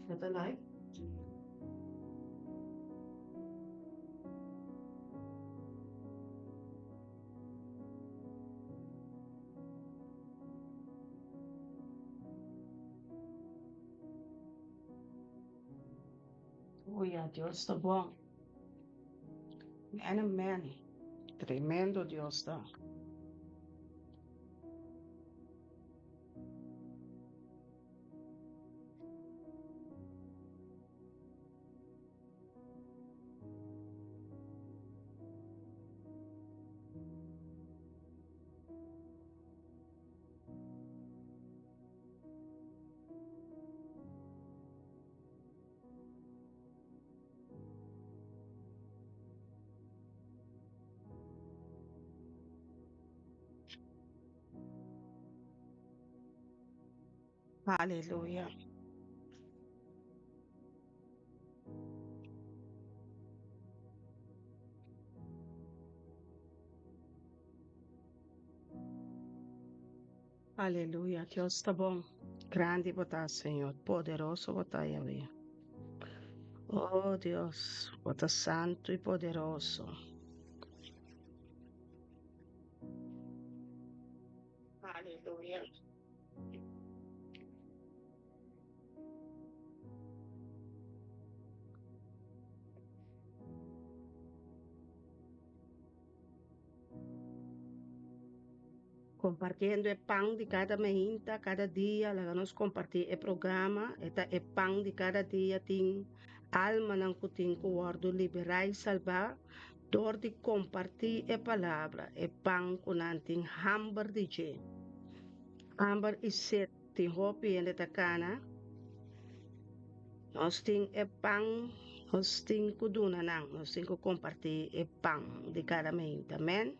E ta live? Oya, Dios ta bon. Amen, amen. Tremendo Dios ta. Aleluya. Aleluya. Dios ta bon. Grandi bo ta, Señor. Poderoso bo ta, Yahweh. Oh, Dios, bo ta santo y poderoso. Aleluya. Compartiendo e pan di cada meinta, cada dia, laga nos comparti e programa, e ta e pan di cada dia, tin almanan cu tin cu wordo libera y salba dor di comparti e palabra, e pan cu nan tin hamber di dje. Hamber y sed tin hopi hende ta cana, nos tin e pan, nos tin cu duna nan, nos tin cu comparti e pan di cada meinta. Amen.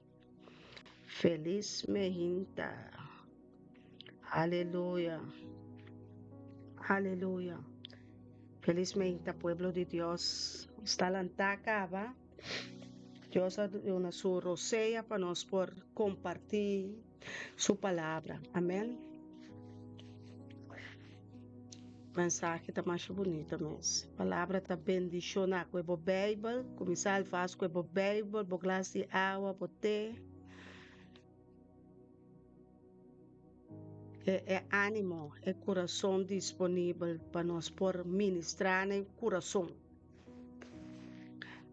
Feliz meinta. Aleluya. Aleluya. Feliz meinta pueblo di Dios. Sta lantá caba. Dios a duna su rosea pa nos por comparti su palabra. Amen. Mensahe ta masha bunito mes. Palabra ta bendiciona cu e bo Bijbel. Cuminsa alvast cu e bo Bijbel, bo glas di awa, bo te. E e animo, e curason disponibel pa nos por ministra na e curason.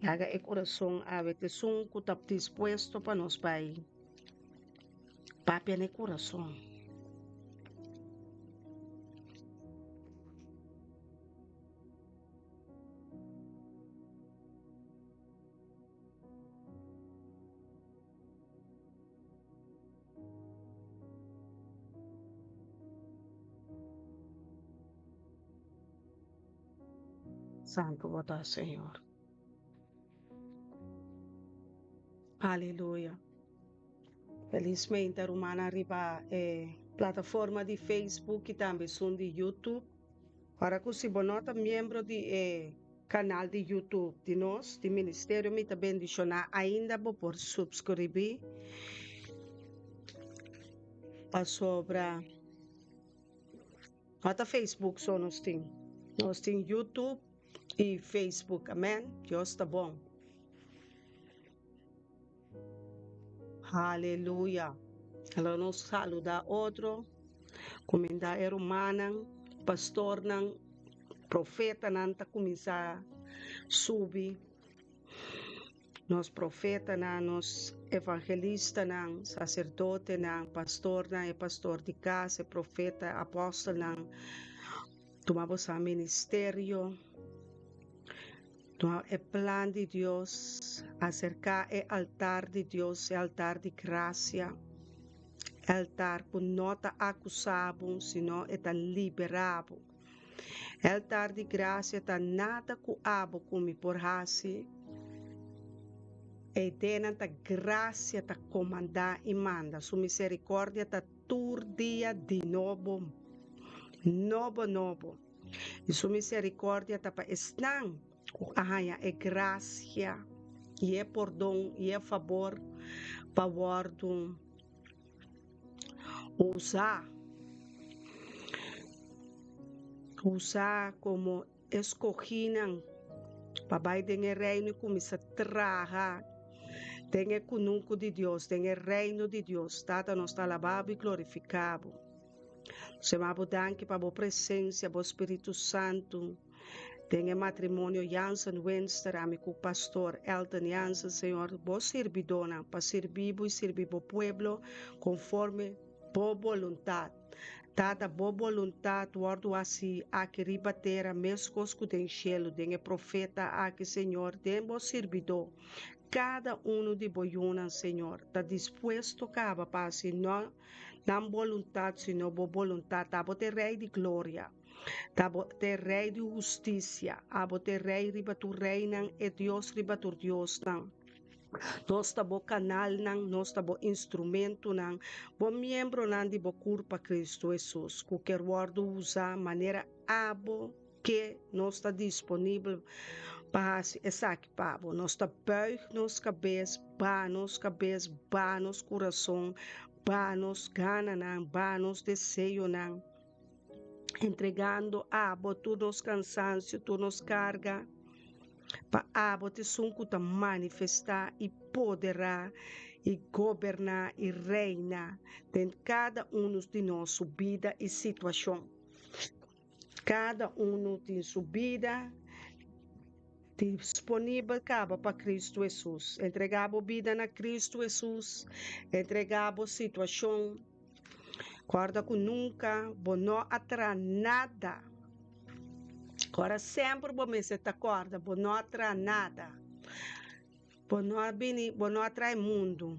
Laga e curason awe t'esun cu ta dispuesto pa nos bai. Papia na e kurason. Santu bo ta, Señor. Aleluya. Felizmente rumannan riba e plataforma di Facebook y tambe esun di YouTube. Ora cu si bo no ta miembro di e canal di YouTube di nos, di Ministerio Mi Ta Bendiciona, ainda bo por subscribi pasobra no ta Facebook so nos tin, nos tin YouTube y Facebook. Amen. Dios ta bon. Aleluya. Lo nos saluda otro, cuminda e rumannan, pastornan, profetanan ta cuminsa subi. Nos profetanan, nos evangelistanan, sacerdotenan, pastornan, e pastor di cas, e profeta, apostelnan. Tuma boso ministerio. Tuma e plan di Dios, aserká e altar di Dios, e altar di grasia, e altar ku no ta akusá bo, sino e ta liberá bo. E altar di grasia ta nada ku abo ku mi por hasi. E ideanan ta grasia ta komandá i manda. Su miserikòrdia ta tur dia di nobo, nobo nobo. I su misericordia ta pa esnan ku a haña e grasia i e pordon i e fabor pa wòrdu usá. Usa komo eskogínan pa bai den e Reino i kuminsá traha den e kunuku di Dios, den e Reino di Dios. Tata, nos ta alabá bo i glorifiká bo. Nos yama bo danki pa bo presensia, bo Spiritu Santu den e matrimonio Jansen Winster, ami ku Pastor Elton Jansen, Señor, bo sirbidónan pa sirbi bo i sirbi bo pueblo konforme bo boluntat. Tata, bo boluntat wòrdu hasi aki riba tera meskos ku den shelu, den e profeta aki, Señor, den bo sirbidó. Kada unu di bo yunan, Señor, ta dispuesto kaba pa hasi no nan boluntat, sino bo boluntat. Abo ta e Rei di gloria. Ta bo ta e Rei di hustisia. Abo ta e Rei riba tur reinan, e Dios riba tur diosnan. Nos ta bo kanalnan, nos ta bo instrumentunan, bo miembronan di bo kurpa Kristu Hesus, ku ker wòrdu usá manera abo ke. Nos ta disponibel pa hasi esaki pa bo. Nos ta buig nos kabes, baha nos kabes, baha nos kurason, baha nos gananan, baha nos deseonan, entregando abo tur nos kansansio, tur nos karga. Pa abo ta esun ku ta manifestá i poderá i goberná i reina den kada unu di nos su bida i situashon. Kada unu tin su bida disponibel kaba pa Kristu Hesus. Entregá bo bida na Kristu Hesus, entregá bo situashon. Kòrda ku nunka bo no a traha nada. Ora semper bo mester ta kòrda, bo no a traha nada. Bo no a bini, bo no a traha e mundu.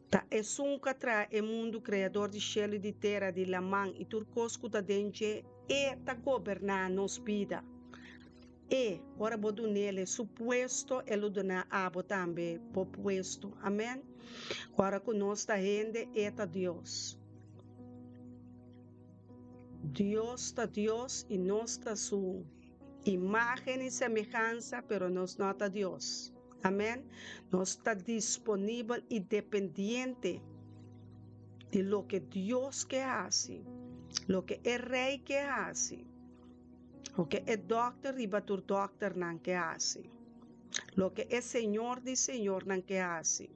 Ta esun ku a traha e mundu, Kreador di shelu i di tera, di laman i tur kos ku ta den dje, e ta goberná nos bida. E, ora bo dun'el e su puesto, e lo duna abo tambe bo puesto. Amen. Ora ku nos ta hende, e ta Dios. Dios ta Dios i nos ta su imágen i semehansa, pero nos no ta Dios. Amen. Nos ta disponibel i dependiente di loke Dios ke hasi, loke e Rei ke hasi. Loke e dòkter riba tur dòkternan ke hasi. Loke e Señor di señornan ke hasi.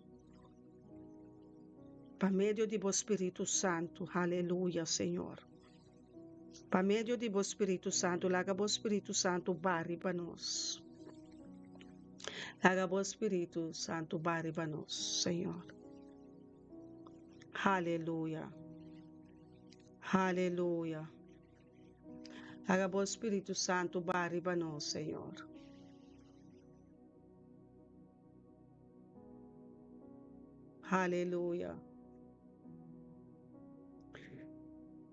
Pa medio di bo Spiritu Santu, haleluya, Señor. Pa medio di bo Spiritu Santu, laga bo Spiritu Santu ba riba nos. Laga bo Spiritu Santu ba riba nos, Señor. Haleluya. Haleluya. Laga bo Spiritu Santu ba riba nos, Señor. Haleluya.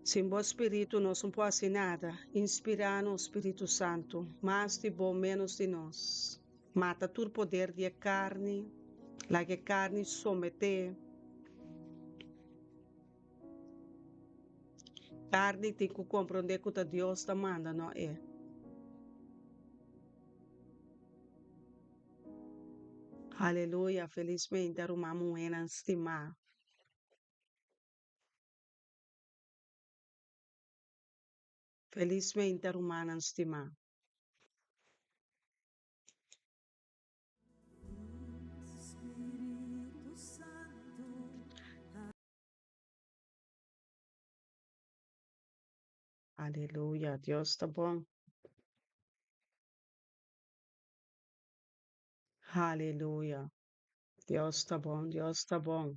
Sin bo Spiritu nos no por hasi nada. Inspirá nos, Spiritu Santu. Mas di bo, menos di nos. Mata tur poder di e karni. Laga e karni someté. Carni tin cu comprende cu ta Dios ta manda, no e. Aleluya, felizmente ruman muhénan stimá. Felizmente rumannan stimá. Aleluya, Dios ta bon. Aleluya. Dios ta bon, Dios ta bon.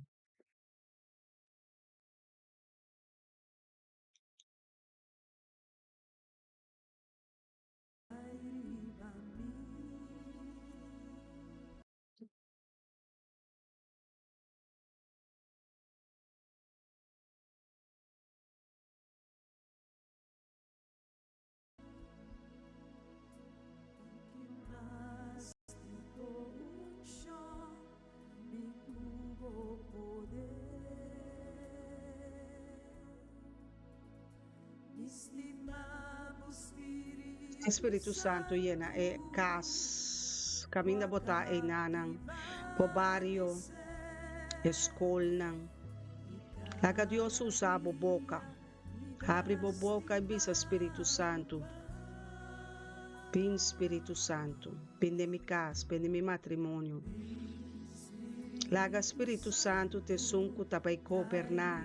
E Spiritu Santu yena e kas kaminda bo ta einanan, bo bario, e skolnan. Laga Dios usa bo boka. Habri bo boka i bisa Spiritu Santu, Bin Spiritu Santu, bin den mi kas, bin den mi matrimonio. Laga Spiritu Santu ta esun ku ta bai goberná,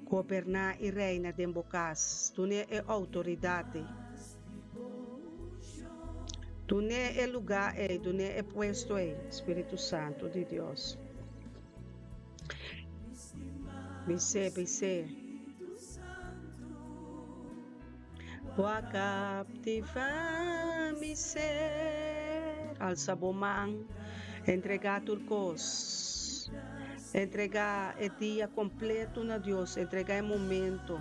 goberná i reina den bo kas. Dun'é e outoridat ei. Dun'é e lugá ei, dun'é e puesto ei, Spiritu Santu di Dios. Bis'é, bis'é. Bo a kaptivá mi ser. Alsa bo man, entregá tur kos. Entregá e dia kompleto na Dios, entregá e momento.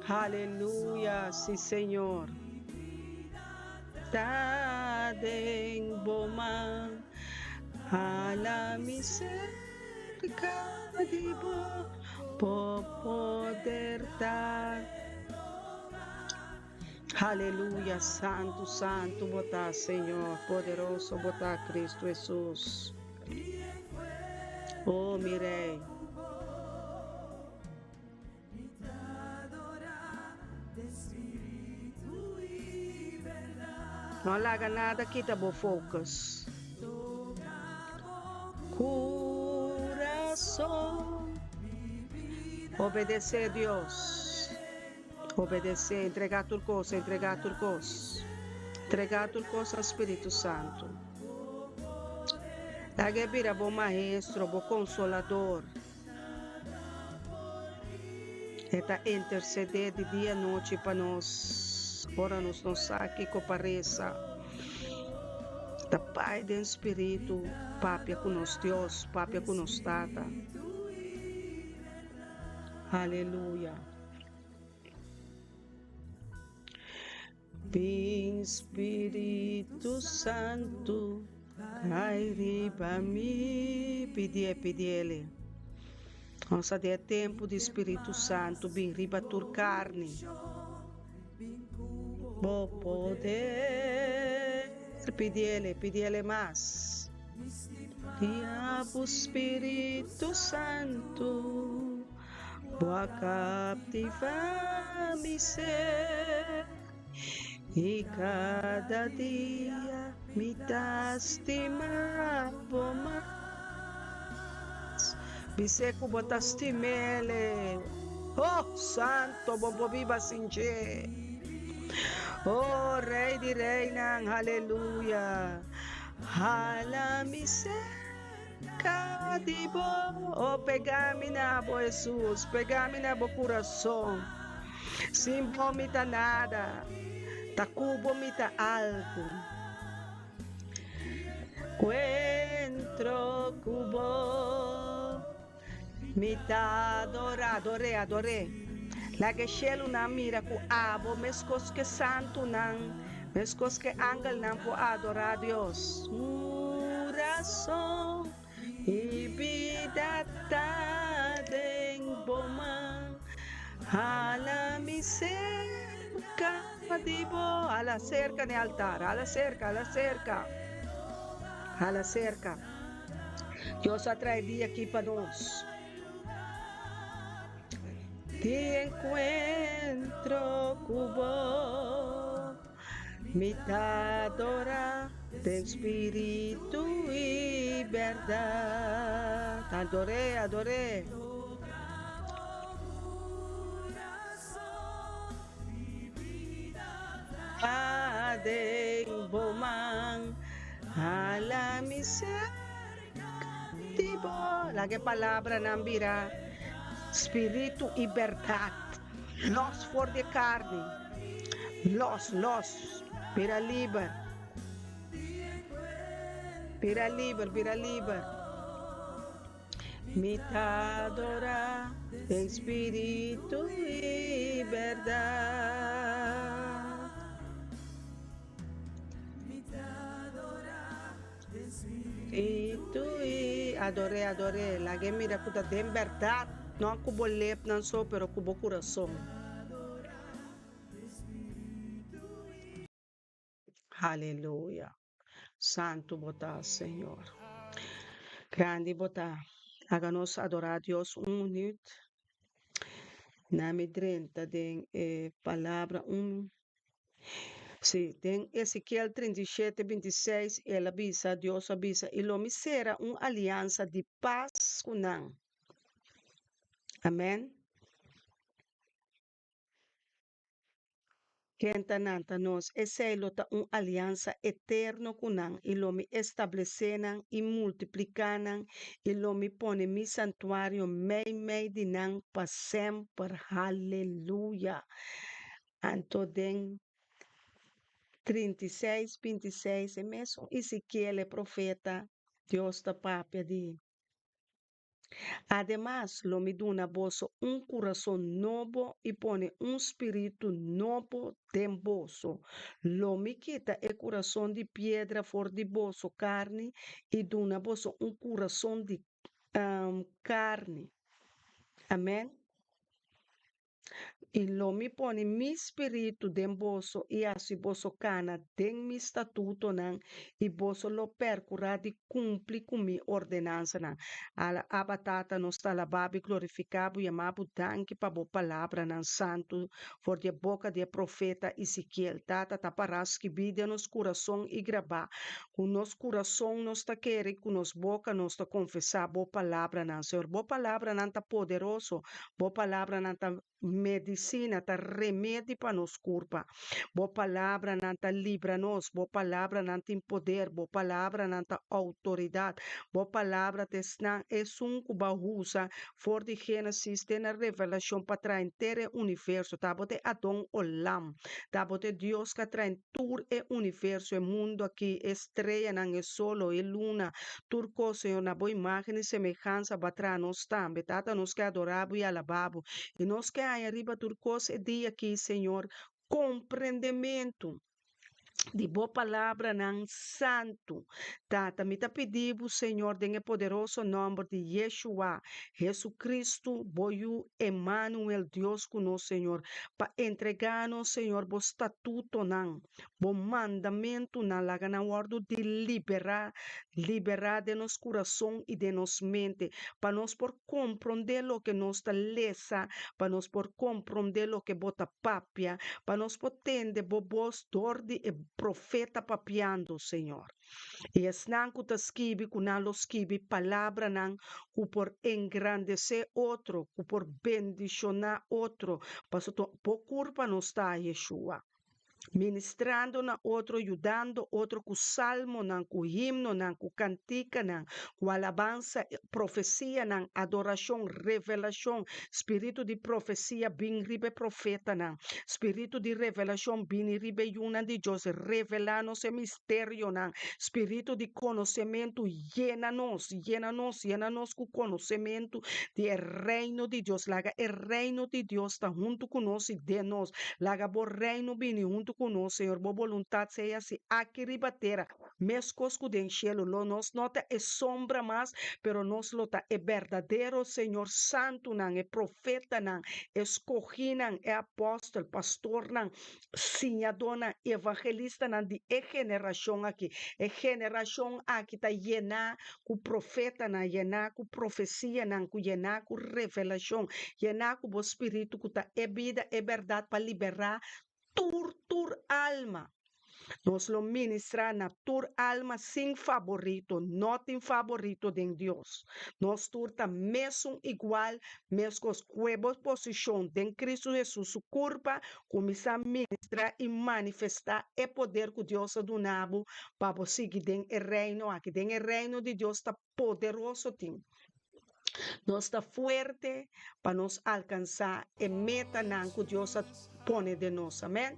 Haleluya, sí Señor. Ta den bo man, hala mi serka di bo, bo poder ta. Haleluya, santu, santu bo ta, Señor, poderoso bo ta, Cristo Hesus. Oh, mi Rey. No laga nada kita bo focus. Curason. Obedece Dios. Obedece, entrega tur cos, entrega tur cos. Entrega tur cos a Spiritu Santo. Laga e bira bo maestro, bo consolador. E ta intercedé di dia nochi pa nos ora nos no sa kiko pa resa. Ta Pai den Spiritu papia ku nos Dios, papia ku nos Tata. Aleluya. Bin Spiritu Santu kai riba mi. Pidié, pidiele. Nos a den e tempu di Spiritu Santu bin riba tur karni. Bo poder. Pidiele, pidiele mas. Guia bo Spiritu Santu. Bo a kaptivá mi ser i kada dia mi ta stima bo mas. Bis'é ku bo ta stim'El. Oh, Santo, bo por biba sin dje. Oh, Rei di reinan, haleluya. Hala mi ser. Ka di bo, oh pega mi na bo Hesus, pega mi na bo kurason. Sin bo mi ta nada, ta ku bo mi ta algu. Kuentro ku bo mi ta adora, ador'é, ador'é. Laga e shelunan mira ku abo meskos ku e santunan, meskos ku e angelnan por adorá Dios. Kurason i bida ta den bo man, hala mi serka di bo. Hala serka n'e altar, hala serka, hala serka, hala serka. Dios a trae dia aki pa nos. Di encuentro cu bo, mi ta adora den spiritu y berdad. Ador'é, ador'é. Ta den bo man, hala mi ser. Di bo, laga e palabranan bira spiritu i bèrdat. Lòs for di e karni. Lòs, lòs. Bira liber. Bira liber, bira liber. Mi ta adorá den spiritu i bèrdat. I tu i ador'é, ador'é. Lag'é mira ku ta den bèrdat, no ku bo lepnan so, pero ku bo kurason. Haleluya! Santu bo ta, Señor. Grandi bo ta. Laga nos adorá Dios un minuut. Na mi drenta den e palabra un. Sí, den Ezekiel 37, 26, el a bisa, Dios a bisa, i lo mi sera un aliansa di pas ku nan. Amèn. Ken ta nan ta nos? Esei lo ta un aliansa eterno ku nan, i lo mi establesé nan i multipliká nan, i lo mi pone mi santuario meimei di nan pa semper. Haleluya! Anto den 36, 26, e mesun Ezekiel e profeta, Dios ta papia di. Ademas, lo mi duna boso un kurason nobo i pone un spiritu nobo den boso. Lo mi kita e kurason di piedra for di boso karni i duna boso un kurason di karni. Amèn. I lo mi pone mi spiritu den boso i hasi boso kana den mi statutonan, i boso lo perkurá di kumpli ku mi ordenansanan. Ala, Abba Tata, nos ta alabá bo i glorifiká bo, yamá bo danki pa bo palabranan santu for di e boka di e profeta Ezekiel. Tata, ta pará skibí den nos kurason i grabá. Ku nos kurason nos ta kere i ku nos boka nos ta konfesá bo palabranan. Señor, bo palabranan ta poderoso. Bo palabranan ta medisina, ta remedi pa nos kurpa. Bo palabranan ta libra nos. Bo palabranan tin poder. Bo palabranan ta outoridat. Bo palabra ta esnan esun ku bo a usa for di Génesis te na Revelashon pa traha henter e universo. Ta bo ta e Adon Olam. Ta bo ta e Dios ku a traha tur e universo, e mundu aki, e streanan, e solo, e luna, tur kos, Señor, na bo imágen i semehansa bo a traha nos tambe. Tata, nos ke adorá bo i alabá bo. I nos ke haña riba tur kos e dia aki, Señor, komprendementu di bo palabranan santu. Tata, mi ta pidi bo, Señor, den e poderoso nòmber di Yeshua, Jesucristo, bo Yu, Emmanuel, Dios ku nos, Señor, pa entregá nos, Señor, bo statutonan, bo mandamentunan, laga nan wòrdu di liberá, liberá den nos kurason i den nos mente, pa nos por komprondé loke nos ta lesa, pa nos por komprondé loke bo ta papia, pa nos por tende bo bos dor di e profeta papiando, Señor. I esnan ku ta skibi ku nan lo skibi palabranan ku por engrandesé otro, ku por bendishoná otro, pasobra bo kurpa no sta, Yeshua. Ministrando na otro, yudando otro ku salmonan, ku himnonan, ku kantikanan, ku alabansa, profesianan, adorashon, revelashon, spiritu di profesia bin riba e profetanan, spiritu di revelashon bini riba e yunan di Dios, revelá nos e misterionan, spiritu di konosementu yena nos, yena nos, yena nos ku konosementu di e reino di Dios. Laga e reino di Dios ta huntu ku nos i den nos. Laga bo reino bini huntu ku nos, Señor. Bo boluntat sea hasi aki riba tera, meskos ku den shelu. Lo nos no ta e sombra mas, pero nos lo ta e berdadero, Señor, santunan, e profetanan, e skohinan, e apòstel, pastornan, siñadónan, evangelistanan di e generashon aki. E generashon aki ta yená ku profetanan, yená ku profesianan, ku yená ku revelashon, yená ku bo spiritu ku ta e bida, e bèrdat pa liberá tur tur alma. Nos lo ministrá na tur alma sin faborito. No tin faborito den Dios. Nos tur ta mesun igual, meskos kue bo posishon den Kristu Hesus su kurpa, kuminsá ministrá i manifestá e poder ku Dios a duna bo pa bo sigui den e reino aki. Den e reino di Dios ta poderoso tin. Nos ta fuerte pa nos alkansá e metanan ku Dios a pone den nos. Amèn.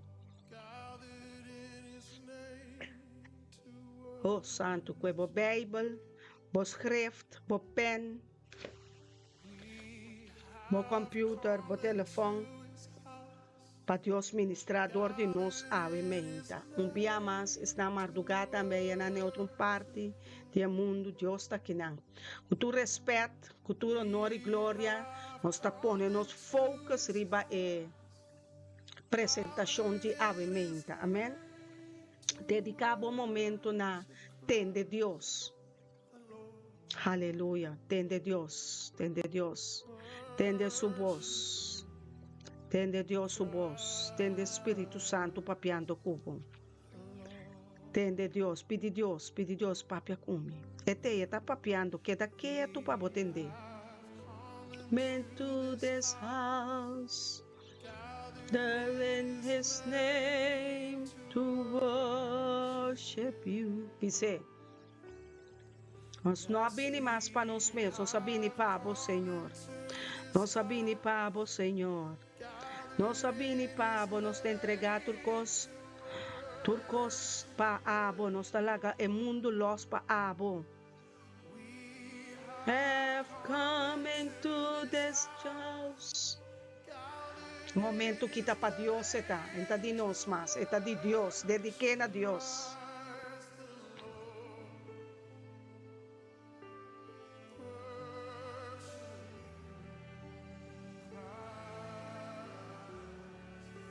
Oh, santu, kue bo Beibel, bo skreft, bo pèn, bo kòmpiuter, bo telefòn. Pa Dios ministrá dor di nos awe meinta. Un bia mas, esnan mardugá tambe a yena n'e otro parti di e mundu, Dios ta kinan. Ku tur rèspèt, ku tur onor i gloria, nos ta pone nos focus riba e presentashon di awe meinta. Amen. Dediká bo momento na tende Dios. Haleluya. Tende Dios, tende Dios. Tende su bos. Tende Dios su bos. Tende Spiritu Santu papiando ku bo. Tende Dios, pidi Dios, pidi Dios papia ku mi. E te e ta papiando, keda ketu pa bo tende. Into this house, there in his name to worship you. Bis'é. Nos no a bini mas pa nos mes, nos a bini pa bo, Señor. Nos a bini pa bo, Señor. Nos a bini pa bo, nos ta entregá tur kos, tur kos pa abo, nos ta laga e mundu lòs pa abo. Have come into this house. Momento ki ta pa Dios e ta, e ta di nos mas, e ta di Dios, dediké na Dios.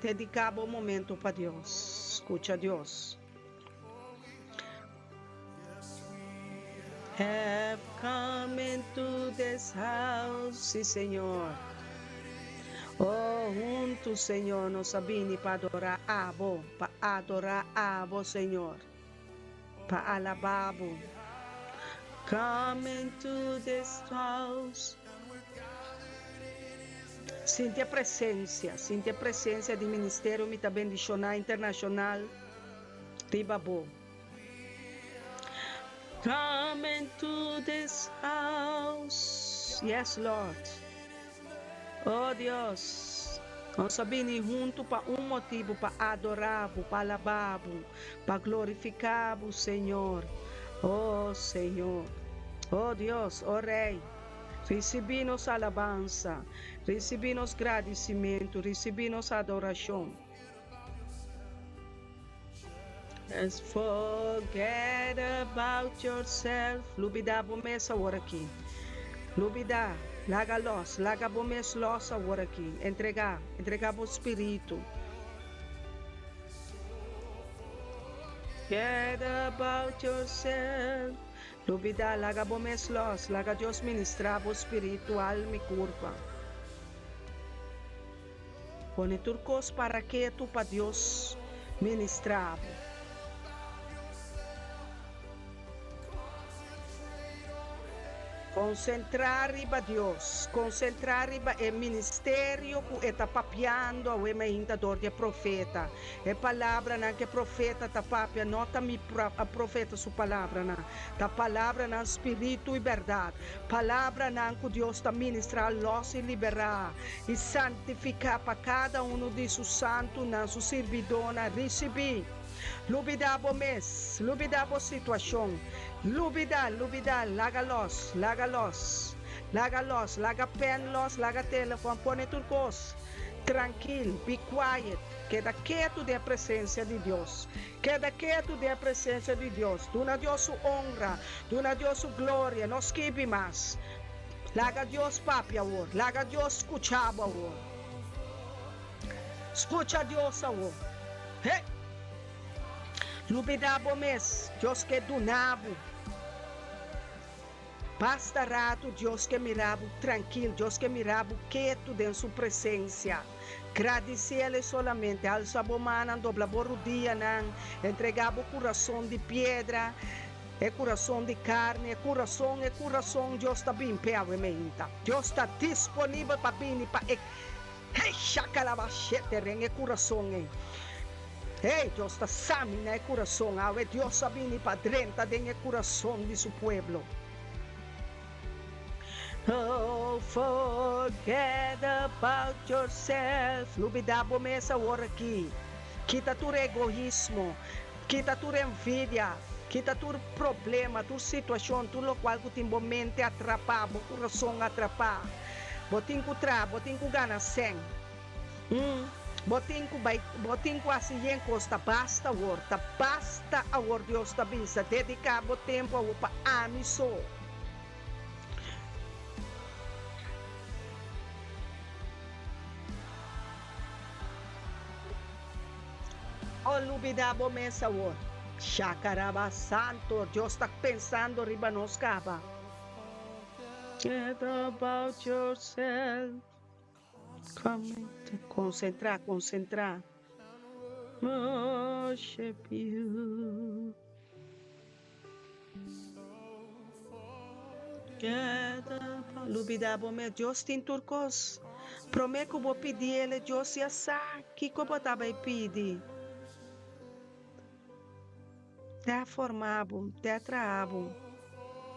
Dediká bo momento pa Dios. Skucha Dios. Have come into this house, sí Señor. Oh, huntu, Señor, nos a bini pa adorá Abo, pa adorá Abo, Señor. Pa alabá bo. Come into this house. Sinti e presencia, sinti e presencia di Ministerio Mi Ta Bendiciona Internacional riba bo. Come into this house. Yes, Lord. Oh Dios, nos a bini huntu pa un motibu, pa adorá Bo, pa alabá Bo, pa glorifiká Bo, Señor. Oh Señor, oh Dios, oh Rey, risibí nos alabansa, risibí nos gradisimentu, risibí nos adorashon. Just forget about yourself. Lubida bo mes awor aki. Lubida, laga los, laga bo mes los awor aki. Entrega, entrega bo spiritu. Forget about yourself. Lubida, laga bo mes los, laga Dios ministra bo spiritu, alma i kurpa. Pone tur kos para ketu pa Dios ministra bo. Konsentrá riba Dios, konsentrá riba e ministerio ku e ta papiando awe mainta dor di e profeta. E palabranan ku e profeta ta papia no ta mi profeta su palabranan, ta palabranan spiritu i bèrdat, palabranan ku Dios ta ministrá lòs i liberá. I santifiká pa kada unu di su santunan, su sirbidónan, risibí. Lubidá bo mes, lubidá bo situashon, lubidá, lubidá, laga lòs, laga lòs, laga lòs, laga pèn lòs, laga telefòn, pone tur kos trankil, be quiet, keda ketu den e presensia di Dios, keda ketu den e presensia di Dios, duna Dios su onra, duna Dios su gloria, no skibi mas. Laga Dios papia awor. Laga Dios scucha bo awor. Scucha Dios awor. He! Lubida bo mes. Dios ke duna bo. Basta rato Dios ke mira bo trankil. Dios ke mira bo ketu den su presencia. Gradiciele solamente. Alsa bo mannan, dobla bo rudianan, entrega bo curason di piedra. E kurason di karni, e kurason, e kurason, Dios ta bin p'e awe meinta. Dios ta disponibel pa bini pa e, hey, shakalabashete ren e kurason ei. Hey, Dios ta samina e kurason awe. Dios a bini pa drenta den e kurason di su pueblo. Oh, forget about yourself. Lubida bo mes awor aki. Kita tur egoismo. Kita tur envidia, kita tur problema, tur situacion, tur locual cu tin bo mente atrapa, bo curason atrapa. Bo tin cu traha, bo tin cu gana cen. Mm, bo tin cu bay, bo tin cu haci yen cos, ta basta awor, ta basta awor Dios ta bisa, dedica bo tempo awor pa ami so. No lubida bo mes awor. Shakaraba Santo, Dios ta pensando riba nos caba. Forget about yourself. Come Concentra, concentra. Worship you. Lubida bo mes, Dios tin tur kos. Promé ku bo pidi el, Dios ya sa kiko bo ta bai pidi. Te a forma bo, te a traha bo.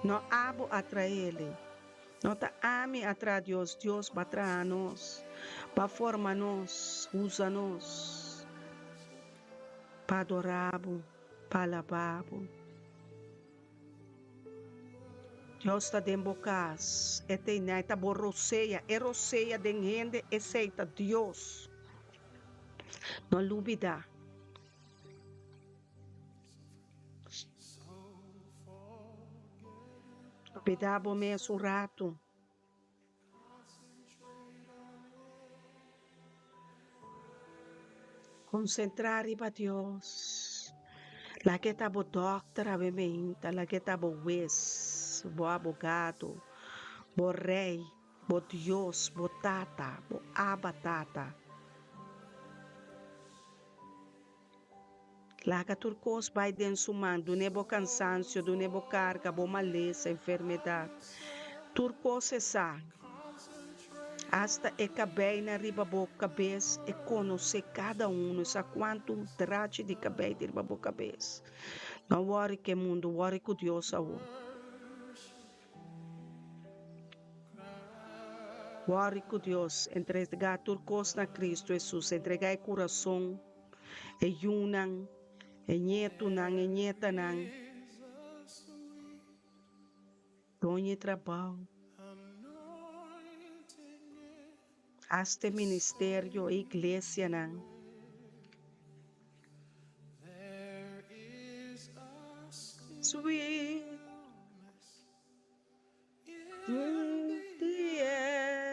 No abo a traha el. No ta ami a traha Dios, Dios ba traha nos, ba forma nos, usa nos pa adora bo, pa alaba bo. Dios ta den bo kas, e ta einan, e ta bo rosea, e rosea den hende, esei ta Dios. No lubida. Bida bo mes un ratu. Konsentrá riba Dios. Laga e ta bo dòkter awe meinta, laga e ta bo wes, bo abogado, bo rei, bo Dios, bo Tata, bo Abba Tata. Laga tur kos bai den su man, dun'é bo kansansio, dun'é bo karga, bo malesa, enfermedat. Tur kos e sa. Asta e kabeinan riba bo kabes, e konosé kada unu, e sa kuantu drachi di kabei tin riba bo kabes. No wòri ku e mundu, wòri ku Dios awor. Wòri ku Dios, entregá tur kos na Kristu Hesus, entregá e kurason. E yunan, e ñetunan, e ñetanan. Doña e trabou. Hasta e ministerio, e iglesianan. Sweet the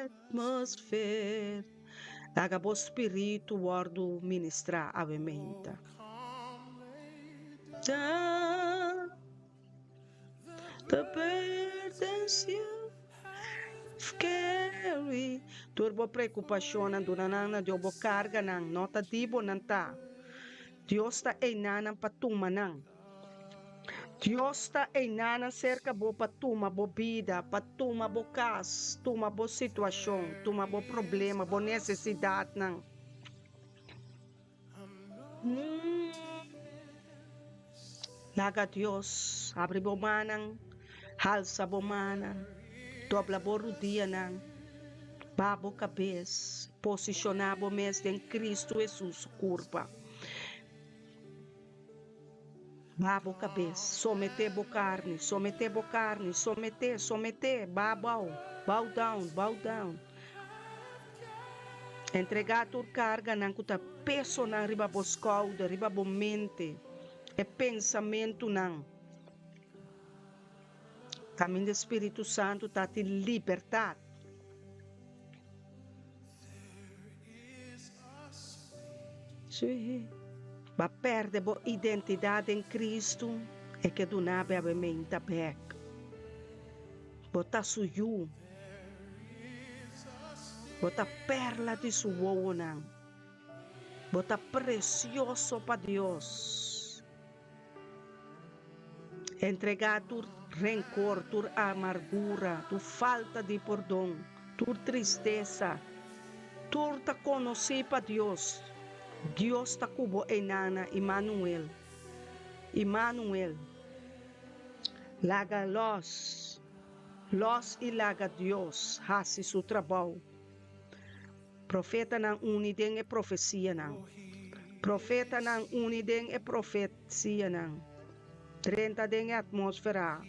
atmosphere. Laga bo spiritu wòrdu ministrá awe meinta. Down the burdens you have carried. Tur bo preokupashonnan duna nan na Dios, bo karganan no ta di bo, nan ta. Dios ta einanan pa tuma nan. Dios ta einanan serka bo pa tuma bo bida, pa tuma bo kas, tuma bo situashon, tuma bo problema, bo nesesidatnan. Laga Dios habri bo mannan, halsa bo mannan, dobla bo rudianan, ba bo kabes, posishoná bo mes den Kristu Hesus su kurpa. Ba bo kabes, someté bo karni, someté bo karni, someté, someté, ba abou, bow down, bow down. Entregá tur karganan ku ta pesonan riba bo skouder, riba bo mente, e pensamentunan. Kaminda e Spiritu Santu ta tin libertat. Sí. Bo a perde bo identidat den Kristu, e ke duna bo awe meinta bek. Bo ta su yu. Bo ta perla di su wowonan. Bo ta presioso pa Dios. Entregá tur renkor, tur amargura, tur falta di pordon, tur tristesa. Tur ta konosí pa Dios. Dios ta ku bo einana, Immanuel. Immanuel. Laga lòs, lòs i laga Dios hasi su trabou. Profetanan uni den e profesianan. Profetanan uni den e profesianan. Drenta den e atmósfera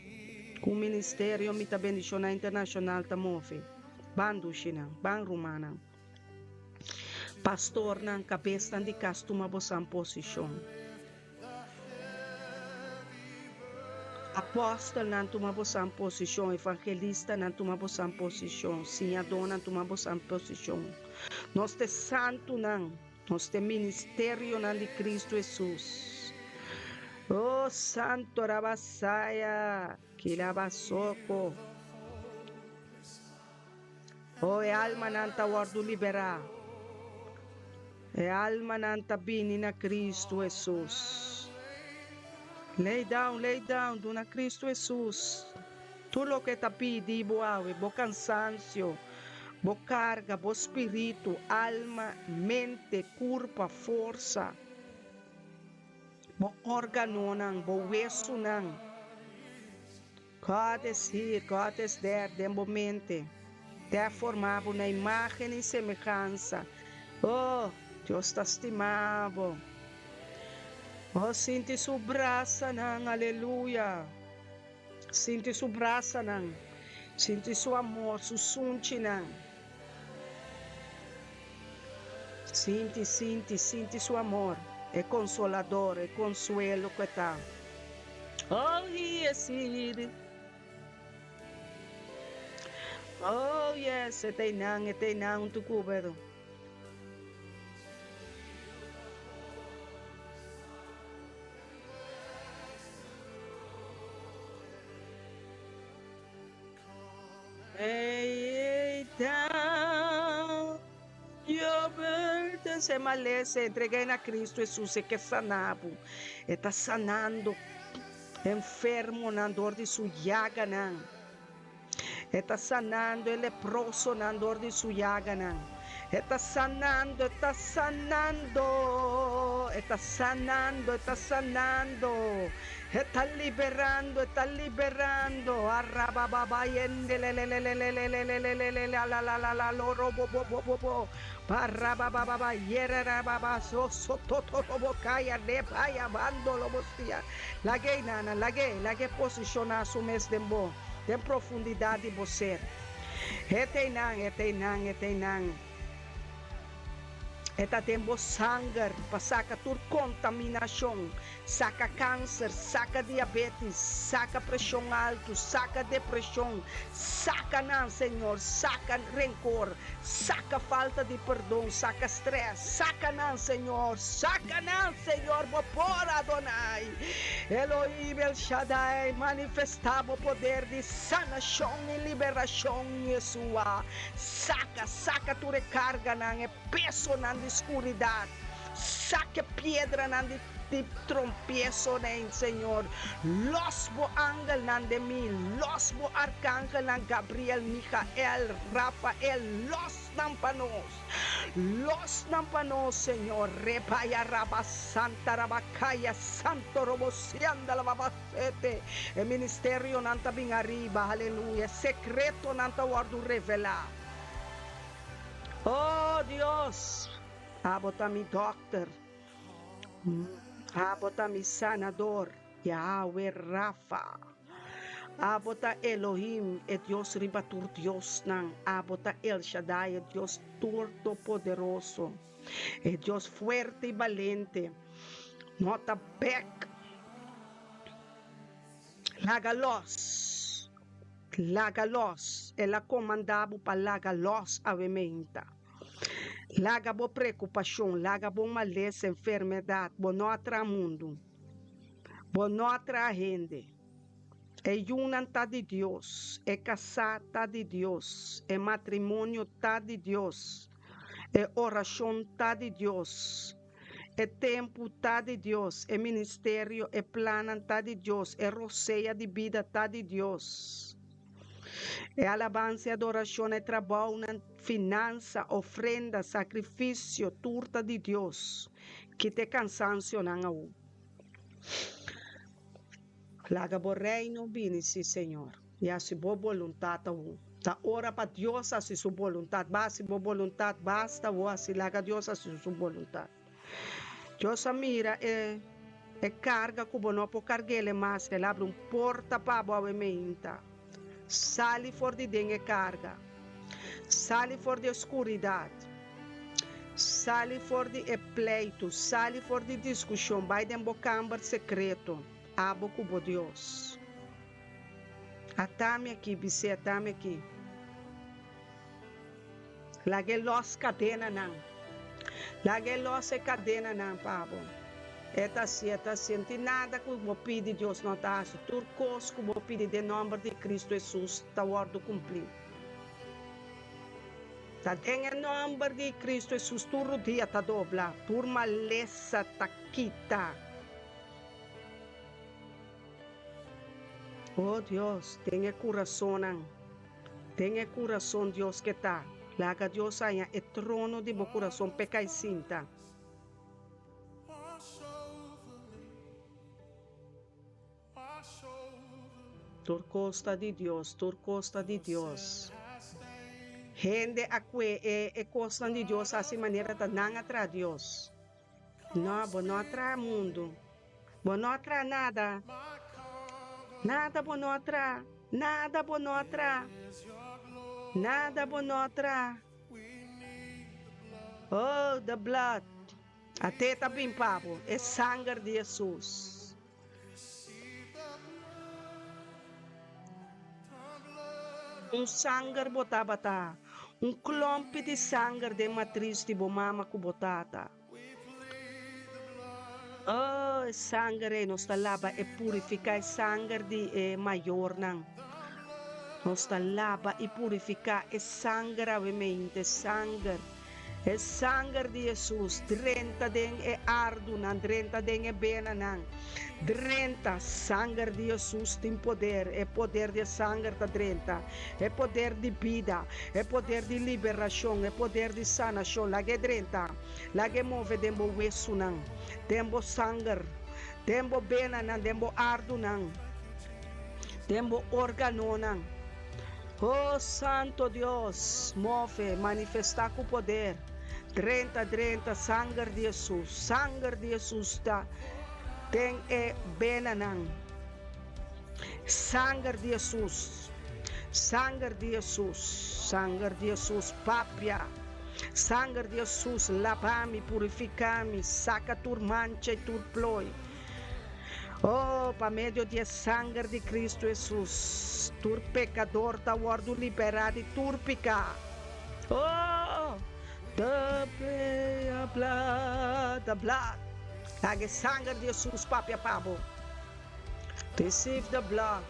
ku Ministerio Mi Ta Bendishoná Internashonal ta move. Ban dushinan, ban rumannan. Pastornan, kabesnan di kas tuma bosan posishon. Apòstelnan tuma bosan posishon, evangelistanan tuma bosan posishon, siñadónan tuma bosan posishon. Nos ta e santunan, nos ta e ministerionan di Kristu Hesus. O Santo Rabasaya, Kirabasoko. Oh, e almanan ta wòrdu liberá. E almanan ta bini na Kristu Hesus. Lay down, lay down, duna Kristu Hesus tur loke e ta pidi bo awe, bo kansansio, bo karga, bo spiritu, alma, mente, kurpa, forsa, bo organonan, bo wesunan. God is here, God is there den bo mente. Te a forma bo na imagen i semehansa. Oh, Dios ta stima bo. Oh, sinti su brasanan, aleluya. Sinti su brasanan, sinti su amor, su sunchinan. Sinti, sinti, sinti su amor, e consolador, e consuelo cu e ta. Oh, he is here. Oh, yes, e ta einan, e ta einan huntu cu bo. Lay down your burdens, e malesa, entrega na Cristo Jesus, e ke sana bo. E ta sanando enfermonan dor di su yaganan. E ta sanando e leprosonan dor di su yaganan. E ta sanando, e ta sanando, e ta sanando, e ta sanando, e ta liberando, e ta liberando. Arabababayendelelelelelelelelelelele alalalala lorobobobobobo barabababa yererababa sosotototobokaya rebaya bandolobosia. Lag'é, nana, lag'é, lag'é posishoná su mes den bo, den profundidat di bo ser. E ta einan, e ta einan, e ta einan. E ta den bo sanger pa saka tur kontaminashon, saka kanser, saka diabetis, saka preshon altu, saka depreshon, saka nan, Señor, saka renkor, saka falta di perdon, saka strès, saka nan, Señor, saka nan, Señor, bo por, Adonai, Elohim, El Shaddai, manifestá bo poder di sanashon i liberashon, Yeshua. Saka, saka tur e karganan, e pesonan di skuridat. Saka e piedranan di di trompieso den, Señor. Los bo angelnan den mi, los bo arkangelnan, Gabriel, Michael, Rafael, los nan pa nos. Los nan pa nos, Señor. Rebaya raba santa rabakaya santo robosianda la babasete. E ministerionan ta bin ariba, aleluya. E sekretonan ta wòrdu revelá. Oh, Dios, abo ta mi dòkter. Abo ta mi sanador, Yahweh Rafa. Abo ta Elohim, e Dios riba tur diosnan. Abo ta El Shaddai, e Dios Todopoderoso, e Dios fuerte i balente. No ta bek. Laga los. Laga los. El a komandá bo pa laga los awe meinta. Laga bo preokupashon, laga bo malesa, enfermedat. Bo no a traha mundu. Bo no a traha hende. E yunan ta di Dios, e kasá ta di Dios, e matrimonio ta di Dios, e orashon ta di Dios, e tempu ta di Dios, e ministerio, e plannan ta di Dios, e rosea di bida ta di Dios. E alabansa, e adorashon, e trabounan, finansa, ofrenda, sakrifisio, tur ta di Dios. Kita e kansansionan awo. Laga bo reino bini, sí, Señor, i hasi bo boluntat awo. Ta ora pa Dios hasi su boluntat. Ba hasi bo boluntat, basta awo hasi, laga Dios hasi su boluntat. Dios a mira e e karga ku bo no por karg'el mas, el abri un porta pa bo awe meinta. Sali for di den e karga. Sali for di e skuridat. Sali for di e pleitu. Sali for di diskushon. Bai den bo kamber sekreto, abo ku bo Dios. Atami aki, bis'é, atami aki. Laga e lòs kadenanan. Laga e lòs e kadenanan pa bo. E ta hasi, e ta hasi. No tin nada ku bo pidi Dios no ta hasi. Tur kos ku bo pidi den nòmber di Kristu Hesus ta wòrdu kumplí. Ta den e nòmber di Kristu Hesus tur rudia ta dobla, tur malesa ta kita. O Dios, den e kurasonnan, den e kurason Dios ke ta, laga Dios haña e trono di bo kurason p'e kai sinta. Tur kos ta di Dios, tur kos ta di Dios. Hende a kue e e kosnan di Dios hasi manera ta nan a traha Dios. No, bo no a traha mundu. Bo no a traha nada. Nada bo no a traha. Nada bo no a traha. Nada bo no a traha. Oh, the blood. Ate ta bin pa bo, e sanger di Hesus. Un sanger bo tabata, un klompi di sanger den matris di bo mama ku bo tata. Oh, e sanger ei, nos ta laba e purifiká e sanger di e mayornan. Nos ta laba i purifiká e sanger awe meinte, sanger. E sanger di Hesus drenta den e ardunan, drenta den e benanan, drenta. Sanger di Hesus tin poder, e poder di e sanger ta drenta, e poder di bida, e poder di liberashon, e poder di sanashon, laga e drenta, laga e move den bo wesunan, den bo sanger, den bo benanan, den bo ardunan, den bo organonan. Oh Santo Dios, move, manifesta cu poder, drenta, drenta, sanger di Hesus, sanger di Hesus ta den e benanan, sanger di Hesus, sanger di Hesus, sanger di Hesus papia, sanger di Hesus laba mi, purifica mi, saca tur mancha y tur plooi. Oh, pa medio di e sanger di Cristo Hesus, tur pecador ta wordo liberá di tur picá. Oh, the blood, the blood. Laga e sanger di Hesus papia pa bo. Receive the blood,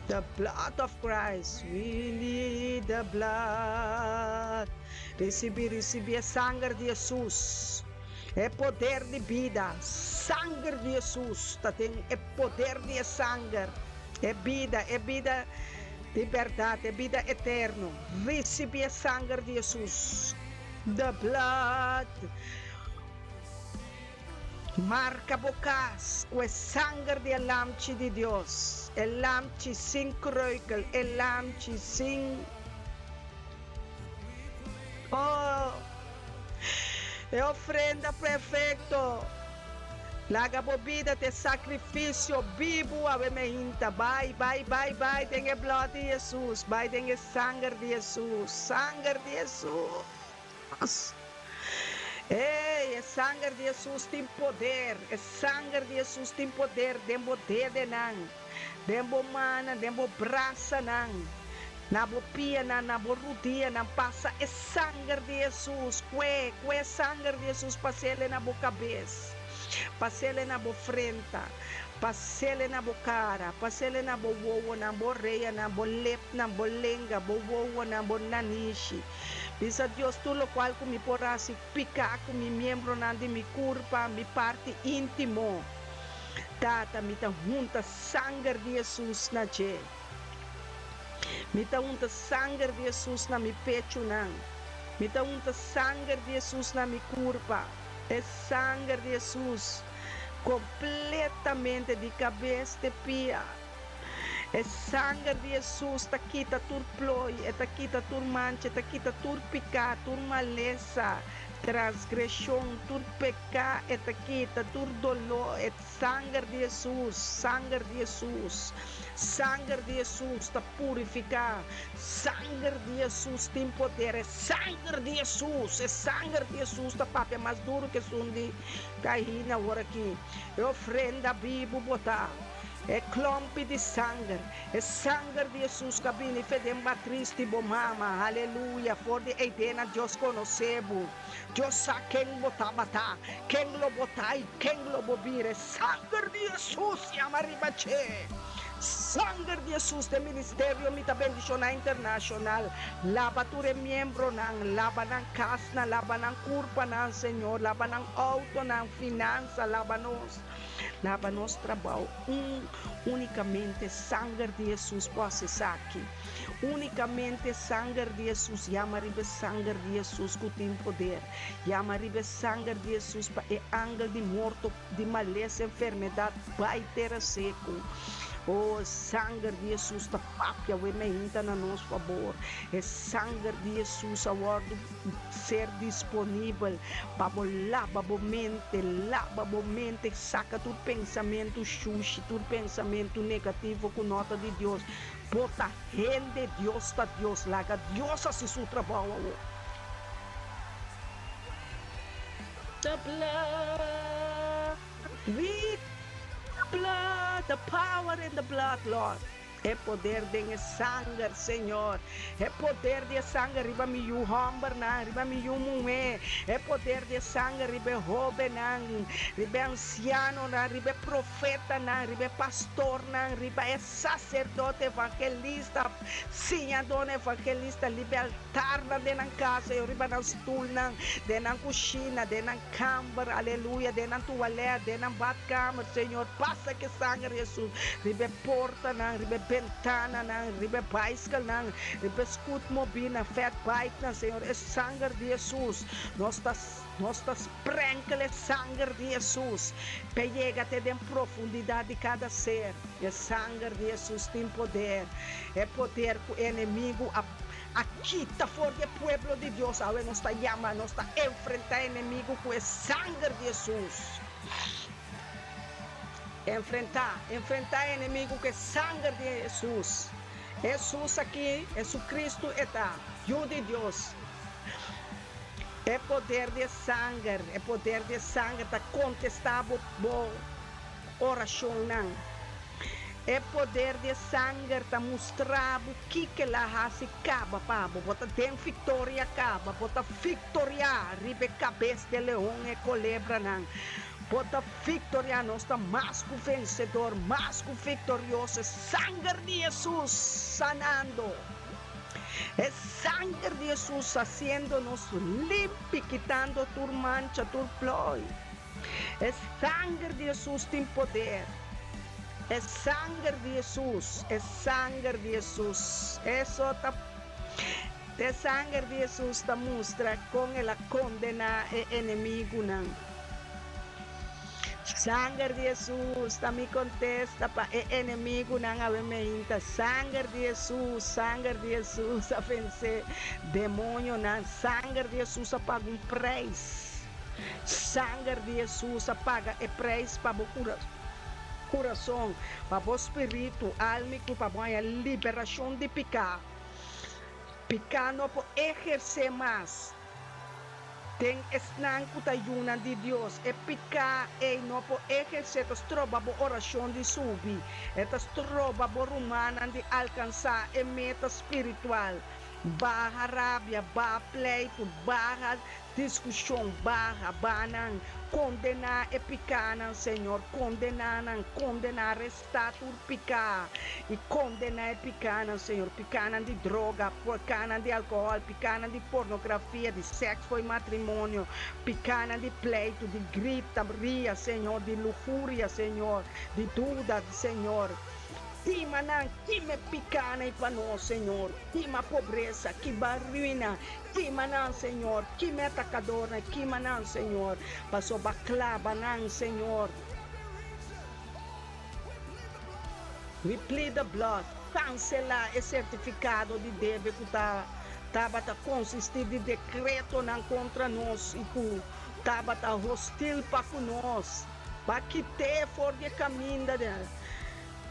the blood of Christ. We need the blood. Ricibi, ricibi e sanger di Hesus. E poder di bida, sanger di Hesus ta den e poder di e sanger, e bida, e bida di berdad, e bida eterno. Ricibi e sanger di Hesus, the blood. Marca bo cas cu e sanger di e Lamchi di Dios, e Lamchi sin kreukel, e Lamchi sin. Oh, e ofrenda perfecto! Laga bo bida ta e sacrificio bibu awe meinta. Bai, bai, bai, bai den e blood di Jesus, bai den e sanger di Jesus, sanger di Jesus! Ey, e sanger di Jesus tin poder, e sanger di Jesus tin poder den bo dedenan. Den bo mannan, den bo brasanan, na bo pianan, na bo rudianan, pasa e sanger di Hesus. Kue, kue e sanger di Hesus, pas'el na bo kabes, pas'el na bo frenta, pas'el na bo kara, pas'el na bo wowonan, bo oreanan, bo lepnan, bo lenga, bo wowonan, bo nanishi. Bisa Dios tur lokual ku mi por hasi piká ku mi miembronan di mi kurpa, mi parti íntimo. Tata, mi ta hunta sanger di Hesus na dje. Mi ta hunta sanger di Hesus na mi pechunan. Mi ta hunta sanger di Hesus na mi kurpa. E sanger di Hesus kompletamente di kabes te pia. E sanger di Hesus ta kita tur ploi, e ta kita tur mancha, e ta kita tur piká, tur malesa, transgreshon, tur peká, e ta kita tur doló. E sanger di Hesus, sanger di Hesus, sanger di Hesus ta purifiká. Sanger di Hesus tin poder. E sanger di Hesus, e sanger di Hesus ta papia mas duru ku esun di Kain aworakí. E ofrenda bibu bo ta. E klompi di sanger, e sanger di Hesus ku a bini fe den matris di bo mama, aleluya, for di eidena Dios konosé bo. Dios sa ken bo tabata, ken lo bo ta i ken lo bo bira. E sanger di Hesus yama riba dje. Sanger di Hesus den ministerio Mi Ta Bendiciona Internacional. Laba tur e miembronan, laba nan casnan, laba nan curpanan, Señor, laba nan autonan, finansa, laba nos, laba nos trabao. Un unicamente sanger di Hesus por haci esaki. Unicamente sanger di Hesus, yama riba e sanger di Hesus cu tin poder. Yama riba e sanger di Hesus pa e angel di morto, di malesa, enfermedad bai tera secu. Oh, e sanger di Hesus ta papia awe meinta na nos fabor. E sanger di Hesus a wordo ser disponibel pa bo laba bo mente, laba bo mente, saca tur pensamento shushi, tur pensamento negativo cu no ta di Dios. Bo ta hende, Dios ta Dios, laga Dios haci su trabao awor. The blood, we the blood, the power in the blood, Lord. E poder den e sanger, Señor. E poder di e sanger riba mi yu hòmbernan, riba mi yu muhé. E poder di e sanger riba e hóbennan, riba e ansianonan, riba e profetanan, riba e pastornan, riba e saserdote, evangelista, siñadónan, evangelista, riba e altarnan den nan kas, Señor, riba nan stulnan, den nan kushina, den nan kamber, aleluya, den nan tualèt, den nan badkamer, Señor, pasa ku e sanger, Hesus, riba e portanan, riba e bentananan, riba e baiskelnan, riba e scootmobielnan, fatbikenan, Señor, e sanger di Hesus, nos ta, nos ta sprenkel e sanger di Hesus, p'e yega te den profundidat di kada ser. E sanger di Hesus tin poder, e poder ku enemigu a a kita for di e pueblo di Dios. Awe nos ta yama, nos ta enfrentá enemigu ku e sanger di Hesus. Enfrentá, enfrentá e enemigu ku e sanger di Hesus. Hesus aki, Hesukristu e ta, Yu di Dios. E poder di e sanger, e poder di e sanger ta kontestá bo bo orashonnan. E poder di e sanger ta mustra bo kiko el a hasi kaba pa bo. Bo ta den viktoria kaba, bo ta viktoriá riba e kabes di e leon, e kolebranan. Bo ta viktoriá, nos ta mas ku vensedor, mas ku viktorioso. E sanger di Hesus sanando, e sanger di Hesus hasiendo nos limpi, kitando tur mancha, tur ploi. E sanger di Hesus tin poder. E sanger di Hesus, e sanger di Hesus, eso ta E sanger di Hesus ta mustra kon el a kondená e enemigunan. Sanger di Hesus ta mi kontesta pa e enemigunan awe meinta. Sanger di Hesus, sanger di Hesus a vensé demoñonan. Sanger di Hesus a paga un preis. Sanger di Hesus a paga e preis pa bo kurason, pa bo spiritu, alma i ku pa bo haña liberashon di piká. Piká no por ehersé mas den esnan ku ta yunan di Dios. E piká ei no por ehersé, ta stroba bo orashon di subi, e ta stroba bo rumannan di alkansá e meta spiritual. Baha rabia, baha pleitu, baha Diskushon, baha, banan, kondená e pikánan, Señor, kondená nan, kondená, arestá tur piká i kondená e pikánan, Señor, pikánan di droga, pikánan di alkohòl, pikánan di pornografia, di sèks fo'i matrimonio, pikánan di pleitu, di grita, ria, Señor, di luhuria, Señor, di duda, Señor. Kima nan, kima e pikánan i pa nos, Señor, kima pobresa, kiba ruina, Kima nan, Señor, kima e atakadornan, kima nan, Señor, pasobra klaba nan, Señor. We plead the blood, kanselá e sertifikado di debe ku ta tabata konsistí di dekretonan kontra nos i ku tabata hostil pa ku nos. Ba kit'é for di e kaminda.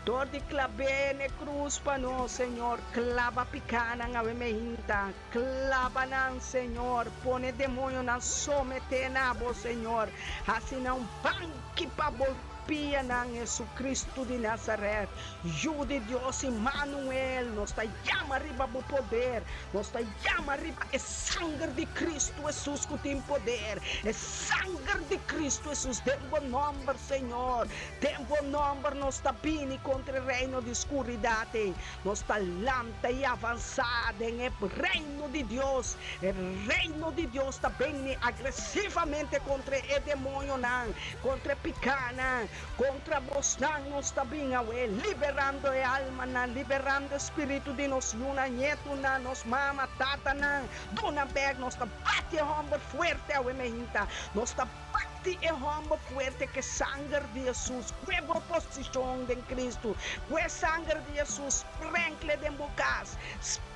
Dor di klab'é n'e krus pa nos, Señor, klaba pikánan awe meinta, klaba nan, Señor, pone demoñonan someté na Bo, Señor, hasi nan un banki pa Bo. pianan, Jesucristo di Nazaret, Yu di Dios, Immanuel, nos ta yama riba bo poder, nos ta yama riba e sanger di Cristo Jesus cu tin poder, e sanger di Cristo Jesus den bo nomber, Señor, den bo nomber nos ta bini contra e reino di scuridad ey, nos ta lanta y avansa den e reino di Dios, E Reino di Dios ta bini agresivamente kontra e demoñonan, kontra e pikánan, kontra bosnan. Nos ta bin awe liberando e almanan, liberando e spiritu di nos yunan, ñetunan, nos mama, tatanan. Duna bèk. Nos ta bati e hòmber fuerte awe meinta. Nos ta bati e hòmber fuerte ku e sanger di Hesus. Kue bo posishon den Kristu. Kue e sanger di Hesus sprenkle den bo kas.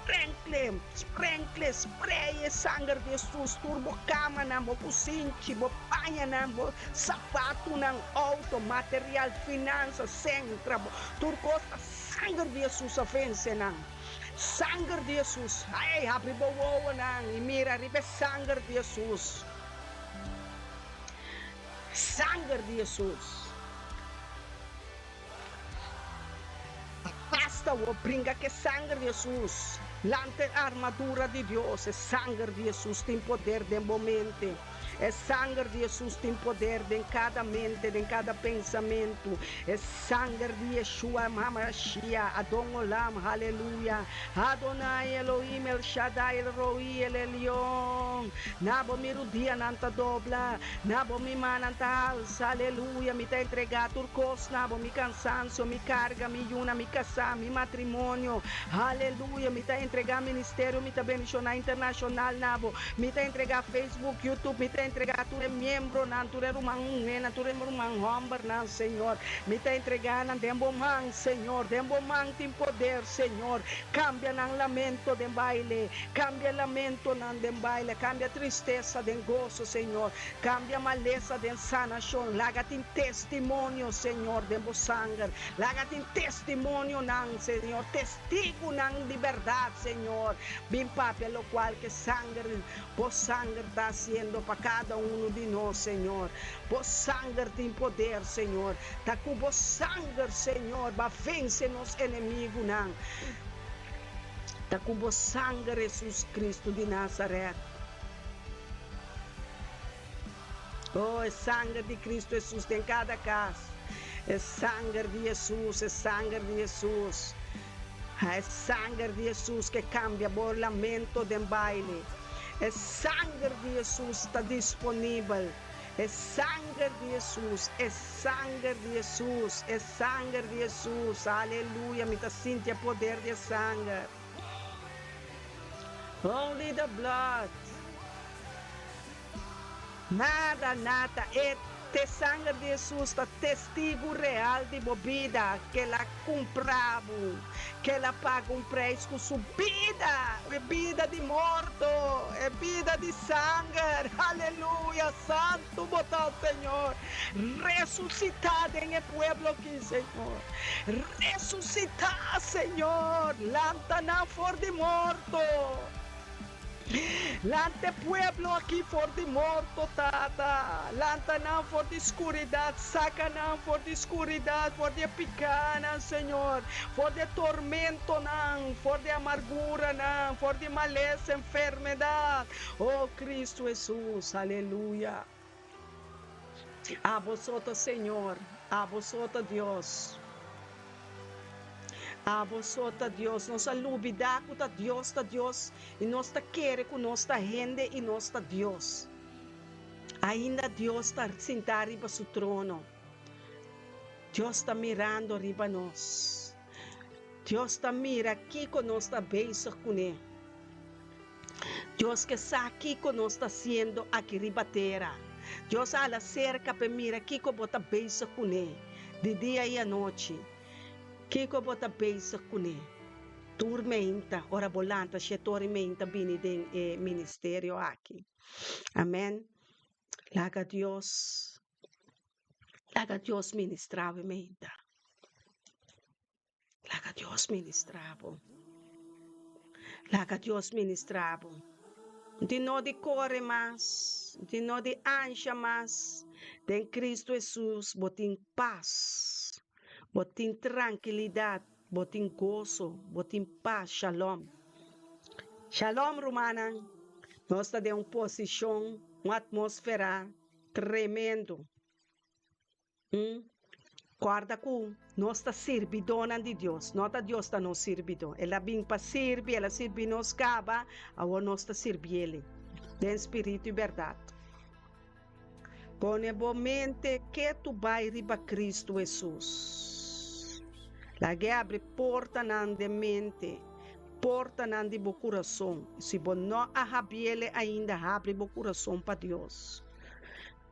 Sprenkle, sprenkle, spray e sanger di Hesus tur bo kamanan, bo kusinchi, bo pañanan, bo sapatunan, outo, material, finansa, sèn, trabou, tur kos ta sanger di Hesus a vense nan. Sanger di Hesus, hey, habri bo wowonan i mira riba e sanger di Hesus. Sanger di Hesus. Basta wo bringa ku e sanger di Hesus. Lanta e armadura di Dios. E sanger di Hesus tin poder den bo mente. E sanger di Hesus tin poder den kada mente, den kada pensamentu. E sanger di Yeshua Hamashiach, Adon Olam, haleluya. Adonai Elohim El Shaddai El Roi El Elyon. Na bo mi rudianan ta dobla, na bo mi mannan ta alsa, aleluya, mi ta entregá tur kos na bo, mi kansansio, mi karga, mi yuna, mi kasá, mi matrimonio, aleluya, mi ta entregá ministerio, mi ta bendishoná internashonal na bo, mi ta entregá Facebook, YouTube, mi ta entregá tur e miembronan, tur e ruman muhénan, tur e ruman hòmbernan, Señor, mi ta entregá nan den bo man, Señor, den bo man tin poder, Señor, kambia nan lamento den baile, kambia lamentonan den baile, kambia tristesa den goso, Señor, kambia malesa den sanashon, laga tin testimonio, Señor, den bo sanger, laga tin testimonionan, Señor, testigunan di bèrdat, Señor, bin papia lokual ke sanger, bo sanger ta hasiendo pa kada unu di nos, Señor, bo sanger tin poder, Señor, Ta ku bo sanger, Señor, b'a vense nos enemigunan. Ta ku bo sanger, Hesus Kristu di Nazaret. Oh, e sanger di Kristu Hesus den kada kas. E sanger di Hesus, e sanger di Hesus. Ha, e sanger di Hesus ke kambia bo lamento den baile. E sanger di Hesus ta disponibel. E sanger di Hesus, e sanger di Hesus, e sanger di Hesus, aleluya, mi ta sinti e poder di e sanger. Only the blood. Nada, nada, e te sanger di Hesus ta testigu real di bo bida, kel a kumpra bo, kel a paga un prijs ku su bida, e bida di morto, e bida di sanger. Aleluya! Santu bo ta, Señor. Resusitá den e pueblo aki, Señor. Resusitá, Señor. Lanta nan for di morto. Lanta e pueblo aki for di morto, Tata. Lanta nan for di skuridat. Saka nan for di skuridat, for di e pikánan, Señor, for di e tormentonan, for di e amarguranan, for di malesa, enfermedat. O Cristo Hesus, aleluya. Abo so ta Señor, abo so ta Dios. Abo so ta Dios. Nos a lubidá ku ta Dios ta Dios i nos ta kere ku nos ta hende i nos ta Dios. Ainda Dios ta sintá riba su trono. Dios ta mirando riba nos. Dios ta mira kiko nos ta bezig kuné. Dios ke sa kiko nos ta hasiendo aki riba tera. Dios a hala serka p'e mira kiko bo ta bezig kuné di dia i anochi. Kiko bo ta bezig kuné? Tur meinta, ora bo lanta shetor i meinta bini den e ministerio aki. Amen. Laga Dios, laga Dios ministra bo meinta. Laga Dios ministra bo. Laga Dios ministra bo. Di no di kore mas, di no di ansha mas. Den Cristo Hesus bo tin pas, bo tin trankilidat, bo tin goso, bo tin pas, shalom. Shalom rumannan, nos ta den un posishon, un atmósfera tremendo. Un, Kòrda ku nos ta sirbidónan di Dios, no ta Dios ta nos sirbidó. El a bin pa sirbi, el a sirbi nos kaba, awor nos ta sirbiel den spiritu i bèrdat. Pone bo mente ketu bai riba Kristu Hesus. Lag'é abri portanan den mente, portanan di bo kurason. Si bo no a habiel ainda, habri bo kurason pa Dios.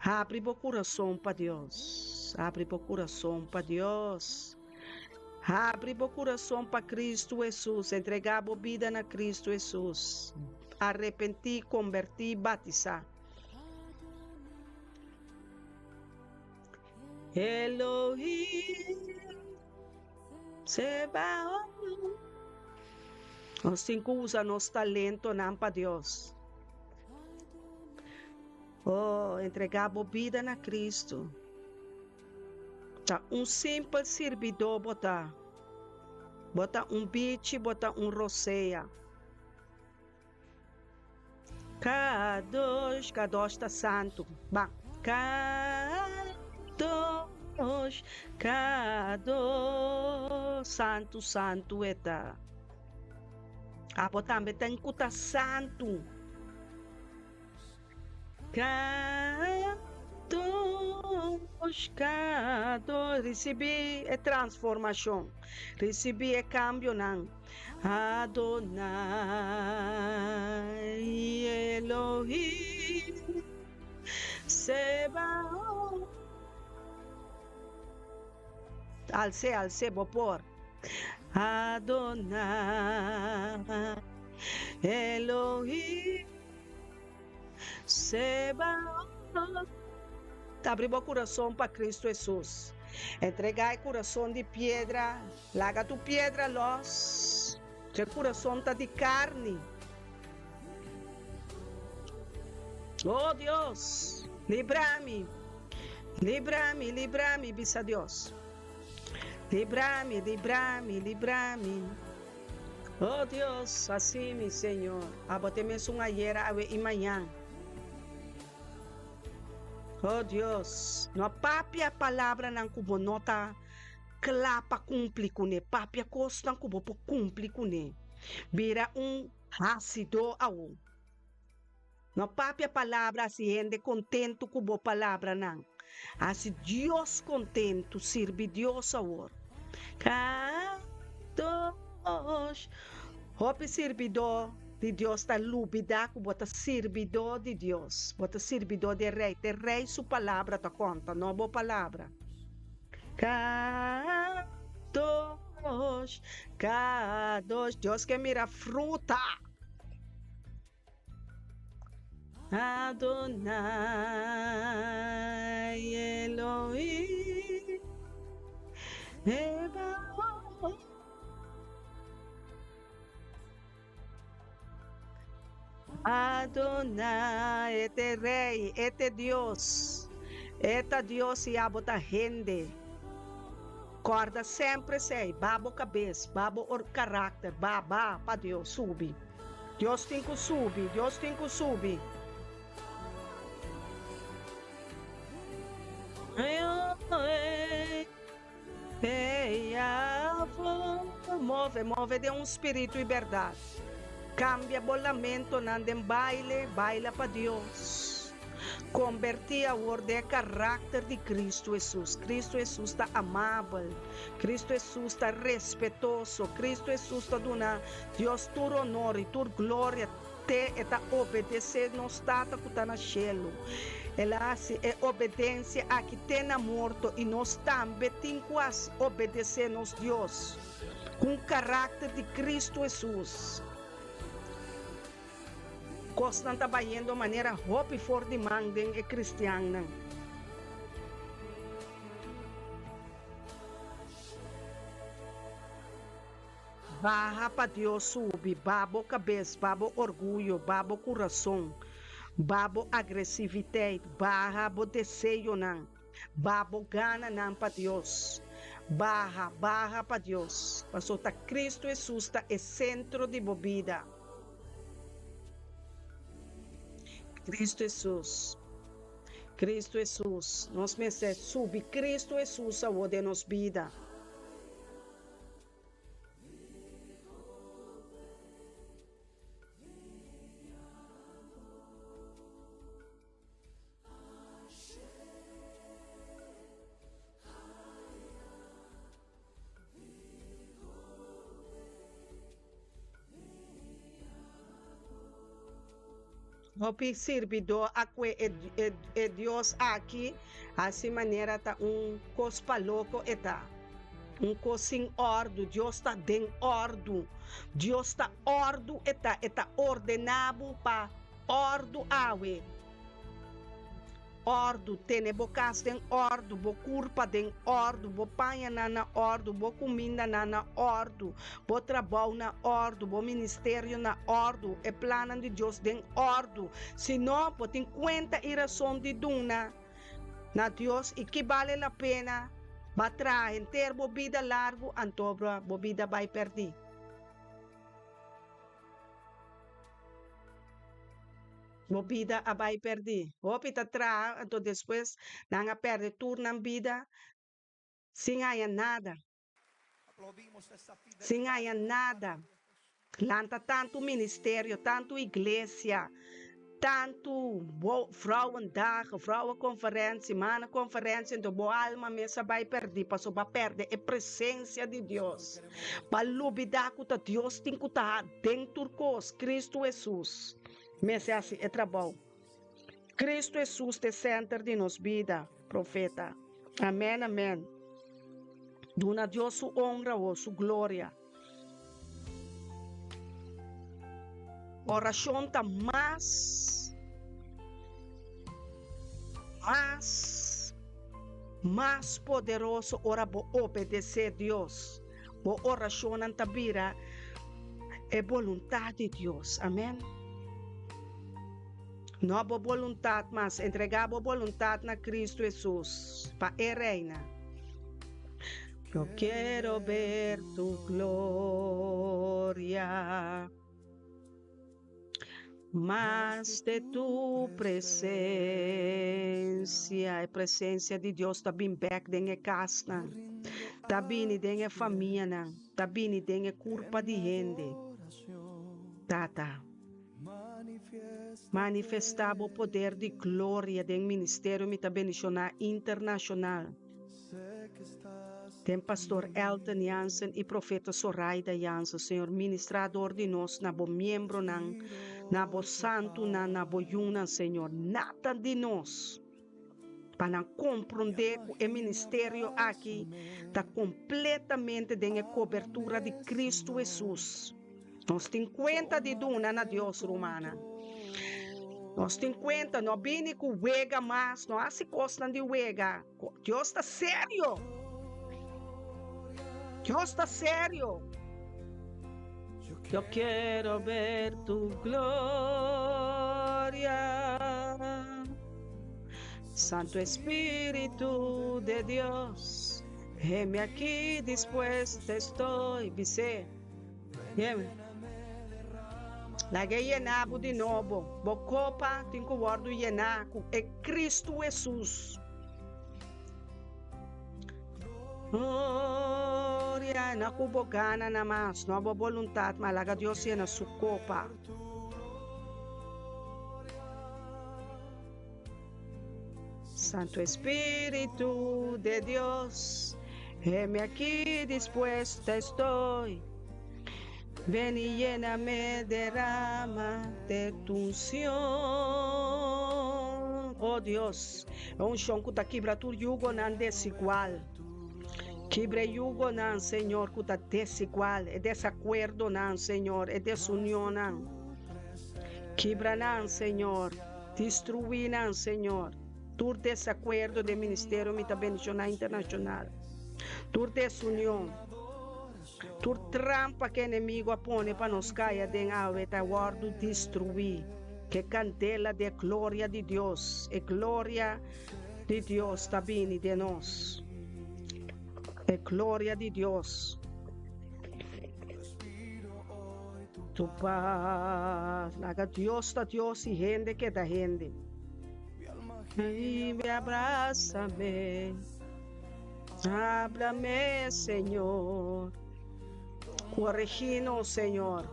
Habri bo kurason pa Dios. Habri bo kurason pa Dios. Habri bo kurason pa Kristu Hesus. Entregá bo bida na Kristu Hesus. Arepentí, kombertí, batisá. Elohim Sebaot. Nos tin ku usa nos talentonan pa Dios. Oh, entregá bo bida na Kristu. Ta un simpel sirbidó bo ta. Bo ta un bichi, bo ta un rosea. Kadosh, kadosh ta santu. Ban. Kadosh, kadosh, santu, santu e ta. Abo tambe ten ku ta santu. Kadosh, kadosh. Risibí e transformashon. Risibí e kambionan. Adonai Elohim Sebaot. Als'é, als'é, bo por. Adonai Elohim. Sebaot. Abri bo kurason pa Kristu Hesus. Entregá e kurason di piedra. Laga tu piedra lòs. Dje kurason ta di karni. O Dios, libra mi, libra mi, libra mi, bisa Dios. Libra mi, libra mi, libra mi. Oh Dios, haci mi, Señor, abo t'e mesun ayer, awe i mañan. Oh Dios, no papia palabranan cu bo no ta cla pa cumpli cune, papia cosnan cu bo por cumpli cune. Bira un hacidor awo. No papia palabra haci hende contento cu bo palabranan. Haci Dios contento, sirbi Dios awor. Kadosh. Hopi sirbidó di Dios ta lubidá cu bo ta sirbidó di Dios. Bo ta sirbidó di e Rey. T'e Rey su palabra ta conta, no bo palabra. Kadosh, kadosh. Dios ke mira fruta. Adonai Elohim Sebaot. Adonai, e ta e Rei, e ta e Dios, e ta Dios i abo ta hende. Kòrda semper esei, ba bo kabes, ba bo karakter, ba, ba pa Dios, subi. Dios tin ku subi, Dios tin ku subi. Move, move den un spiritu i bèrdat. Kambia bo lamentonan den baile, baila pa Dios. Kombertí awor den e karakter di Kristu Hesus. Kristu Hesus ta amabel. Kristu Hesus ta respetoso. Kristu Hesus ta duna Dios tur honor i tur gloria te e ta obedesé nos Tata ku ta na shelu. El a hasi e obedensia aki te na morto i nos tambe tin ku hasi obedesé nos Dios ku un karakter di Kristu Hesus. Kosnan ta bayendo manera hopi for di man den e kristiannan. Baha pa Dios subi, ba bo kabes, ba bo orguyo, ba bo kurason. Baha bo agresiviteit, baha bo deseonan, baha bo gananan pa Dios. Baha, baha pa Dios, pasobra ta Cristo Hesus ta e sentro di bo bida. Cristo Hesus, Cristo Hesus, nos mester subi Cristo Hesus awor den nos bida. Hopi sirbidó a kue e Dios aki hasi manera ta un kos pa loko e ta. Un kos sin òrdu. Dios ta den òrdu. Dios ta òrdu e ta. E ta ordená bo pa òrdu awe. Òrdu, tene bo kas den òrdu, bo kurpa den òrdu, bo pañanan na òrdu, bo kumindanan na òrdu, bo trabou na òrdu, bo ministerio na òrdu, e plannan di Dios den òrdu. Si no, bo tin kuenta i rason di duna na Dios i ki bale la pena ba traha henter bo bida largu anto bo bida bai pèrdí. Bo bida a bai pèrdí. Hopi ta traha, anto despues nan a pèrdè tur nan bida sin haña nada. Sin haña nada. Lanta tantu ministerio, tantu iglesia, tantu vrouwendag, vrouwenconferentie, mannenconferentie, anto bo alma mes a bai pèrdí pasobra bo a pèrdè e presencia di Dios. Bo a lubidá ku ta Dios tin ku ta den tur kos, Cristo Hesus. Mester hasi e trabou. Cristo Hesus ta e center di nos bida, profeta. Amen amen. Duna Dios su honra o su gloria. Oracion ta mas mas mas poderoso ora bo obedece Dios. Bo oracionnan ta bira e boluntad di Dios. Amen. No bo boluntad mas, entrega bo boluntad na Cristo Jesus pa E reina. Yo quiero ver tu gloria. Mas de tu presencia. E presencia di Dios ta bin bek den e casnan, ta bini den e famianan, ta bini den e curpa di hende. Tata, manifesta bo poder di gloria den Ministerio Mi Ta Bendiciona Internacional. Den Pastor Elton Jansen y Profeta Soraida Jansen, Señor, ministra dor di nos na bo miembronan, na bo santunan, na bo yunan, Señor. Nada di nos pa nan comprende cu e ministerio aki ta completamente den e cobertura di Cristo Jesus. Nos tin cuenta di duna na Dios, rumannan. Nos tin cuenta, no bini cu wega mas, no haci cosnan di wega. Dios ta serio. Dios ta serio. Yo quiero ver tu gloria. Santo Espíritu de Dios, heme aquí dispuesta estoy. Bis'é. Laga e yená bo di nobo. Bo kopa tin ku wòrdu yená ku e Kristu Hesus. Gloria! No ku bo gana na mas, no bo boluntat, ma laga Dios yena su kopa. Santo Espíritu de Dios, heme aquí dispuesta estoy. Ven y lléname, derrama de tu unción. Oh Dios, e unshon ku ta kibra tur yugonan desigual. Kibra e yugonan, Señor, ku ta desigual, e desakuerdonan, Señor, e desunionnan. Kibra nan, Señor. Destruí nan, Señor. Tur desakuerdo den ministerio mi ta bendishoná internashonal. Tur desunion, tur trampa ku enemigo a pone pa nos kai aden awe ta wòrdu destruí. Ke kandela di e gloria di Dios, e gloria di Dios ta bini den nos. E gloria di Dios. Tu pas. Laga Dios ta Dios i hende keda hende. Ven abrázame, háblame, Señor. Corregí nos, Señor.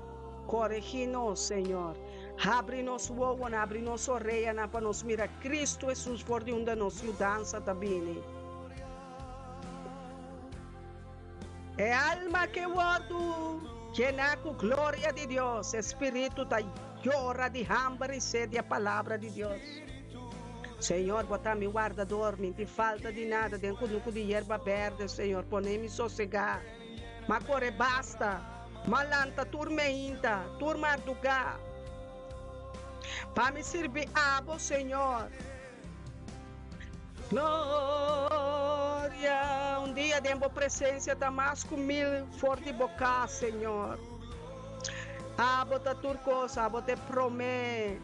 Corregí nos, Señor. Habri nos wowonan, habri nos oreanan pa nos mira Cristo Hesus for di unda nos yudansa ta bini. E alma ke wòrdu yená ku gloria di Dios, e spiritu ta yora di hamber i sed di e palabra di Dios. Señor, bo ta mi wardador, mi tin falta di nada, den kunuku di yerba berde, Señor, pone mi sosegá. M'a kore basta, m'a lanta tur meinta, tur mardugá, pa mi sirbi abo, Señor. Gloria! Un dia den bo presencia ta mas cu mil for di bo cas, Señor. Abo ta tur cos, abo ta e prome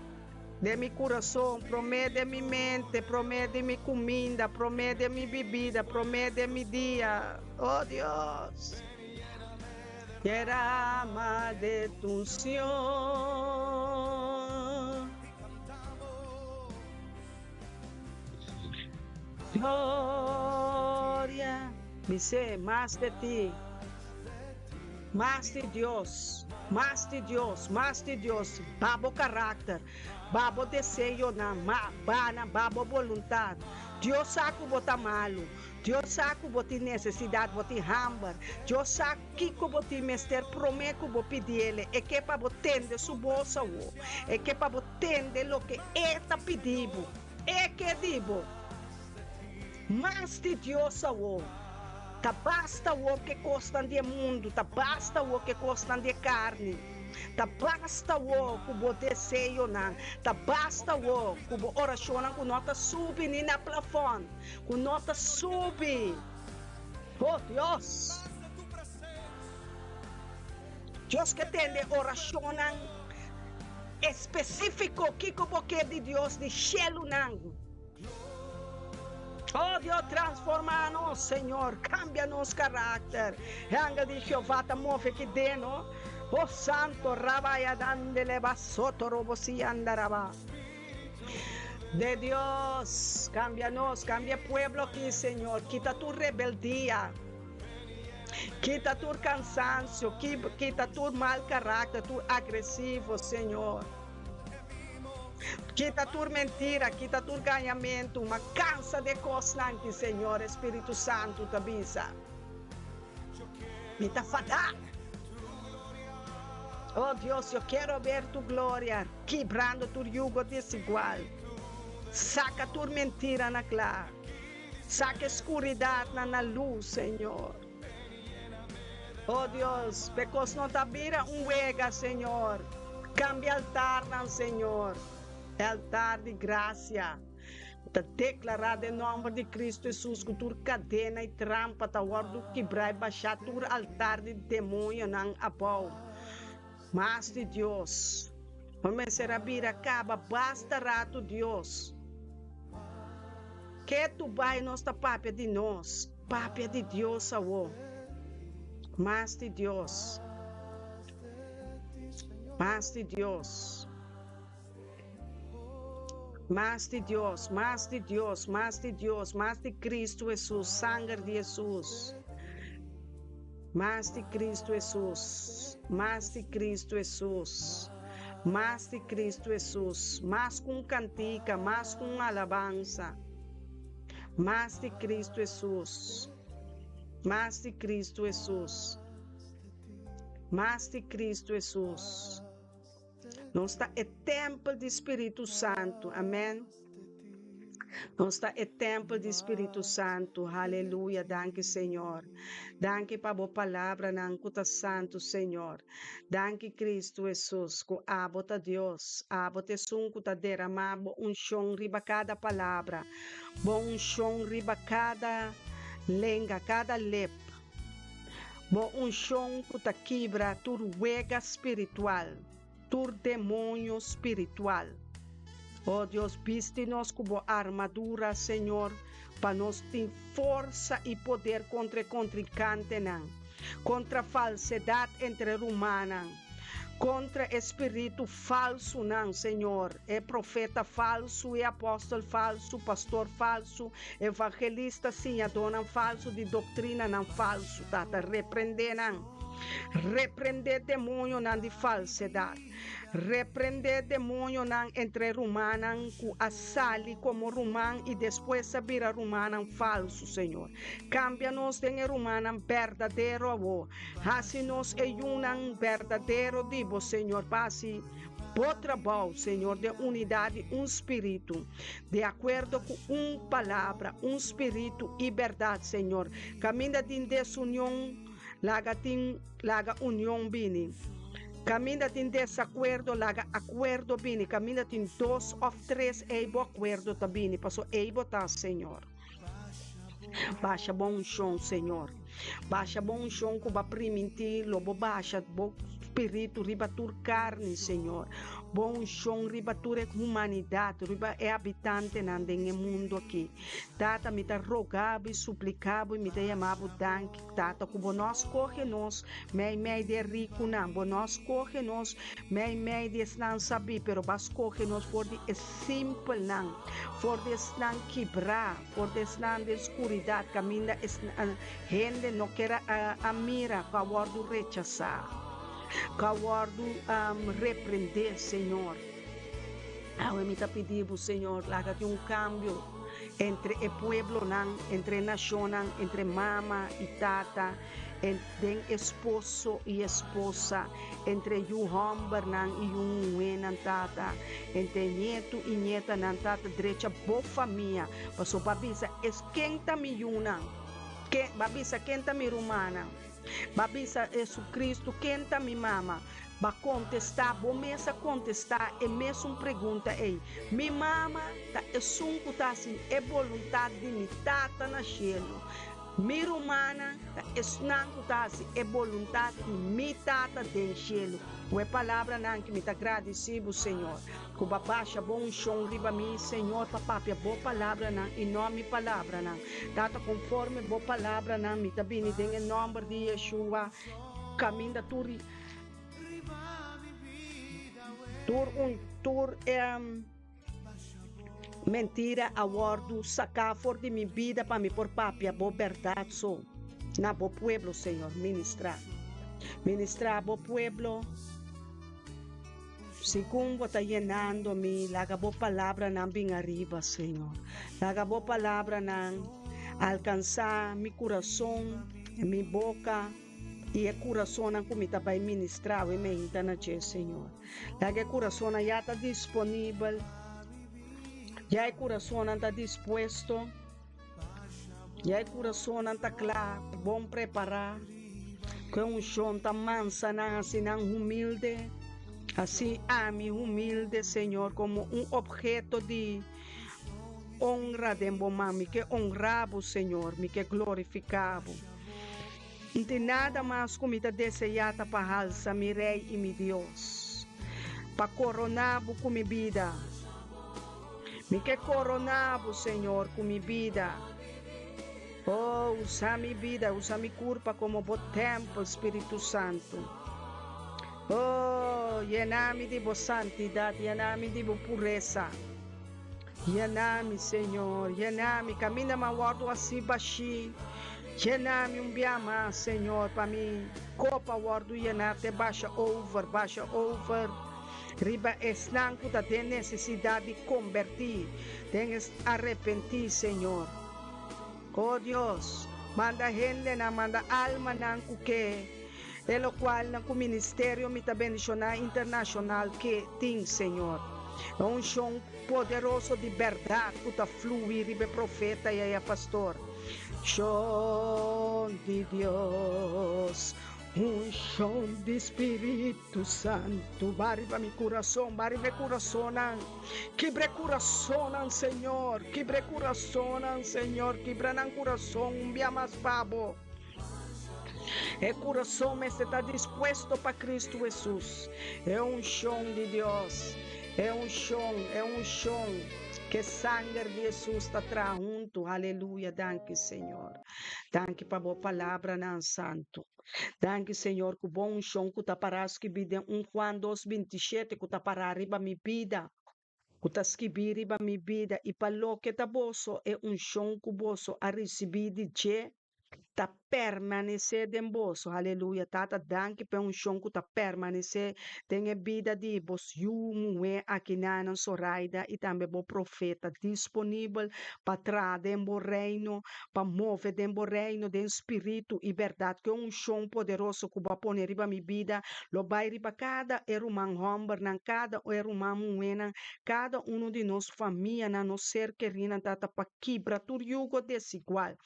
den mi curason, prome den mi mente, prome den mi cuminda, prome den mi bibida, prome den mi dia. Oh Dios! Derama de tu uncion. Gloria. Mi sé mas de ti, mas di Dios, mas di Dios, mas di Dios, ba bo karakter, ba bo deseonan, ma bana ba bo boluntat. Dios sa ku bo ta malu, Dios sa ku bo tin nesesidat, bo tin hamber. Dios sa kiko bo tin mester promé ku bo pidiele. E ke pa bo tende su bos awo. E ke pa bo tende loke E ta pidi bo. E ke di bo mas di Dios awo. Ta basta awo ku e kosnan di e mundu, ta basta awo ku e kosnan di e karni, ta basta awo ku bo deseonan, ta basta awo ku bo orashonnan ku no ta subi ni na plafòn. Ku no ta subi. Oh Dios! Dios ke tende orashonnan espesífiko. Kiko bo ke di Dios di shelunan? Oh Dios, transformá nos, Señor. Kambia nos karakter. E angel di Jehová ta move aki den, no? Oh Santo, rabaya dandele basoto robo si andaraba. De Dios, cambia nos, cambia e pueblo aki, Señor. Kita tur rebeldia, kita tur cansancio, kita tur mal carácter, tur agresivo, Señor. Kita tur mentira, kita tur gañamento. Ma cansa de cosnan aki, Señor. Espíritu Santo ta bisa. Mi ta fadá. Oh Dios, yo quiero ver tu gloria kibrando tur yugo desigual. Saca tur mentira na cla. Saca e scuridadnan na luz, Señor. Oh Dios, p'e cos no ta bira un wega, Señor. Cambia altarnan, Señor. E altar di gracia. Ta deklará den nòmber di Kristu Hesus ku tur kadena i trampa ta wòrdu kibrá i bashá tur altar di demoñonan abou. Mas di Dios. Bo mester a bira kaba basta ratu Dios. Ketu bai nos ta papia di nos, papia di Dios awo. Mas di Dios. Mas di Dios. Mas di Dios, mas di Dios, mas di Dios, mas di Cristo Hesus, sanger di Hesus. Mas di Cristo Hesus, mas di Cristo Hesus, mas di Cristo Hesus, mas ku un kantika, mas ku un alabansa. Mas di Cristo Hesus, mas di Cristo Hesus, mas di Cristo Hesus. Nos ta e tèmpel di Spiritu Santu. Amèn. Nos ta e tèmpel di Spiritu Santu. Haleluya. Danki, Señor. Danki pa bo palabranan ku ta santu, Señor. Danki, Kristu Hesus, ku abo ta Dios. Abo ta esun ku ta deramá bo unshon riba kada palabra, bo unshon riba kada lenga, kada lep. Bo unshon ku ta kibra tur wega spiritual. tur demoño spiritual. Oh Dios, bisti nos ku bo armadura, Señor, pa nos tin forsa i poder kontra e kontrinkantenan, kontra falsedat entre rumannan, kontra e spiritu falsunan, Señor, e profeta falsu, e apòstel falsu, pastor falsu, evangelista, siñadónan falsu di doktrinanan falsu, Tata, reprendé nan. Reprendé demoñonan di falsedat. Reprendé demoñonan entre rumannan ku a sali komo ruman i despues a bira rumannan falsu, Señor. Kambia nos den e rumannan berdadero awor. Hasi nos e yunan berdadero di Bo, Señor, pa hasi Bo trabou, Señor, den unidat di un spiritu, di akuerdo ku un palabra, un spiritu i bèrdat, Señor. Kaminda tin desunion, Laga tin laga union bini. Kaminda tin desakuerdo laga akuerdo bini. Kaminda tin dos òf tres ei bo akuerdo ta bini paso ei bo ta Señor. Basha bo unshon Señor. Basha bo unshon ku bo a primintí lo bo basha bo spiritu riba tur karni Señor. Bo unshon riba tur e humanidat riba e habitantenan den e mundu aki. Tata mi ta roga bo i suplika bo i mi ta yama bo danki. Tata ku bo no a skohe nos meimei di e rikunan, bo no a skohe nos meimei di esnan sabí, pero bo a skohe nos for di e simpelnan, for di esnan kibrá, for di esnan den skuridat kaminda hende no ker a mira ku a wòrdu rechasá, ku a wòrdu reprendé, Señor. Awe mi ta pidi bo, Señor, laga tin un kambio entre e pueblonan, entre e nashonnan, entre mama i tata, den esposo i esposa, entre yu hòmbernan i yu muhénan, Tata, entre ñetu i ñetanan, Tata, drecha bo famia, pasobra bo a bisa, Es ken ta mi yunan? Ken, bo a bisa, Ken ta mi rumannan? Bo a bisa Jesucristo, Ken ta mi mama? B'a kontestá, bo mes a kontestá e mesun pregunta ei. Mi mama ta esun ku ta hasi e boluntat di mi Tata na shelu. Mi rumannan ta esnan ku ta hasi e boluntat di mi Tata den shelu. Ku e palabranan aki mi ta gradisí bo, Señor, ku b'a basha bo unshon riba mi, Señor, pa papia bo palabranan i no mi palabranan. Tata, konforme bo palabranan mi ta bini den e nòmber di Yeshua, kaminda tur. Tur un tur e mentira a wòrdu saká for di mi bida pa mi por papia bo bèrdat so na bo pueblo, Señor. Ministrá. Ministrá bo pueblo segun bo ta yenando mi. Laga bo palabranan bin ariba, Señor. Laga bo palabranan alkansá mi kurason, mi boka. I e kurasonnan ku mi ta bai ministrá awe meinta na dje, Señor. Laga e kurasonnan ya ta disponibel, ya e kurasonnan ta dispuesto, ya e kurasonnan ta kla, bon prepará, ku e unshon ta mansa nan, hasi nan humilde, hasi ami humilde, Señor, komo un opheto di honra den bo man. Mi ke honra bo, Señor, mi ke glorifiká bo. N tin nada mas ku mi ta deseá ta pa halsa mi Rei i mi Dios, pa koroná bo ku mi bida. Mi ke koroná bo, Señor, ku mi bida. O, usa mi bida, usa mi kurpa komo bo tèmpel, Spiritu Santu. O, yena mi di bo santidat, yena mi di bo puresa. Yena mi, Señor, yena mi, kaminda mi a wòrdu hasi bashí. Yena mi un bia mas, Señor, pa mi kopa wòrdu yená te basha over, basha over riba esnan ku ta den nesesidat di kombertí, den arepentí, Señor. O Dios, manda hendenan, manda almanan ku ke e lokualnan ku ministerio mi ta bendishoná internashonal ke tin, Señor. E unshon poderoso di bèrdat ku ta flui riba e profeta i e pastor. Shon di Dios, unshon di Spiritu Santu, ba riba mi kurason, ba riba e kurasonnan. Kibra e kurasonnan, Señor, kibra e kurasonnan, Señor, kibra nan kurason un bia mas pa bo. E kurason mester ta dispuesto pa Kristu Hesus. E unshon di Dios, e unshon, e unshon ku e sanger di Hesus ta traha huntu. Aleluya! Danki, Señor. Danki pa bo palabranan santu. Danki, Señor, ku bo unshon ku ta pará skibí den 1 Juan 2:27 ku ta pará riba mi bida, ku ta skibí riba mi bida, i pa loke ta boso, e unshon ku boso a risibí di dje ta permanesé den boso. Aleluya. Tata, danki pa e unshon ku ta permanesé den e bida di bo yu muhé akinanan Soraida i tambe bo profeta disponibel pa traha den bo reino, pa move den bo reino den spiritu i bèrdat. Ku e unshon poderoso ku bo a pone riba mi bida lo bai riba kada e ruman hòmbernan, kada e ruman muhénan, kada unu di nos famianan, nos ser kerínan, Tata, pa kibra tur yugo desigual,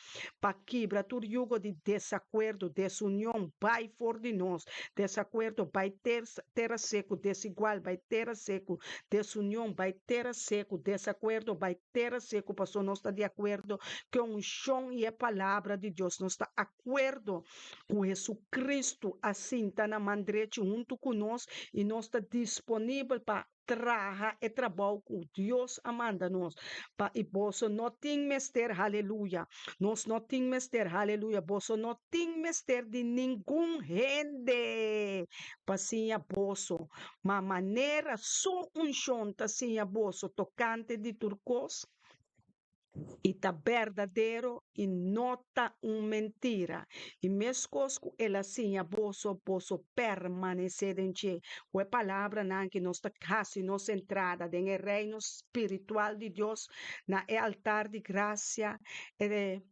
pa kibra tur yugo di desakuerdo, desunion, bai for di nos, desakuerdo bai tera seku, desigual bai tera seku, desunion bai tera seku, desakuerdo bai tera seku, pasobra nos ta di akuerdo ku e unshon i e Palabra di Dios, nos ta akuerdo ku Hesukristu a sinta na man drechi huntu ku nos i nos ta disponibel pa traha e trabou ku Dios a manda nos pa i boso no tin mester, haleluya, nos no tin mester, haleluya, boso no tin mester di ningun hende pa siña boso, ma manera su unshon ta siña boso tokante di tur kos, i ta berdadero i no ta un mentira. I meskos ku el a siña boso, boso permanesé den dje. Ku e palabranan aki nos ta hasi nos entrada den e reino spiritual di Dios na e altar di grasia, e.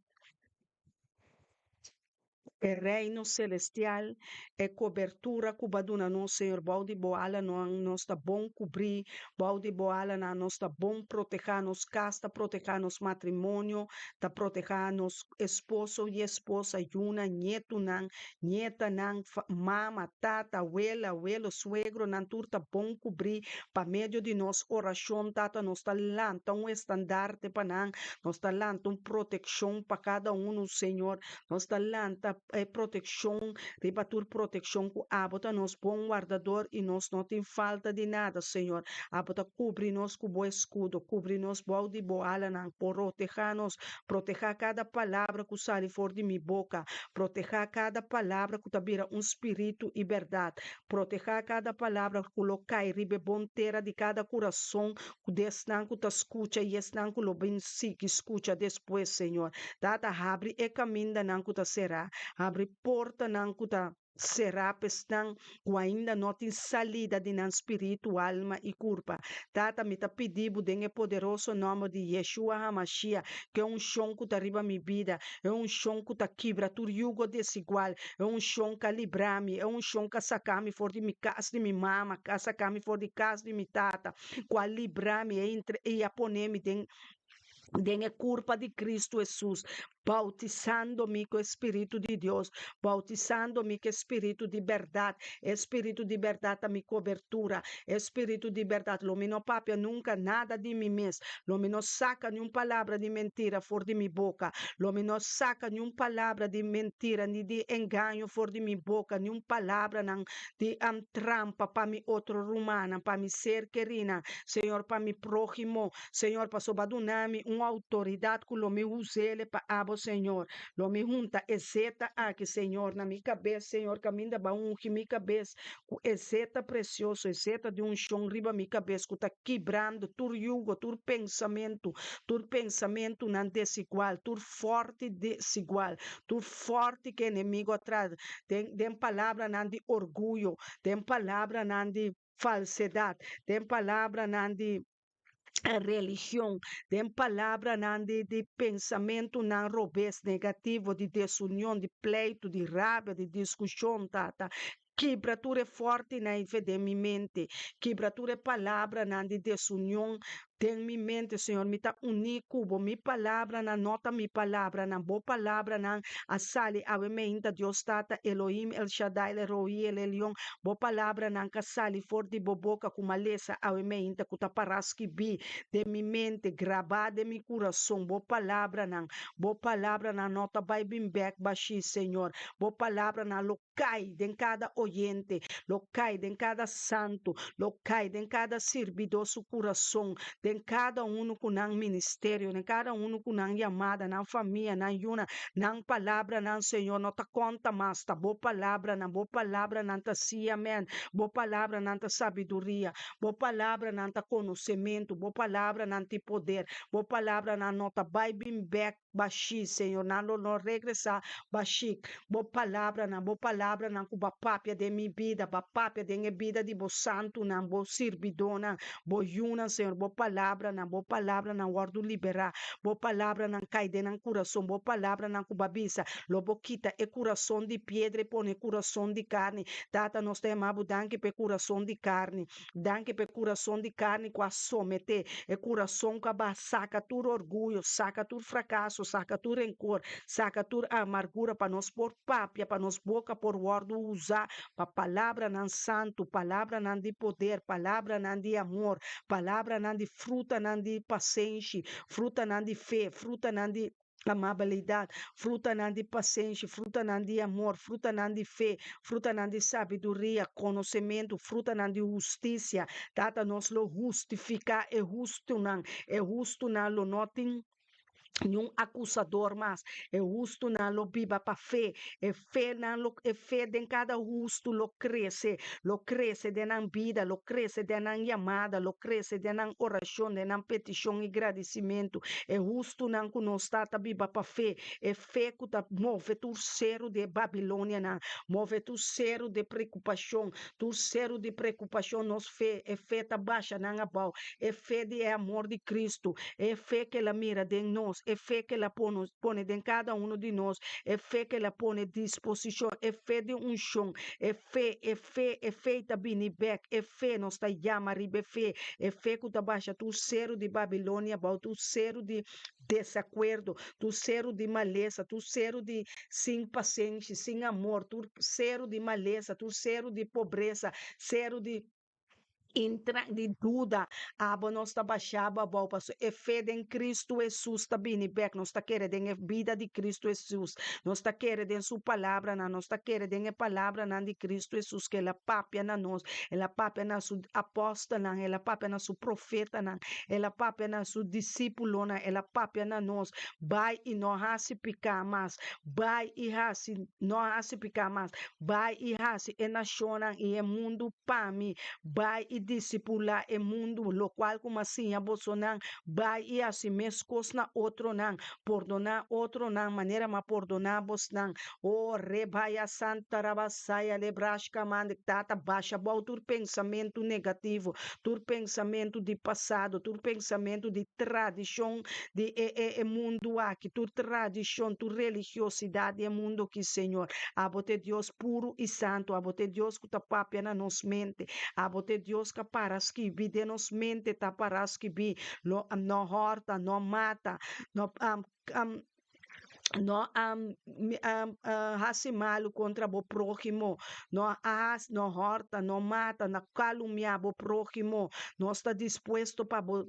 E Reino Celestial, e cobertura cu Bo a duna nos, Señor, bou di Bo alanan nos ta bon cubrí, bou di Bo alanan nos ta bon protehá, nos cas ta protehá, nos matrimonio ta protehá, nos esposo y esposa, yunan, ñetunan, ñetanan, mama, tata, wela, welo, suegronan, tur ta bon cubrí pa medio di nos oracion, Tata, nos ta lanta un estandarte pa nan, nos ta lanta un proteccion pa cada uno, Señor. Nos ta lanta e protekshon riba tur protekshon ku abo ta nos bon wardador i nos no tin falta di nada, Señor. Abo ta kubri nos ku bo eskudo, kubri nos bou di bo alanan, protehá nos, protehá kada palabra ku sali for di mi boka, protehá kada palabra ku ta bira un spiritu i bèrdat, protehá kada palabra ku lo kai riba e bon tera di kada kurason ku di esnan ku ta skucha i esnan ku lo bin sigui skucha despues, Señor. Tata, habri e kamindanan ku ta será, habri portanan ku ta será pa esnan ku ainda no tin salida di nan spiritu, alma i kurpa. Tata, mi ta pidi Bo den e poderoso nòmber di Yeshua HaMashiach, ku e unshon ku ta riba mi bida, e unshon ku ta kibra tur yugo desigual, e unshon ku a libra mi, e unshon ku a saka mi for di mi kas di mi mama, ku a saka mi for di kas di mi tata, ku a libra mi i a pone mi den den e kurpa di Kristu Hesus, bautisando mi ku e Spiritu di Dios, bautisando mi ku e Spiritu di bèrdat. E Spiritu di bèrdat ta mi kobertura. E Spiritu di bèrdat, lo mi no papia nunka nada di mi mes, lo mi no saka niun palabra di mentira for di mi boka, lo mi no saka niun palabra di mentira ni di engaño for di mi boka, niun palabranan di trampa pa mi otro rumannan, pa mi ser kerinan, Señor, pa mi próhimo, Señor, pasobra bo a duna mi un outoridat ku lo mi us'el pa abo, Señor. Lo mi hunta e zeta aki, Señor, na mi kabes, Señor, kaminda bo a ungi mi kabes ku e zeta presioso, e zeta di unshon riba mi kabes ku ta kibrando tur yugo, tur pensamentu, tur pensamentunan desigual, tur fòrti desigual, tur fòrti ku enemigo a traha den den palabranan di orguyo, den palabranan di falsedat, den palabranan di religion, den palabranan di di pensamentunan robes, negativo, di desunion, di pleitu, di rabia, di diskushon, Tata. Kibra tur e fòrtinan ei fe den mi mente. Kibra tur e palabranan di desunion. Den mi mente, Señor, mi ta uní ku bo. Mi palabranan no ta mi palabranan, bo palabranan a sali awe meinta, Dios Tata, Elohim, El Shaddai, El Roi, El Elyon. Bo palabranan ka sali for di bo boka ku malesa awe meinta, ku ta pará skibí den mi mente, grabá den mi kurason. Bo palabranan, bo palabranan no ta bai bin bèk bashí, Señor. Bo palabranan lo kai den kada oyente, lo kai den kada santu, lo kai den kada sirbidó su kurason, den kada unu ku nan ministerio, den kada unu ku nan yamada, nan famia, nan yunan, nan palabranan, Señor, no ta konta mas, ta Bo palabranan, Bo palabranan ta sí, amèn, Bo palabranan ta sabiduria, Bo palabranan ta konosementu, Bo palabranan tin poder, Bo palabranan no ta bai bin bèk bashí, Señor, nan lo no regresá bashí. Bo palabranan, Bo palabranan ku Bo a papia den mi bida, Bo a papia den e bida di Bo santunan, Bo sirbidónan, Bo yunan, Señor, Bo palabranan, Bo palabranan wòrdu liberá, Bo palabranan kai den nan kurason, Bo palabranan ku Bo a bisa, lo Bo kita e kurason di piedra i pone e kurason di karni. Tata, nos ta yama Bo danki pa e kurason di karni. Danki pa e kurason di karni ku a someté, e kurason ku a baha saka tur orguyo, saka tur frakaso, saka tur renkor, saka tur amargura pa nos por papia, pa nos boka por wòrdu usá pa palabranan santu, palabranan di poder, palabranan di amor, palabranan di frutanan di pasenshi, frutanan di fe, frutanan di amabilidat, frutanan di pasenshi, frutanan di amor, frutanan di fe, frutanan di sabiduria, konosementu, frutanan di hustisia. Tata, nos lo hustifiká e hustunan. E hustunan lo no tin niun akusador mas. E hustunan lo biba pa fe. E fenan lo, e fe den kada hustu lo krese, lo krese den nan bida, lo krese den nan yamada, lo krese den nan orashon, den nan petishon i gradisimentu. E hustunan ku nos ta, ta biba pa fe, e fe ku ta move tur seru di e Babilonianan, move tur seru di preokupashon, tur seru di preokupashon, nos fe, e fe ta basha nan abou, e fe di e amor di Kristu, e fe ku el a mira den nos, e fe ku el a pone den kada uno di nos, e fe ku el a pone disposishon, e fe di unshon, e fe, e fe, e fe ta bini bèk, e fe, nos ta yama riba e fe, e fe ku ta basha tur seru di Babilonia abou, tur seru di desakuerdo, tur seru di malesa, tur seru di sin pasenshi, sin amor, tur seru di malesa, tur seru di pobresa, seru di Intra di duda, abo nos ta bashá bo abou pasobra e fe den Cristo Hesus ta bini bek. Nos ta kere den e bida di Cristo Hesus. Nos ta kere den Su palabranan. Nos ta kere den e palabranan di Cristo Hesus ku El a papia na nos. El a papia na Su apòstelnan. El a papia na Su profetanan. El a papia na Su disípulonan. El a papia na nos. Bai i no hasi piká mas. Bai i hasi, no hasi piká mas. Bai i hasi e nashonnan i e mundu pa mi. Bai i disipulá e mundu, lokual ku mi a siña bosonan. Bai i hasi meskos na otronan. Pordoná otronan manera mi a pordoná bosnan. O Rebaya Santa Rabasaya Lebrashka Mande, Tata, basha bou tur pensamentu negativo, tur pensamentu di pasado, tur pensamentu di tradishon di e e e mundu aki, tur tradishon, tur religiosidat di e mundu aki, Señor. Abo ta e Dios puru i santu, abo ta e Dios ku ta papia na nos mente, abo ta e Dios ku a para skibí den nos mente, ta para skibí, lo no hòrta, no mata, no No hasi malu kontra bo próhimo, no hasi, no hòrta, no mata, no kalumniá bo próhimo. Nos ta dispuesto pa bo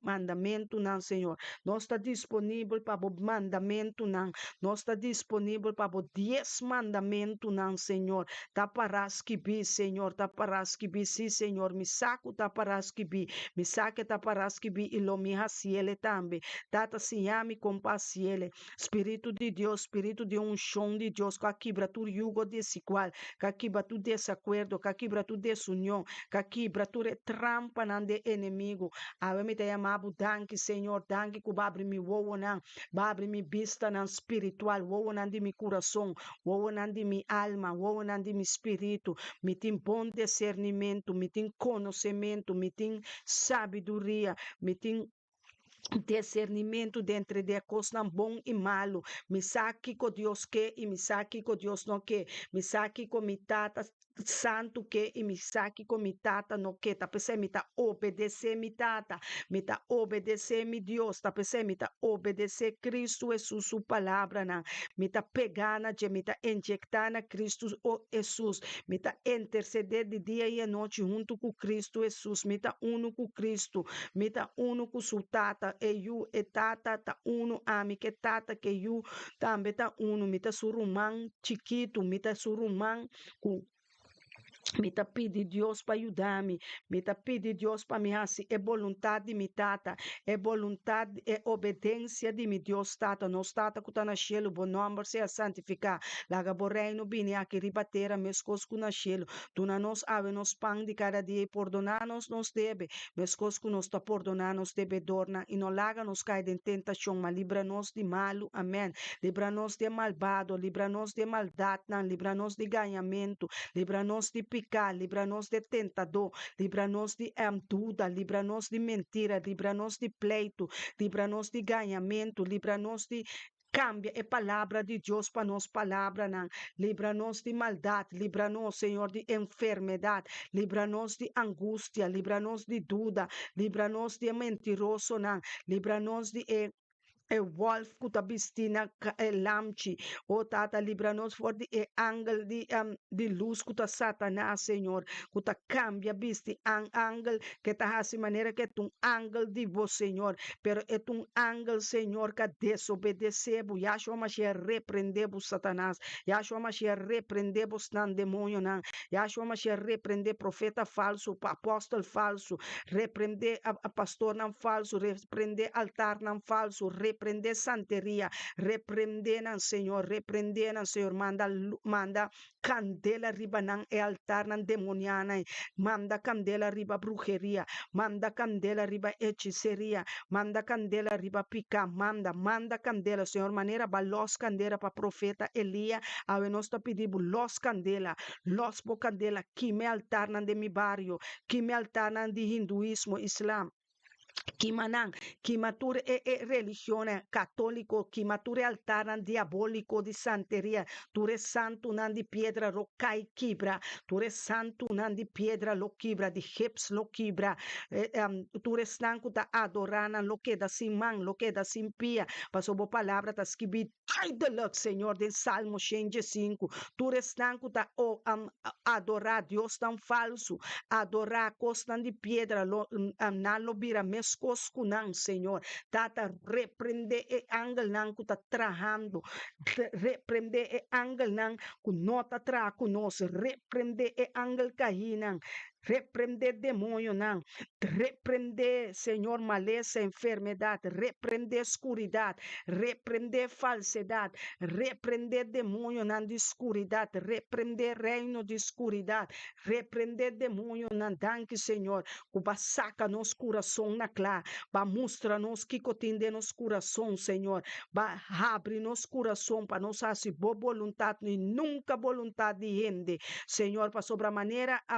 mandamentunan, Señor. Nos ta disponibel pa bo mandamentunan. Nos ta disponibel pa bo dies mandamentunan, Señor. Ta pará skibí, Señor, ta pará skibí. Sí, Señor, mi sa ku ta pará skibí. Mi sa ke ta pará skibí i lo mi hasiele tambe. Tata, siña mi kon pa hasiele. Spiritu di Dios, spiritu di unshon di Dios ku a kibra tur yugo desigual, ku a kibra tur desakuerdo, ku a kibra tur desunion, ku a kibra tur e trampanan di e enemigu. Awe mi ta yama bo danki, Señor, danki ku bo a abri mi wowonan, bo a abri mi bistanan spiritual, wowonan di mi kurason, wowonan di mi alma, wowonan di mi spiritu. Mi tin bon disernimentu, mi tin konosementu, mi tin sabiduria, mi tin Disernimentu dentre di e kosnan bon i malu. Mi sa kiko Dios ke i mi sa kiko Dios no ke. Mi sa kiko mi Tata. Santu ke i mi sa kiko mi Tata no ke, ta p'esei mi ta obedesé mi Tata, mi ta obedesé mi Dios, ta p'esei mi ta obedesé Kristu Hesus su palabranan, mi ta pegá na dje, mi ta inyektá na Kristu Hesus, mi ta intersedé di dia i anochi huntu ku Kristu Hesus, mi ta unu ku Kristu, mi ta unu ku su Tata, e Yu, e Tata ta unu, ami ku e Tata ku e Yu tambe ta unu, mi ta su ruman chikitu, mi ta su ruman ku mi ta pidi Dios pa yuda mi, mi ta pidi Dios pa mi hasi e boluntat di mi Tata, e boluntat, e obedensia di mi Dios Tata. Nos Tata ku ta na shelu, bo nòmber sea santifiká. Laga bo Reino bini aki riba tera meskos ku na shelu. Duna nos awe nos pan di kada dia i pordoná nos nos debe, meskos ku nos ta pordoná nos debedornan. I no laga nos kai den tentashon, ma libra nos di malu. Amèn. Libra nos di e malbado, libra nos di e maldatnan, libra nos di gañamentu, libra nos di piká, libra nos di e tentadó, libra nos di duda, libra nos di mentira, libra nos di pleitu, libra nos di gañamentu, libra nos di kambia e palabra di Dios pa nos palabranan, libra nos di maldat, libra nos, Señor, di enfermedat, libra nos di angustia, libra nos di duda, libra nos di e mentirosonan, libra nos di e e wolf ku ta bisti na e lamchi. O Tata, libra nos for di e angel di, di lus ku ta Satanas, Señor, ku ta kambia bisti an angel ke ta hasi manera ke ta un angel di bo, Señor, pero e ta un angel, Señor, ka desobedesé bo. Yahshua Mashiach reprendé bo, Satanas. Yahshua Mashiach reprendé bosnan demonionan. Yahshua Mashiach reprendé profeta falsu, apòstel falsu, reprendé pastornan falsu, reprendé altarnan falsu, reprendé santeria, reprendé nan, Señor, reprendé nan, Señor, manda, manda kandela riba nan e altarnan demonianan, manda kandela riba bruheria, manda kandela riba hechiseria, manda kandela riba piká, manda, manda kandela, Señor, manera ba lòs kandela pa profeta Elia, awe nos ta pidi bo lòs kandela, lòs bo kandela, kima e altarnan den mi bario, kima e altarnan di hinduismo, islam. Kima nan, kima tur e e religionnan katóliko, kima tur e altarnan diabóliko di santeria, tur e santunan di piedra lo kai kibra, tur e santunan di piedra lo kibra, di gips lo kibra, tur esnan ku ta adorá nan lo keda sin man, lo keda sin pia, pasobra bo palabra ta skibí duidelijk, Señor, den Salmo shen diesinku, tur esnan ku ta adorá diosnan falsu, adorá kosnan di piedra, lo, nan lo bira meskos ku nan, Señor. Tata, reprendé e angelnan ku ta trahando, reprendé e angelnan ku no ta traha ku nos, reprendé e angel kaínan, Reprendé demoñonan, reprendé, Señor, malesa, enfermedad, reprendé skuridat, reprendé falsedad, reprendé demoñonan di skuridat, reprendé reino di skuridat, reprendé demoñonan. Danki, Señor, ku ba saka nos kurason na kla, ba mustra nos kiko tin den nos kurason, Señor, ba habri nos kurason pa nos hasi bo boluntat i nunka boluntat di hende, Señor, pasobra manera a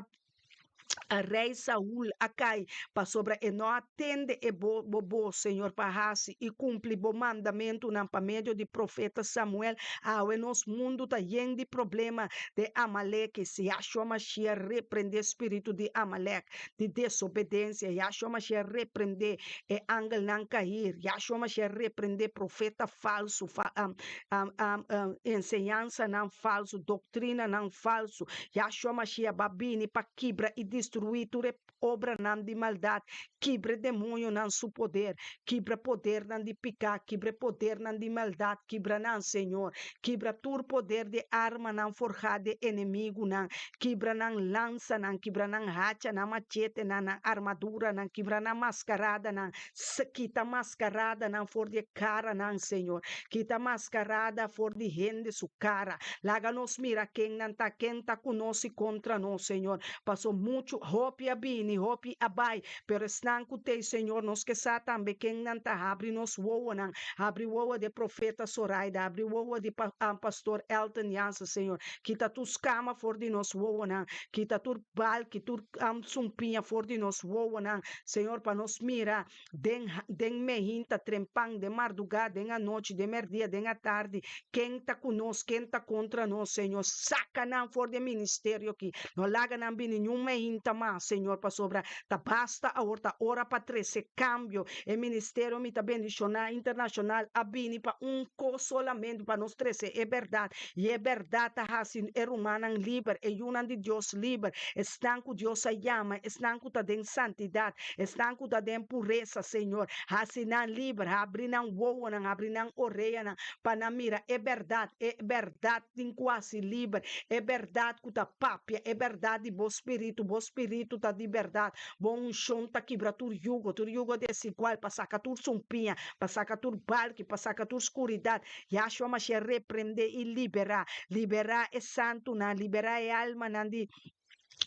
Rei Saul a kai pasobra e no a tende e bo bo bos, Señor, pa hasi i kumpli bo mandamentunan pa medio di profeta Samuel. Awe nos mundu ta yen di problema de Amalekis. Yahshua Mashiach reprende spiritu di Amalek, di desobedensia. Yahshua Mashiach reprende e angelnan kair. Yahshua Mashiach reprende profeta falsu, fa, enseñansanan falsu, doktrinanan falsu. Yahshua Mashiach ba bini pa kibra i destruí tur e obranan di maldat, kibra e demoñonan su poder, kibra podernan di piká, kibra e podernan di maldat, kibra nan, Señor. Kibra tur poder di e armanan forhá di e enemigunan, kibra nan lansanan, kibra nan hachanan, machetenan, nan armaduranan, kibra nan maskaradanan, kita maskaradanan for di e karanan, Señor. Kita maskarada for di hende su kara. Laga nos mira ken nan ta, ken ta ku nos i kontra nos, Señor. Paso muchu. Muchu hopi a bini, hopi a bai, pero esnan ku t'ei, Señor, nos ke sa tambe ken nan ta. Habri nos wowonan, habri wowo di profeta Soraida, habri wowo di pastor Elton Jansen, Señor. Kita tur skama for di nos wowonan, kita tur balki, tur sumpiña for di nos wowonan, Señor, pa nos mira den den mehinta, trempan, den mardugá, den anochi, den merdia, den atardi, ken ta ku nos, ken ta kontra nos, Señor, saka nan for di e ministerio aki, no laga nan bini niun mehinta mas, Señor, pasobra ta basta awor, ta ora pa trese kambio, e ministerio Mi Ta Bendishoná Internashonal a bini pa un kos solamente, pa nos trese e bèrdat, i e bèrdat ta hasi e rumannan liber, e yunan di Dios liber, esnan ku Dios a yama, esnan ku ta den santidat, Esnan ku ta den puresa, Señor, hasi nan liber, habri nan wowonan, habri nan oreanan, pa nan mira e bèrdat, e bèrdat tin ku hasi liber, e bèrdat ku ta papia, e bèrdat di bo Spiritu, bo Spiritu ta di bèrdat, bo unshon ta kibra tur yugo, tur yugo desigual, pa saka tur sumpiña, pa saka tur balki, pa saka tur skuridat. Yahshua Mashiach reprendé i liberá, liberá e santunan, liberá e almanan di.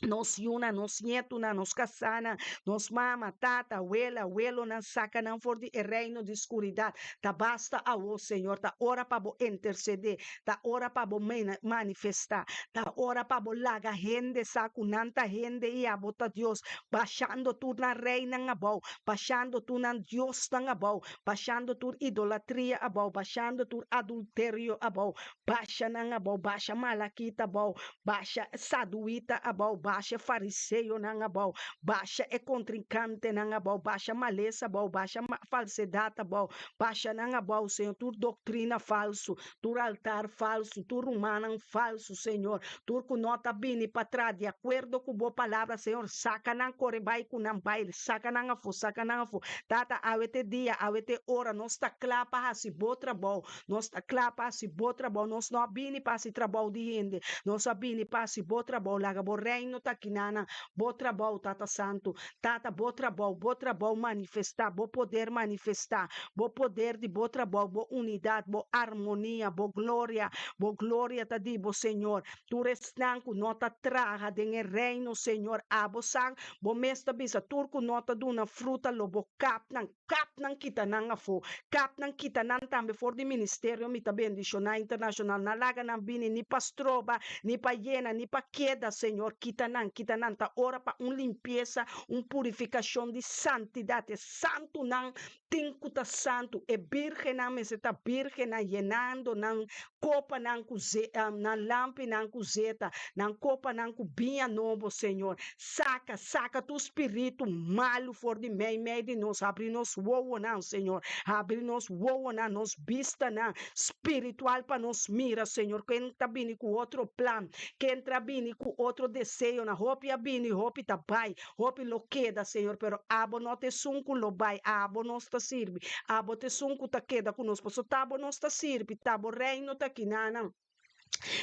Nos yunan, nos ñetunan, nos kasánan, nos mama, tata, wela, welonan, saka nan for di e reino di skuridat. Ta basta awo, Señor, ta ora pa bo intersedé, ta ora pa bo manifestá, ta ora pa bo laga hende sa ku nan ta hende i abo ta Dios, bashando tur nan reinan abou, bashando tur nan diosnan abou, bashando tur idolatria abou, bashando tur adulterio abou, basha nan abou, basha malakita abou, Basha e saduita abou, basha e fariseonan abou, basha e kontrinkantenan abou, basha malesa abou, basha falsedat abou, basha nan abou, Señor, tur doktrina falsu, tur altar falsu, tur rumannan falsu, Señor, tur ku no ta bini pa traha di akuerdo ku bo palabra, Señor, saka nan kore bai ku nan bai, saka nan afó, saka nan afó. Tata, awe t'e dia, awe t'e ora, nos ta kla pa hasi bo trabou, Nos ta kla pa hasi bo trabou. Nos no a bini pa hasi trabou di hende. Nos a bini pa hasi bo trabou. Laga bo Reino ta kinanan. Bo trabou, Tata Santu. Tata, bo trabou, bo trabou manifestá, bo poder manifestá, bo poder di bo trabou, bo unidat, bo armonia, bo gloria. Bo gloria ta di bo, Señor. Tur esnan ku no ta traha den e Reino, Señor, abo sa, bo mes ta bisa, tur ku no ta duna fruta lo bo kap nan. Kap nan kita nan afó. Kap nan kita nan tambe for di ministerio Mi Ta Bendishoná Internashonal. No laga nan bini ni pa stroba, ni pa yena, ni pa keda, Señor. Kita nan, kita nan. Ta ora pa un limpiesa, un purifikashon di santidat. E santunan tin ku ta santu. E bírgennan mester ta bírgennan, yenando nan kopanan ku ze, nan lampinan ku zeta, nan kopanan ku biña nobo, Señor. Saka, saka tur spiritu malu for di meimei di nos. Habri nos wowonan, Señor. Habri nos wowonan, nos bistanan spiritual pa nos mira, Señor, ken ta bini ku otro plan, ken tra bini ku otro deseonan. Hopi a bini, hopi ta bai, hopi lo keda, Señor, pero abo no ta esun ku lo bai. Abo nos ta sirbi. Abo ta esun ku ta keda ku nos, pasobra ta abo nos ta sirbi, ta bo reino ta kinanan.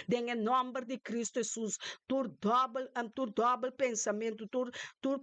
Den e nòmber di Kristu Hesus, tur dòbel, tur dòbel pensamentu, tur, tur,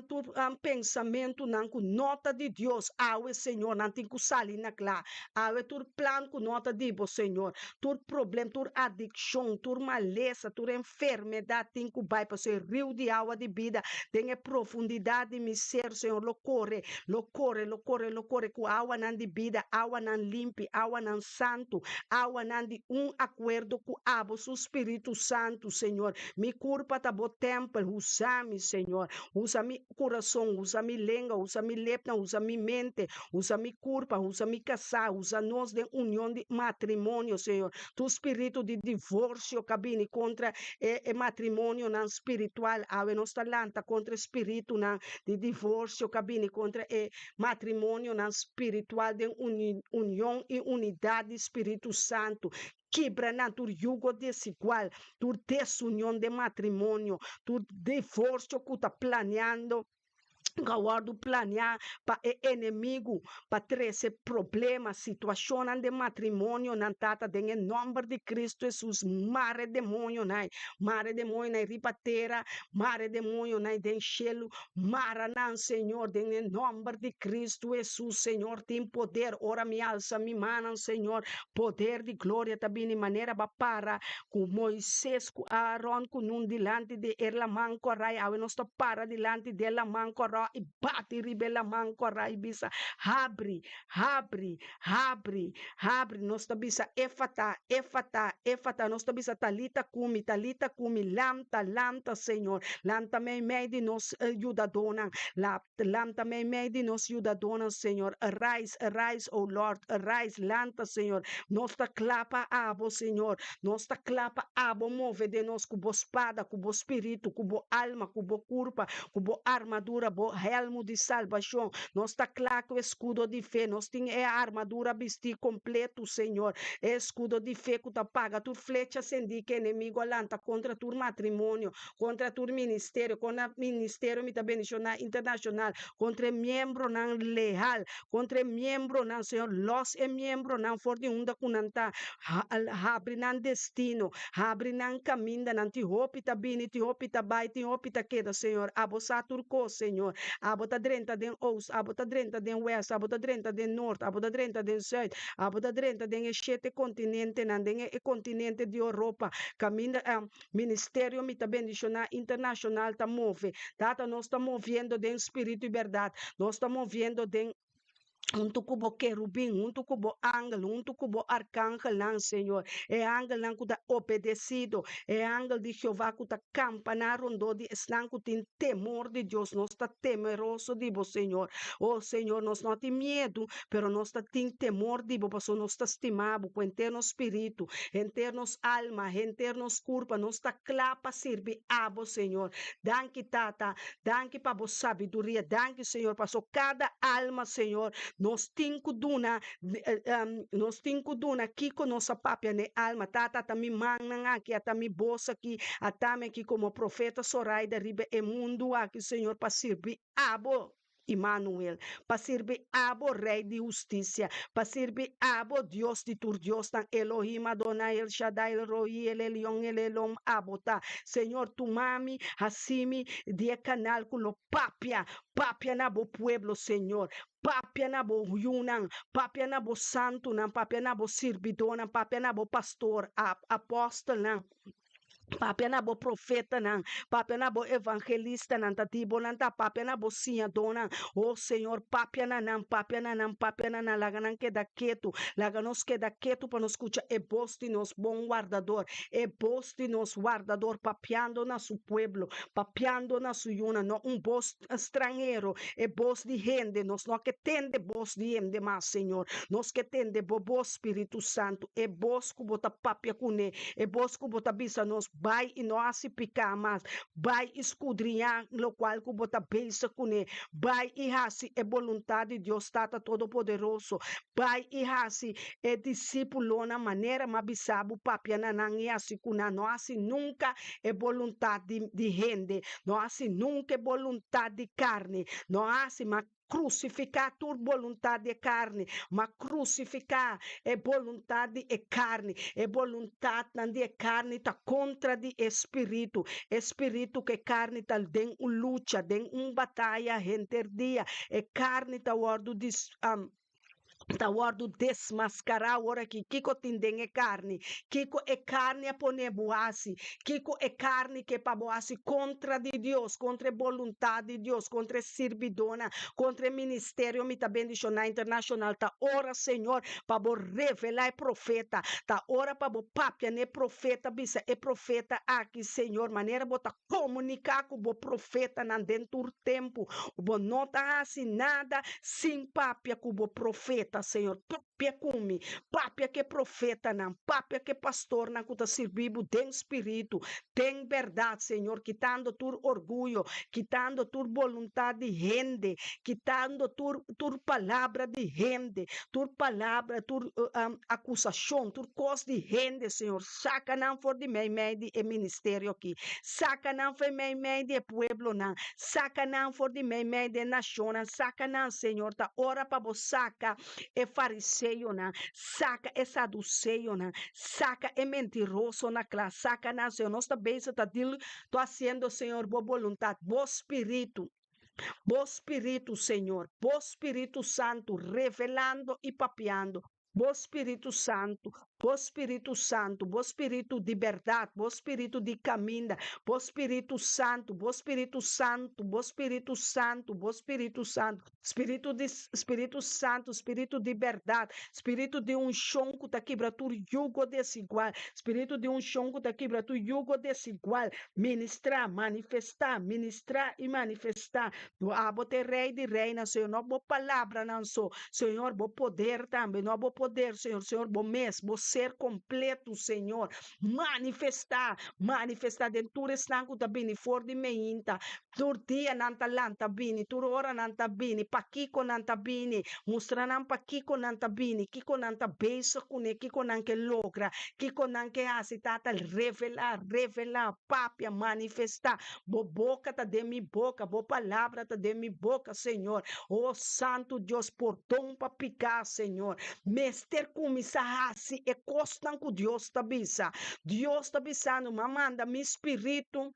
tur pensamentunan ku no ta di Dios, awe, Señor, nan tin ku sali na kla. Awe tur plan ku no ta di bo, Señor, tur problem, tur adikshon, tur malesa, tur enfermedat tin ku bai, pasobra e riu di awa di bida den e profundidat di mi ser, Señor, lo kore, lo kore, lo kore, lo kore ku awanan di bida, awanan limpi, awanan santu, awanan di un akuerdo ku abo su Spiritu Santu, Señor. Mi kurpa ta bo tèmpel, usa mi, Señor. Usa mi kurason, usa mi lenga, usa mi lepnan, usa mi mente, usa mi kurpa, usa mi kasá, usa nos den union di matrimonio, Señor. Tur spiritu di divorsio ka bini kontra e e matrimonionan spiritual, awe nos ta lanta kontra e spiritunan di divorsio ka bini kontra e matrimonionan spiritual den union i unidat di Spiritu Santu. Kibra nan tur yugo desigual, tur desunion den matrimonio, tur divorsio ku ta planeando. Ku a wòrdu planiá pa e enemigu pa trese problema, situashonnan den matrimonionan, Tata, den e nòmber di Kristu Hesus, mara e demoñonan, mara e demoñonan riba tera, mara e demoñonan den shelu, mara nan, Señor, den e nòmber di Kristu Hesus, Señor, tin poder, ora mi alsa mi mannan, Señor, poder di gloria ta bini manera bo a para ku Moises ku Aaron ku Nun dilanti di e laman kòrá, i awe nos ta para dilanti di e laman kòrá i bati riba e laman kòrá i bisa, Habri, habri, habri, habri. Nos ta bisa, Éfata, éfata, éfata. Nos ta bisa, Talita kumi, talita kumi, lanta, lanta, Señor, lanta meimei di nos yudadónan, lanta meimei di nos yudadónan, Señor. Arise, arise, O Lord, arise, lanta, Señor. Nos ta kla pa abo, Señor. Nos ta kla pa abo move den nos ku bo spada, ku bo spiritu, ku bo alma, ku bo kurpa, ku bo armadura, bo hèlmu di salbashon. Nos ta kla ku e skudo di fe. Nos tin e armadura bistí kompletu, Señor. E eskudo di fe ku ta paga tur flecha sendí ku enemigu a lanta kontra tur matrimonio, kontra tur ministerio, kontra ministerio mi ta bendishoná internashonal, kontra e miembronan leal, kontra e miembronan, Señor, lòs e miembronan for di unda ku nan ta, habri nan destino, habri nan kamindanan, tin hopi ta bini, tin hopi ta bai, tin hopi ta keda, Señor, abo sa tur kos, Señor, abo ta drenta den oost, abo ta drenta den west, abo ta drenta den noord, abo ta drenta den zuid, abo ta drenta den e shete kontinentenan, den e kontinente di Europa, kaminda. Ministerio Mi Ta Bendiciona Internacional ta move. Tata, nos ta moviendo den spiritu y berdad. Nos ta moviendo den hunto cu bo kerubin, hunto cu bo angel, hunto cu bo arkangelnan, Señor. E angelnan cu ta obedecido, e angel di Jehová cu ta campana rondó di esnan cu tin temor di Dios. Nos ta temeroso di bo, Señor. Oh, Señor, nos no tin miedu, pero nos ta tin temor di bo, pasobra nos ta stima bo cu henter nos spiritu, henter nos alma, henter nos kurpa. Nos ta kla pa sirbi abo, Señor. Danki, Tata. Danki pa bo sabiduria. Danki, Señor, paso kada alma, Señor, nos tin ku duna, nos tin ku duna kiko nos a papia n'e alma. Tata, ata mi mannan aki, ata mi bos aki, ata mi aki komo profeta Soraida riba e mundu aki, Señor, pa sirbi abo. Imanuel, pa sirbi abo, Rei di hustisia, pa sirbi abo, Dios di tur diosnan, Elohim, Adonai, El Shaddai, El Roi, El Elyon, El Elom, abo ta. Señor, tuma mi, hasi mi di e kanal ku lo papia, papia na bo pueblo, Señor, papia na bo yunan, papia na bo santunan, papia na bo sirbidónan, papia na bo pastor, apòstelnan. Papia na bo profetanan, papia na bo evangelistanan, ta di bo nan ta, papia na bo siñadónan. O Señor, papia na nan, papia na nan, papia na nan, laga nan keda ketu, laga nos keda ketu pa nos skucha e bos di nos bon wardador, e bos di nos wardador papiando na su pueblo, papiando na su yunan, no un bos stranhero, e bos di hende, nos no ke tende bos di hende mas, Señor, nos ke tende bo bos, Spiritu Santu, e bos ku bo ta papia kuné, E bos ku bo ta bisa nos, Bai i no hasi piká mas, bai i skudriñá lokual ku bo ta bezig kuné, bai i hasi e boluntat di Dios Tata Todopoderoso, bai i hasi e disípulonan manera m'a bisa bo papia na nan i hasi ku nan. No hasi nunka e boluntat di hende, no hasi nunka e boluntat di karni, no hasi, ma Krusifiká tur boluntat di e karni, ma krusifiká e boluntat di e karni. E boluntatnan di e karni ta kontra di e spiritu. E spiritu ku e karni ta den un lucha, den un bataya henter dia. E karni ta wòrdu dis ta wòrdu desmaskará awor aki. Kiko tin den e karni? Kiko e karni a pone bo hasi? Kiko e karni ke pa bo hasi kontra di Dios, kontra e boluntat di Dios, kontra e sirbidónan, kontra e ministerio Mi Ta Bendishoná Internashonal? Ta ora, Señor, pa bo revelá e profeta. Ta ora pa bo papia na e profeta, bisa e profeta aki, Señor, manera bo ta komuniká ku bo profetanan den tur tempu. Bo no ta hasi nada sin papia ku bo profeta. profeta, Señor, papia ku mi, papia ku e profetanan, papia ku e pastornan ku ta sirbi bo den spiritu, den bèrdat, Señor, kitando tur orguyo, kitando tur boluntat di hende, kitando tur tur palabra di hende, tur palabra, tur akusashon, tur kos di hende, Señor, saka nan for di meimei di e ministerio aki, saka nan for di meimei di e pueblonan, saka nan for di meimei di e nashonnan, saka nan, Señor, ta ora pa bo saka e fariseonan, saka e saduseonan, saka e mentirosonan kla, saka nan, Señor, nos ta bezig ta dil to hasiendo, Señor, bo boluntat, bo spiritu. Bo Spiritu, Señor, Bo Spiritu Santu revelando i papiando, Bo Spiritu Santu, Bo Spiritu Santu, Bo Spiritu di bèrdat, Bo Spiritu di kaminda, Bo Spiritu Santu, Bo Spiritu Santu, Bo Spiritu Santu, Bo Spiritu Santu, Spiritu di Spiritu Santu, Spiritu di bèrdat, Spiritu di unshon ku ta kibra tur yugo desigual, Spiritu di unshon ku ta kibra tur yugo desigual, Ministrá, manifestá, ministrá i manifestá. No abo ta e Rei di reinan, Señor, no bo palabranan so, Señor, bo poder tambe, no bo poder, Señor, Señor, bo mes, bo ser kompletu, Señor. Manifestá, manifestá den tur esnan ku ta bini for di meinta. Tur dia nan ta lanta bini, tur ora nan ta bini, pakiko nan ta bini, mustra nan pakiko nan ta bini, kiko nan ta bezig kuné, kiko nan ke logra, kiko nan ke hasi, Tata, revelá, revelá, papia, manifestá. Bo boka ta den mi boka, bo palabra ta den mi boka, Señor. O Santu Dios, pordon pa piká, Señor. Mester kuminsá hasi e kosnan ku Dios ta bisa. Dios ta bisando, Mi a manda mi spiritu.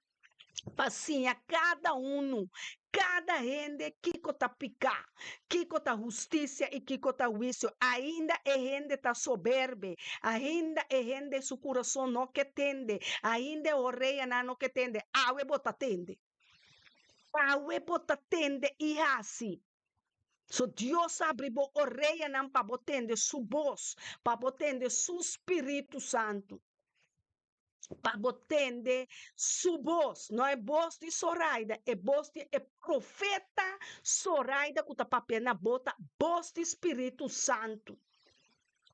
pa siña kada unu, kada hende kiko ta piká, kiko ta hustisia i kiko ta huisio. Ainda e hende ta soberbe, ainda e hende su kurason no ke tende, ainda e oreanan no ke tende. Awe bo ta tende. Awe bo ta tende i hasi. So Dios abri bo oreanan pa bo tende su bos, pa bo tende su spiritu santu. pa bo tende su bos, no e bos di Soraida, e bos di e profeta Soraida ku ta papia na bo ta bos di Spiritu Santu.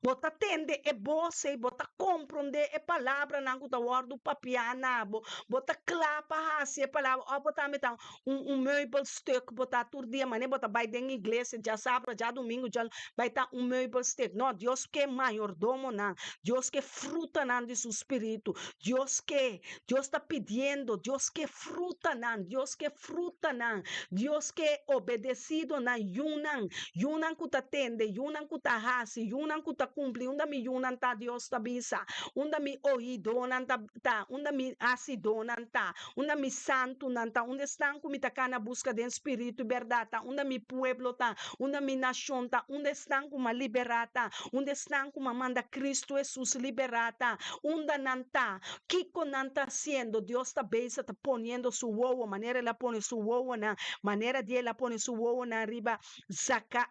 Bo ta tende e bos ei, bo ta komprondé e palabranan ku ta wòrdu papiá na bo, bo ta kla pa hasi e palabra, òf bo tambe ta un un meubelstuk, bo ta tur dia manera bo ta bai den iglesia djasabra, djadumingu, dja bai ta un meubelstuk. No, Dios ke mayordomonan, Dios ke frutanan di su spiritu. Dios ke, Dios ta pidiendo, Dios ke frutanan, Dios ke frutanan, Dios ke obedecidonan, yunan, yunan ku ta tende, yunan ku ta hasi, yunan ku ta kumpli. Unda mi yunan ta, Dios ta bisa, unda mi oidonan ta, ta, unda mi hasidónan ta, unda mi santunan ta, unda esnan ku mi ta kana buska den spiritu i bèrdat ta, unda mi pueblo ta, unda mi nashon ta, unda esnan ku m'a liberá ta, unda esnan ku m'a manda Kristu Hesus liberá ta, unda nan ta, kiko nan ta hasiendo. Dios ta bezig ta poniendo su wowo, manera el a pone su wowonan, manera di el a pone su wowonan riba Zaka,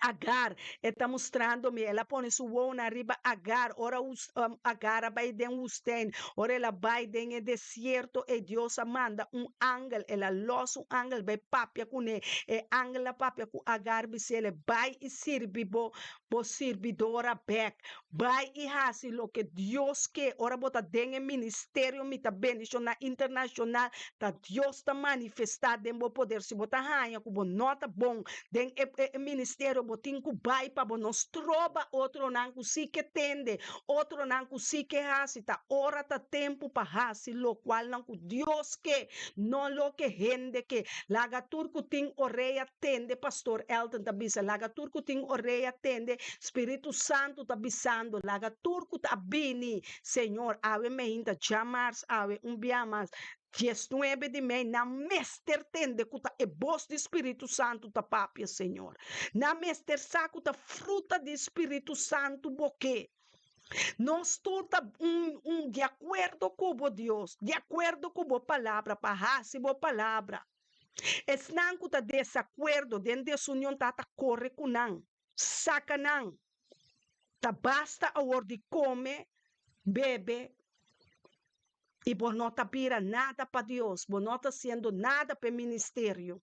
Agar, e ta mustrando mi, el a pone su wowonan riba Agar, ora Agar a bai den woestijn, ora el a bai den e desierto, e Dios a manda un angel, el a los un angel bai papia kuné, e angel a papia ku Agar bis'el, bai i sirbi bo bo sirbidora bek, bai i hasi loke Dios ke, ora bo ta den e ministerio mi ta bendishoná internashonal, ta Dios ta manifestá den bo poder, si bo ta haña ku bo no ta bon den e e ministerio bo tin ku bai pa bo no stroba otronan ku si ke tende, otronan ku si ke hasi, ta ora ta tempu pa hasi lokualnan ku Dios ke, no loke hende ke. Laga tur ku tin orea tende, Pastor Elton ta bisa, laga tur ku tin orea tende, Spiritu Santu ta bisando, laga tur ku ta bini, Señor, awe meinta djamars awe un bia mas, Diesnuebe di mei, nan mester tende ku ta e bos di Spiritu Santu ta papia, Señor. Nan mester sa ku ta fruta di Spiritu Santu bo ke. Nos tur ta un un di akuerdo ku bo, Dios, di akuerdo ku bo palabra, pa hasi bo palabra. Esnan ku ta desakuerdo den desunion Tata kore ku nan, saka nan. Ta basta awor di kome, bebe, i bo no ta bira nada pa Dios, bo no ta hasiendo nada pa e ministerio.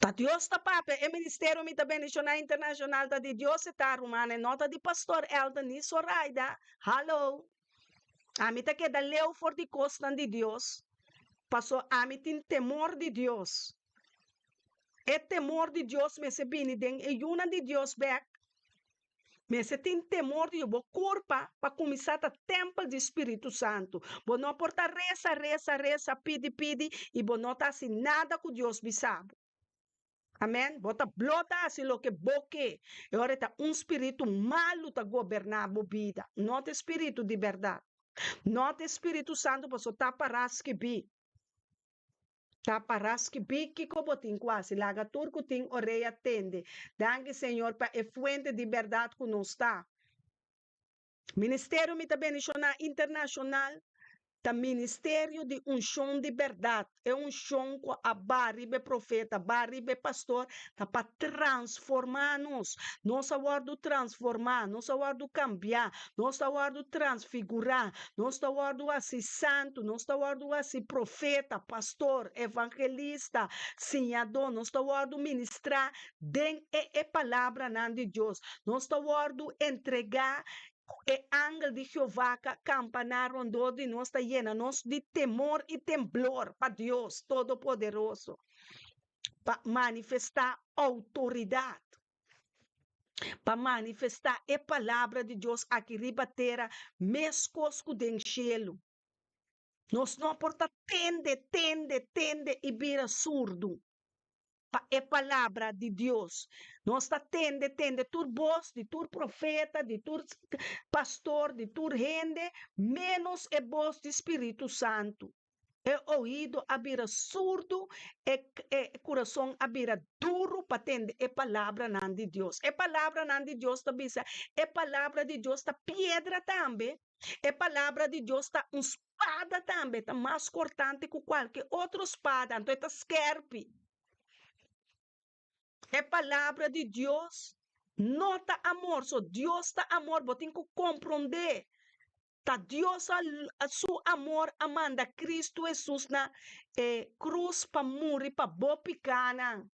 Ta Dios ta papia, e ministerio Mi Ta Bendiciona Internacional ta di Dios e ta ruman, e no ta di Pastor Elton ni Soraida. Hallo. Ami ta keda leu for di cosnan di Dios, paso ami tin temor di Dios. E temor di Dios mester bini den e yunan di Dios bek. Mester tin temor di bo kurpa pa kuminsá ta tèmpel di Spiritu Santu. Bo no por ta resa, resa, resa, pidi, pidi i bo no ta hasi nada ku Dios bisa bo. Amèn. Bo ta blo ta hasi loke bo ke. E ora ta un spiritu malu ta goberná bo bida, no ta e spiritu di bèrdat. No ta e Spiritu Santu pasobra ta pará skibí. Ta para skibí kiko bo tin ku hasi. Laga tur ku tin orea tende. Danki Señor pa e fuente di bèrdat ku nos ta. Ministerio Mi Ta Bendishoná Internashonal ta ministerio di unshon di bèrdat. E unshon ku a ba riba e profeta, ba riba e pastor ta pa transformá nos. Nos a wòrdu transformá, nos a wòrdu kambiá, nos ta wòrdu transfigurá, nos ta wòrdu hasi santu, nos ta wòrdu hasi profeta, pastor, evangelista, siñadó, nos ta wòrdu ministrá den e e palabranan di Dios, nos ta wòrdu entregá ku e angel di Jehová ka kampaná rondó di nos ta yena nos di temor i temblor pa Dios Todopoderoso, pa manifestá outoridat. pa manifestá e Palabra di Dios aki riba tera meskos ku den shelu. Nos no por ta tende, tende, tende i bira surdu pa e Palabra di Dios. Nos ta tende, tende tur bos di tur profeta, di tur pastor, di tur hende, ménos e bos di Spiritu Santu. E oido a bira surdu, e e kurason a bira duru pa tende e palabranan di Dios. E palabranan di Dios ta bisa, e palabra di Dios ta piedra tambe, e palabra di Dios ta un spada tambe, ta mas kortante ku kualke otro spada, anto e ta skèrpi. E palabra di Dios no ta amor, so Dios ta amor, bo tin ku komprondé. Ta Dios a su amor a manda Cristo Hesus na e cruz pa muri pa bo picanan,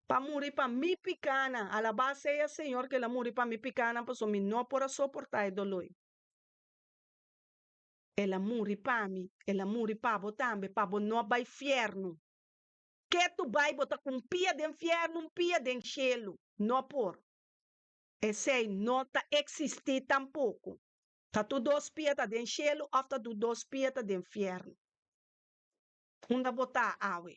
pa muri pa mi picanan. Alabá sea Señor cu el a muri pa mi picanan pasobra mi no por a soporta e doloi. El a muri pa mi, el a muri pa bo tambe, pa bo no bay fierno. Ke tu bay bo ta cu un pia den fierno, un pia den cielo. No por. Esei no ta eksistí tampoko. Ta tur dos pia ta den shelu òf ta tur dos pia ta den fièrnu? Unda bo ta awe?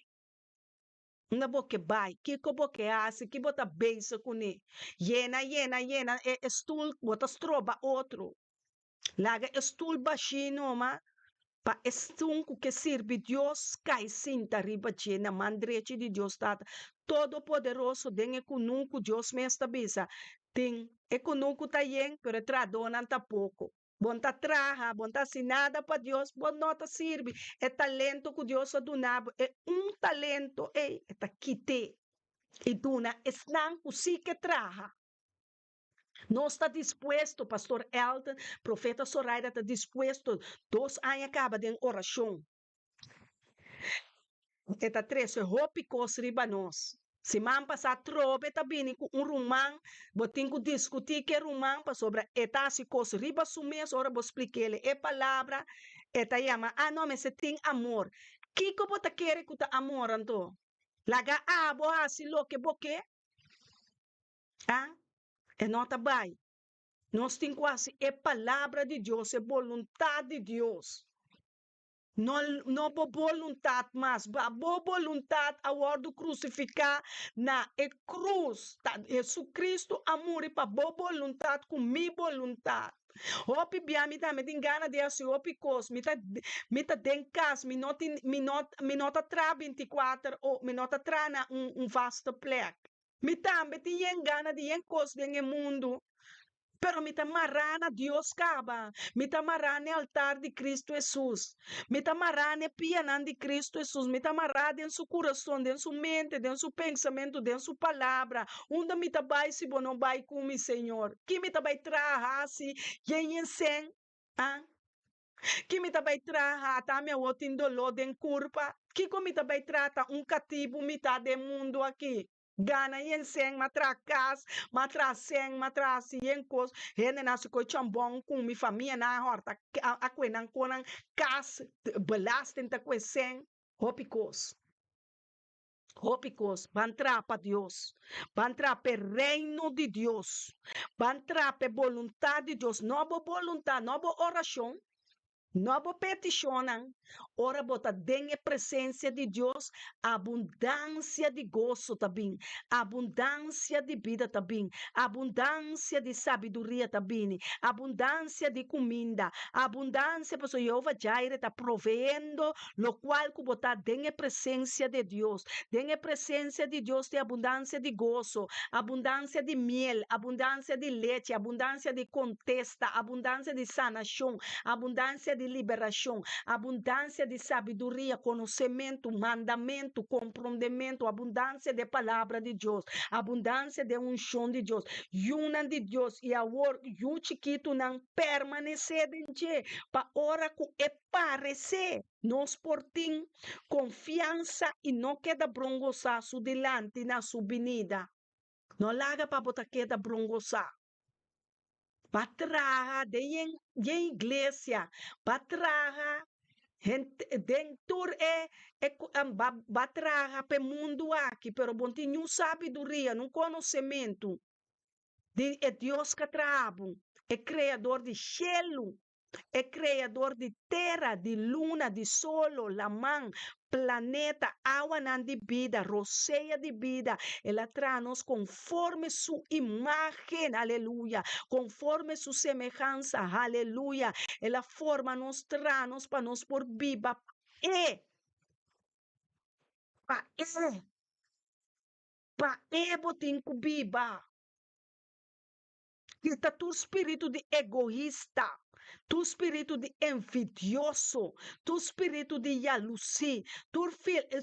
Unda bo ke bai? Kiko bo ke hasi? Ki bo ta bezig kuné? Yena, yena, yena e stul, bo ta stroba otro. Laga e stul bashí numa pa esun ku ke sirbi Dios kai sinta riba dje na man drechi di Dios Tata Todopoderoso den e kunuku. Dios mes ta bisa, Tin e kunuku ta yen, pero e trahadónan ta poko. Bo no ta traha, bo no ta hasi nada pa Dios, bo no ta sirbi. E talento ku Dios a duna bo, e un talento ei, e ta kit'é i duna esnan ku sí ke traha. Nos ta dispuesto, Pastor Elton, Profeta Soraida ta dispuesto, dos aña caba den oracion. E ta trece hopi cos riba nos. Siman pasa trobe ta bini cu un ruman, bo tin cu discuti cu e ruman pasobra e ta haci cos riba su mes, ora bo splikele e palabra e ta yama, ah no, mester tin amor. Kico bo ta kere cu ta amor anto? Laga abo haci loke bo ke? A E no ta bai. Nos tin ku hasi e Palabra di Dios, e boluntat di Dios. No, no bo boluntat mas, ba bo boluntat a wòrdu krusifiká na e krus. Ta Hesu-Kristu a muri pa bo boluntat ku mi boluntat. Hopi bia mi tambe tin gana di hasi hopi kos. Mi ta, mi ta den kas, mi no tin, mi no, mi no ta traha binti-kuater o mi no ta traha na un, un vaste plek. Mi tambe tin yen gana di yen kos den e mundu, pero mi ta mará na Dios kaba. Mi ta mará n'e altar di Cristo Hesus. Mi ta mará n'e pianan di Cristo Hesus. Mi ta mará den Su kurason, den Su mente, den Su pensamentu, den Su Palabra. Unda mi ta bai si Bo no bai ku mi, Señor? Ki mi ta bai traha hasi yen yen sen? Ah? Ki mi ta bai traha? Ata mi awor tin doló den kurpa. Kiko mi ta bai traha? Ta un katibu mi ta den mundu aki. Gana yen sèn, m'a traha kas, m'a traha sèn, m'a traha hasi yen kos. Hendenan a hasi koe chambòn ku mi, famianan a hòrta a kue nan konan kas, belasting ta kue sèn. Hopi kos. Hopi kos. Ban traha pa Dios. Ban traha p'e Reino di Dios. Ban traha p'e boluntat di Dios. No bo boluntat, no bo orashon, no bo petishonnan. Ora bo ta den e presensia di Dios, abundansia di goso ta bin, abundansia di bida ta bin, abundansia di sabiduria ta bini, abundansia di kuminda, abundansia, pasobra Yehova Jireh ta proveendo Locual cu bo ta den e presencia de Dios. Den e presencia di Dios tin abundancia di goso, abundancia di miel, abundancia di leche, abundancia di contesta, abundancia di sanacion, abundancia di liberacion, abundancia di sabiduria, conocemento, mandamento, comprondemento, abundancia di e palabra di Dios, abundancia di e uncion di Dios, yunan di Dios, y awor yu chikitonan permanece den dje pa ora cu e Paresé nos por tin konfiansa i no keda brongosá su dilanti na su binida. No laga pa bo ta keda brongosá. Ba traha den den iglesia, ba traha den tur e ba traha pa e mundu aki, pero bo no tin niun sabiduria, niun konosementu di e Dios ku a traha bo, e Kreador di shelu. E Kreador di tera, di luna, di solo, laman, planeta, awanan di bida, rosea di bida. El a traha nos konforme su imágen, aleluya, konforme su semehansa, aleluya. El a forma nos, traha nos pa nos por biba pa E, pa E, pa E bo tin ku biba. Kita tur spiritu di egoista, tur spiritu di envidioso, tur spiritu di yalusí, tur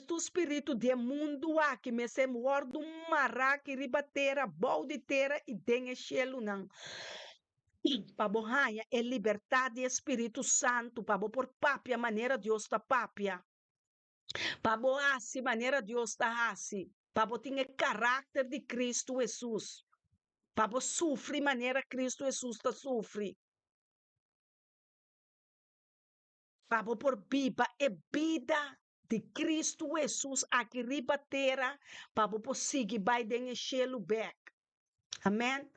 tur spiritu di e mundu aki mester wòrdu mará aki riba tera, bou di tera i den e shelunan, pa bo haña e libertat di e Spiritu Santu, pa bo por papia manera Dios ta papia, pa bo hasi manera Dios ta hasi, pa bo tin e karakter di Kristu Hesus. Pa bo sufri manera Cristo Hesus ta sufri. Pa bo por biba e bida di Cristo Hesus aki riba tera, pa bo por sigui bai den e shelu bek. Amen.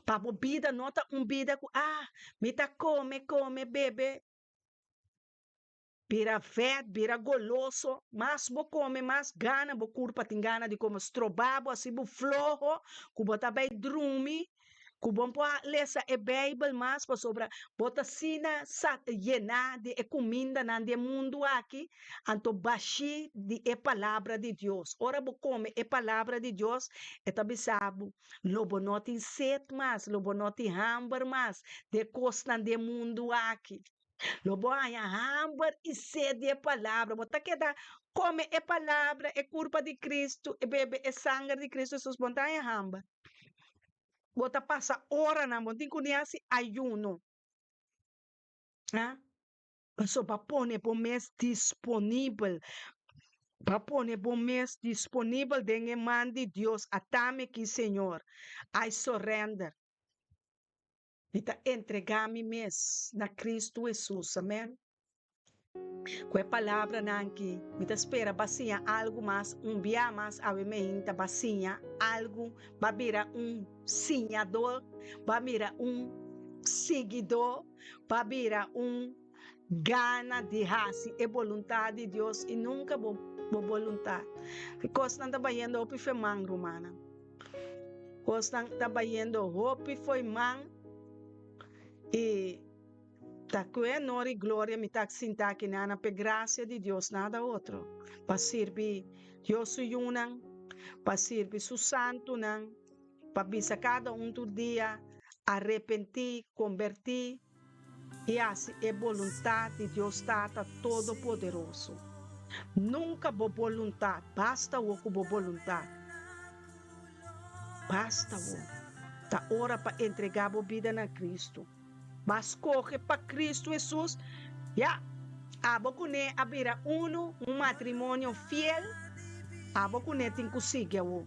Pa bo bida no ta un bida ku, ah, mi ta kome, kome, bebe. Bira vet, bira goloso, mas bo come mas gana bo curpa tin gana di come, stroba bo asi bo floho cu bo ta bay drumi, cu bo por lesa e bijbel mas pasobra bo ta asina yena di e cumindanan di e mundo aki, anto bashi di e palabra di Dios. Ora bo come e palabra di Dios e ta bisa bo lo bo no tin sed mas, lo bo no tin hamber mas di e cosnan di e mundo aki. Lo bo haña hamber i sed di e palabra. Bo ta keda kome e palabra, e kurpa di Kristu, e bebe e sanger di Kristu Hesus, bo no ta haña hamber. Bo ta pasa oranan, bo no tin ku ni hasi ayuno. Pasobra bo a pone bo mes disponibel, bo a pone bo mes disponibel den e man di Dios. Atami aki, Señor. I surrender. Mi ta entregá mi mes na Kristu Hesus. Amèn. Ku e palabranan aki, mi ta spera ba siña algu mas, un bia mas awe meinta ba siña algu, ba bira un siñador, ba bira un siguidó, ba bira un gana di hasi e boluntat di Dios i nunka bo bo boluntat. Kosnan ta bayendo hopi fe man, rumannan. Kosnan ta bayendo hopi fo'i man i ta ku e honor i gloria mi ta sinta aki nana p'e grasia di Dios, nada otro, pa sirbi Dios su yunan, pa sirbi su santunan, pa bisa kada un tur dia, arepentí, kombertí i hasi e boluntat di Dios Tata Todopoderoso. Nunka bo boluntat, basta wo ku bo boluntat. Basta wo. Ta ora pa entregá bo bida na Kristu. Ba skohe pa Kristu Hesus. Ya, abo kuné a bira unu, un matrimonio fiel, abo kuné tin ku sigui awo.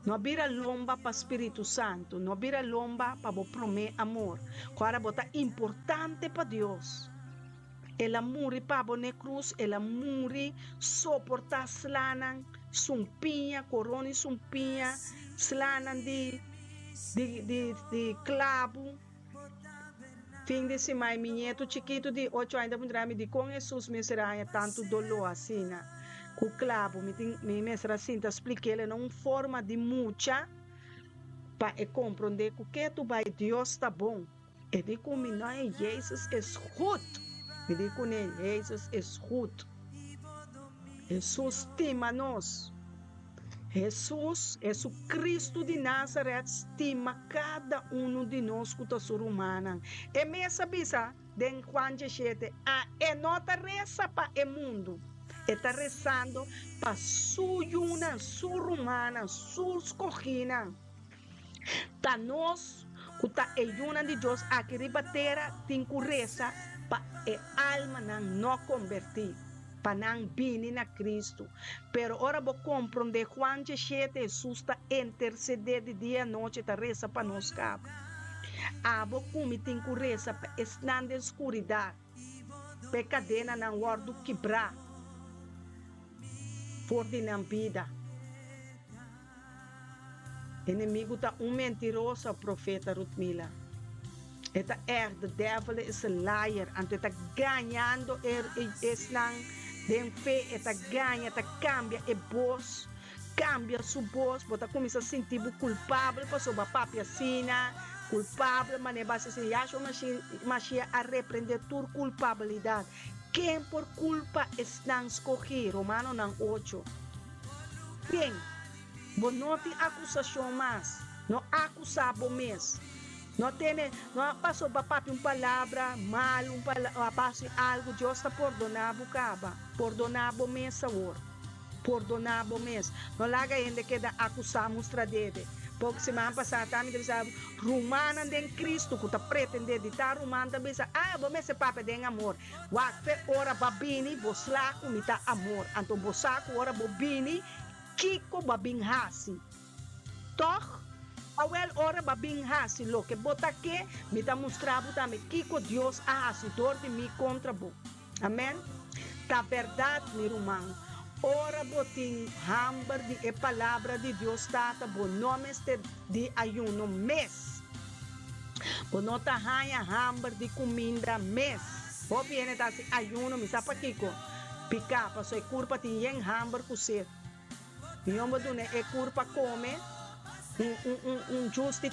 No bira lomba pa Spiritu Santu, no bira lomba pa bo promé amor, ku ora bo ta importante pa Dios. El a muri pa bo n'e krus, el a muri soportá slanan, sumpiña, korona i sumpiña, slanan di di di di klabu. Fin di siman, mi ñetu chikitu di ocho aña ta puntra mi, Dikon Hesus mester a haña tantu doló asina ku klabu? Mi tin mi mester a sinta splik'el na un forma di mucha pa e komprondé ku ketu bai Dios ta bon. E di ku mi, No, Jezus is goed. Mi di kuné, Jezus is goed. Hesus stima nos. Hesus, Hesukristu di Nazaret, stima kada unu di nos ku ta su rumannan. E mes a bisa den Juan dieshete, A e no ta resa pa e mundu, e ta resando pa su yunan, su rumannan, su skogínan. Ta nos ku ta e yunan di Dios aki riba tera tin ku resa pa e almanan no kombertí, pa nan bini na Kristu. Pero ora bo komprondé Juan dieshete, Hesus ta intersedé di dia i anochi, ta resa pa nos kaba. Abo ku mi tin ku resa pa esnan den skuridat, pa e kadenanan wòrdu kibrá for di nan bida. Enemigu ta un mentiroso, profeta Ruthmila. E ta ègt, de devil is a liar, anto e ta gañando e esnan den fe, e ta gaña, e ta kambia e bos, kambia su bos, bo ta kuminsá sinti bo kulpabel pasobra bo a papia asina, kulpabel, manera bo a hasi asina. Yahshua Mashiach a reprendé tur kulpabilidat. Ken por kulpa esnan skogí? Romanonan ocho. Ken? Bo no tin akusashon mas. No akusá bo mes. No tene, no a pasobra papia un palabra malu, un pala, a hasi algu, Dios ta pordoná bo kaba. Pordoná bo mes awor. Pordoná bo mes. No laga hende keda akusá mustra dede. Poko siman pasá ta mi ta bisa rumannan den Kristu ku ta pretendé di ta ruman ta bisa, Ah, bo mester papia den amor. Wak fe ora bo a bini, bo sla ku mi ta amor. Anto bo sa ku ora bo bini, Kiko bo a bin hasi? Tòg? Awèl, ora bo a bin hasi loke bo ta ke, mi ta mustra bo tambe kiko Dios a hasi dor di mi kontra bo. Amèn. Ta bèrdat, mi ruman, ora bo tin hamber di e Palabra di Dios Tata, bo no mester di ayuno mes. Bo no ta haña hamber di kuminda mes. Hopi hende ta hasi ayuno, mi sa pakiko. Piká, pasobra e kurpa tin yen hamber ku set. Mion bo duna e kurpa kome un un un un jus di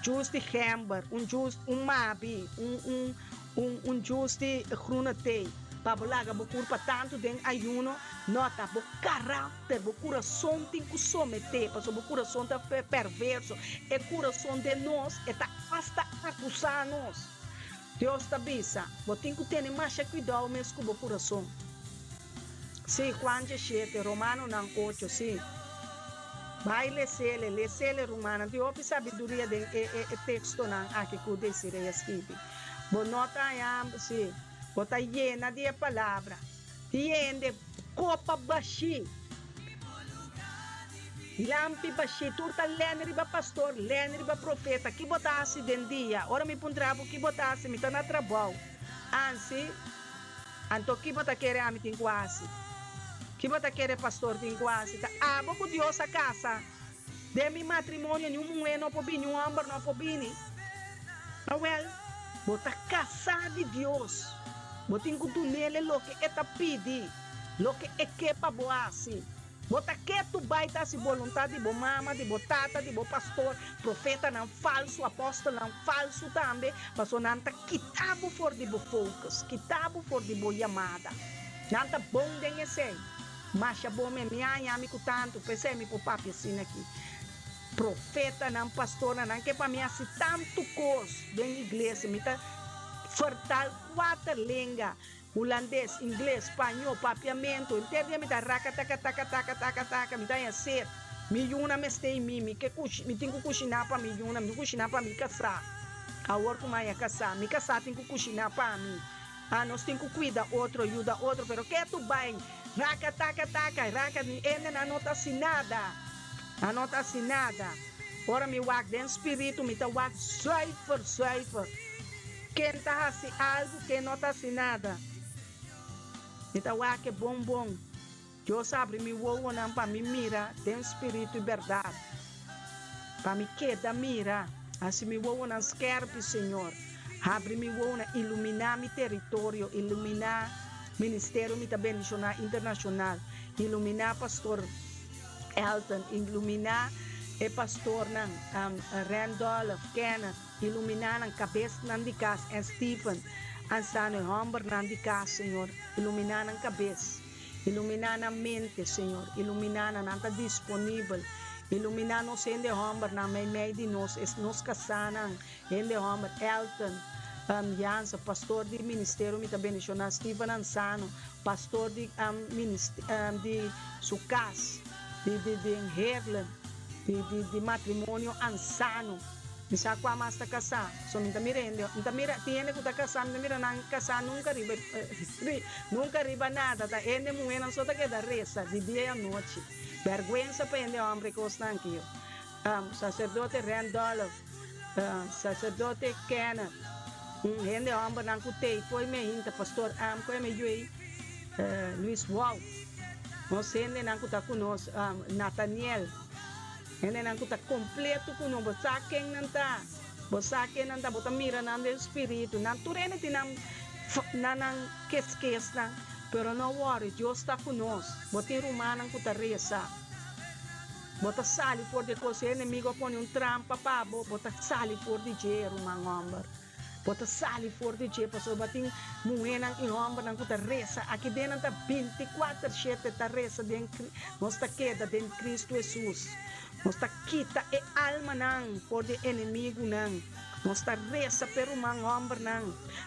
jus di gember, un jus un mabi, un un un un jus di groene thee, pa bo laga bo kurpa tantu den ayuno, no ta bo karakter, bo kurason tin ku someté, pasobra bo kurason ta perverso, e kurason den nos e ta asta akusá nos. Dios ta bisa, Bo tin ku tene masha kuidou mes ku bo kurason. Sí, Juan dieshete, Romanonan ocho, sí. Bai lesele, lesele, rumannan. Tin hopi sabiduria den e e e tekstonan aki ku Desiree a skibi. Bo no ta haña, sí, bo ta yena di e palabra. Tin hende kopa bashí. Lampi bashí, tur ta lèn riba pastor, lèn riba profeta. Ki bo ta hasi den dia? Ora mi puntra bo ki bo ta hasi, mi ta na trabou. Ansi, anto ki bo ta kere ami tin ku hasi? Ki bo ta kere pastor tin ku hasi? Ta abo ku Dios a kasa. Den mi matrimonio niun muhé no por bini, niun hòmber no por bini. Awèl, bo ta kasá di Dios. Bo tin ku dun'el e loke e ta pidi, loke e ke pa bo hasi. Bo ta ketu bai ta hasi boluntat di bo mama, di bo tata, di bo pastor, profetanan falsu, apòstelnan falsu tambe, pasobra nan ta kita bo for di bo focus, kita bo for di bo yamada. Nan ta bon den esei. Masha bon mi, mi a haña mi ku tantu, p'esei mi por papia asina aki. Profetanan, pastornan, nan ke pa mi hasi tantu kos den iglesia, mi ta fertal kuater lenga. Hulandes, ingles, spañó, papiamentu, henter dia mi ta raka taka taka taka taka taka, mi ta haña set. Mi yuna mester i mi, mi ke kushi, mi tin ku kushiná pa mi yuna, mi tin ku kushiná pa mi kasá. Awor ku mi haña kasá, mi kasá tin ku kushiná pa mi. Ah, nos tin ku kuida otro, yuda otro, pero ke tu bai raka taka taka, raka hendenan no ta hasi nada. Nan no ta hasi nada. Ora mi wak den spiritu, mi ta wak zuiver, zuiver. Ken ta hasi algu, ken no ta hasi nada. Mi ta wak e bon bon. Dios abri mi wowonan pa mi mira den spiritu i bèrdat. Pa mi keda mira. Hasi mi wowonan skèrpi, Señor. Habri mi wowonan, iluminá mi teritorio, iluminá ministerio mi ta bendishoná internashonal, iluminá Pastor Elton, iluminá e pastornan, Randolph, Kenneth, iluminá nan kabesnan di kas, en Stephen, ansano e hòmbernan di kas, Señor, iluminá nan kabes. Iluminá nan mente, Señor. Iluminá nan. Nan ta disponibel. Iluminá nos hende hòmbernan meimei di nos, es nos kasánan, hende hòmber, Elton, Jansen, pastor di ministerio mi ta bendishoná, Steven Ansano, pastor di di su kas, di di di Heerlen, di di di matrimonio Ansano. Mi sa kua mas ta kasá. So mi ta mira hende, mi ta mira, tin hende ku ta kasá, mi ta mira nan kasá nunka riba e, nunka riba nada. Ta hende muhénan so ta keda resa di dia i anochi. Bèrgwensa pa hende hòmber e kosnan aki yo. Saserdote Randolph, Saserdote Kenneth, hende hòmbernan ku tei fo'i mi ainda, Pastor Am, ku e mi yuei, Luis Wout, nos hendenan ku ta ku nos, Nathaniel. Hendenan ku ta kompleto ku no. Bo sa ken nan ta. Bo sa ken nan ta. Bo ta mira nan den spiritu. Nan tur hende tin nan nan nan keskesnan. Pero no wòri, Dios ta ku nos. Bo tin rumannan ku ta resa. Bo ta sali for di e kos. Si e enemigu a pone un trampa pa bo, bo ta sali for di dje, ruman hòmber. Bo ta sali for di dje pasobra bo tin muhénan i hòmbernan ku ta resa. Aki den nan ta bintikuater shete ta resa den nos ta keda den Kristu Hesus. Nos ta kita e almanan for di e enemigunan. Nos ta resa p'e ruman hòmbernan.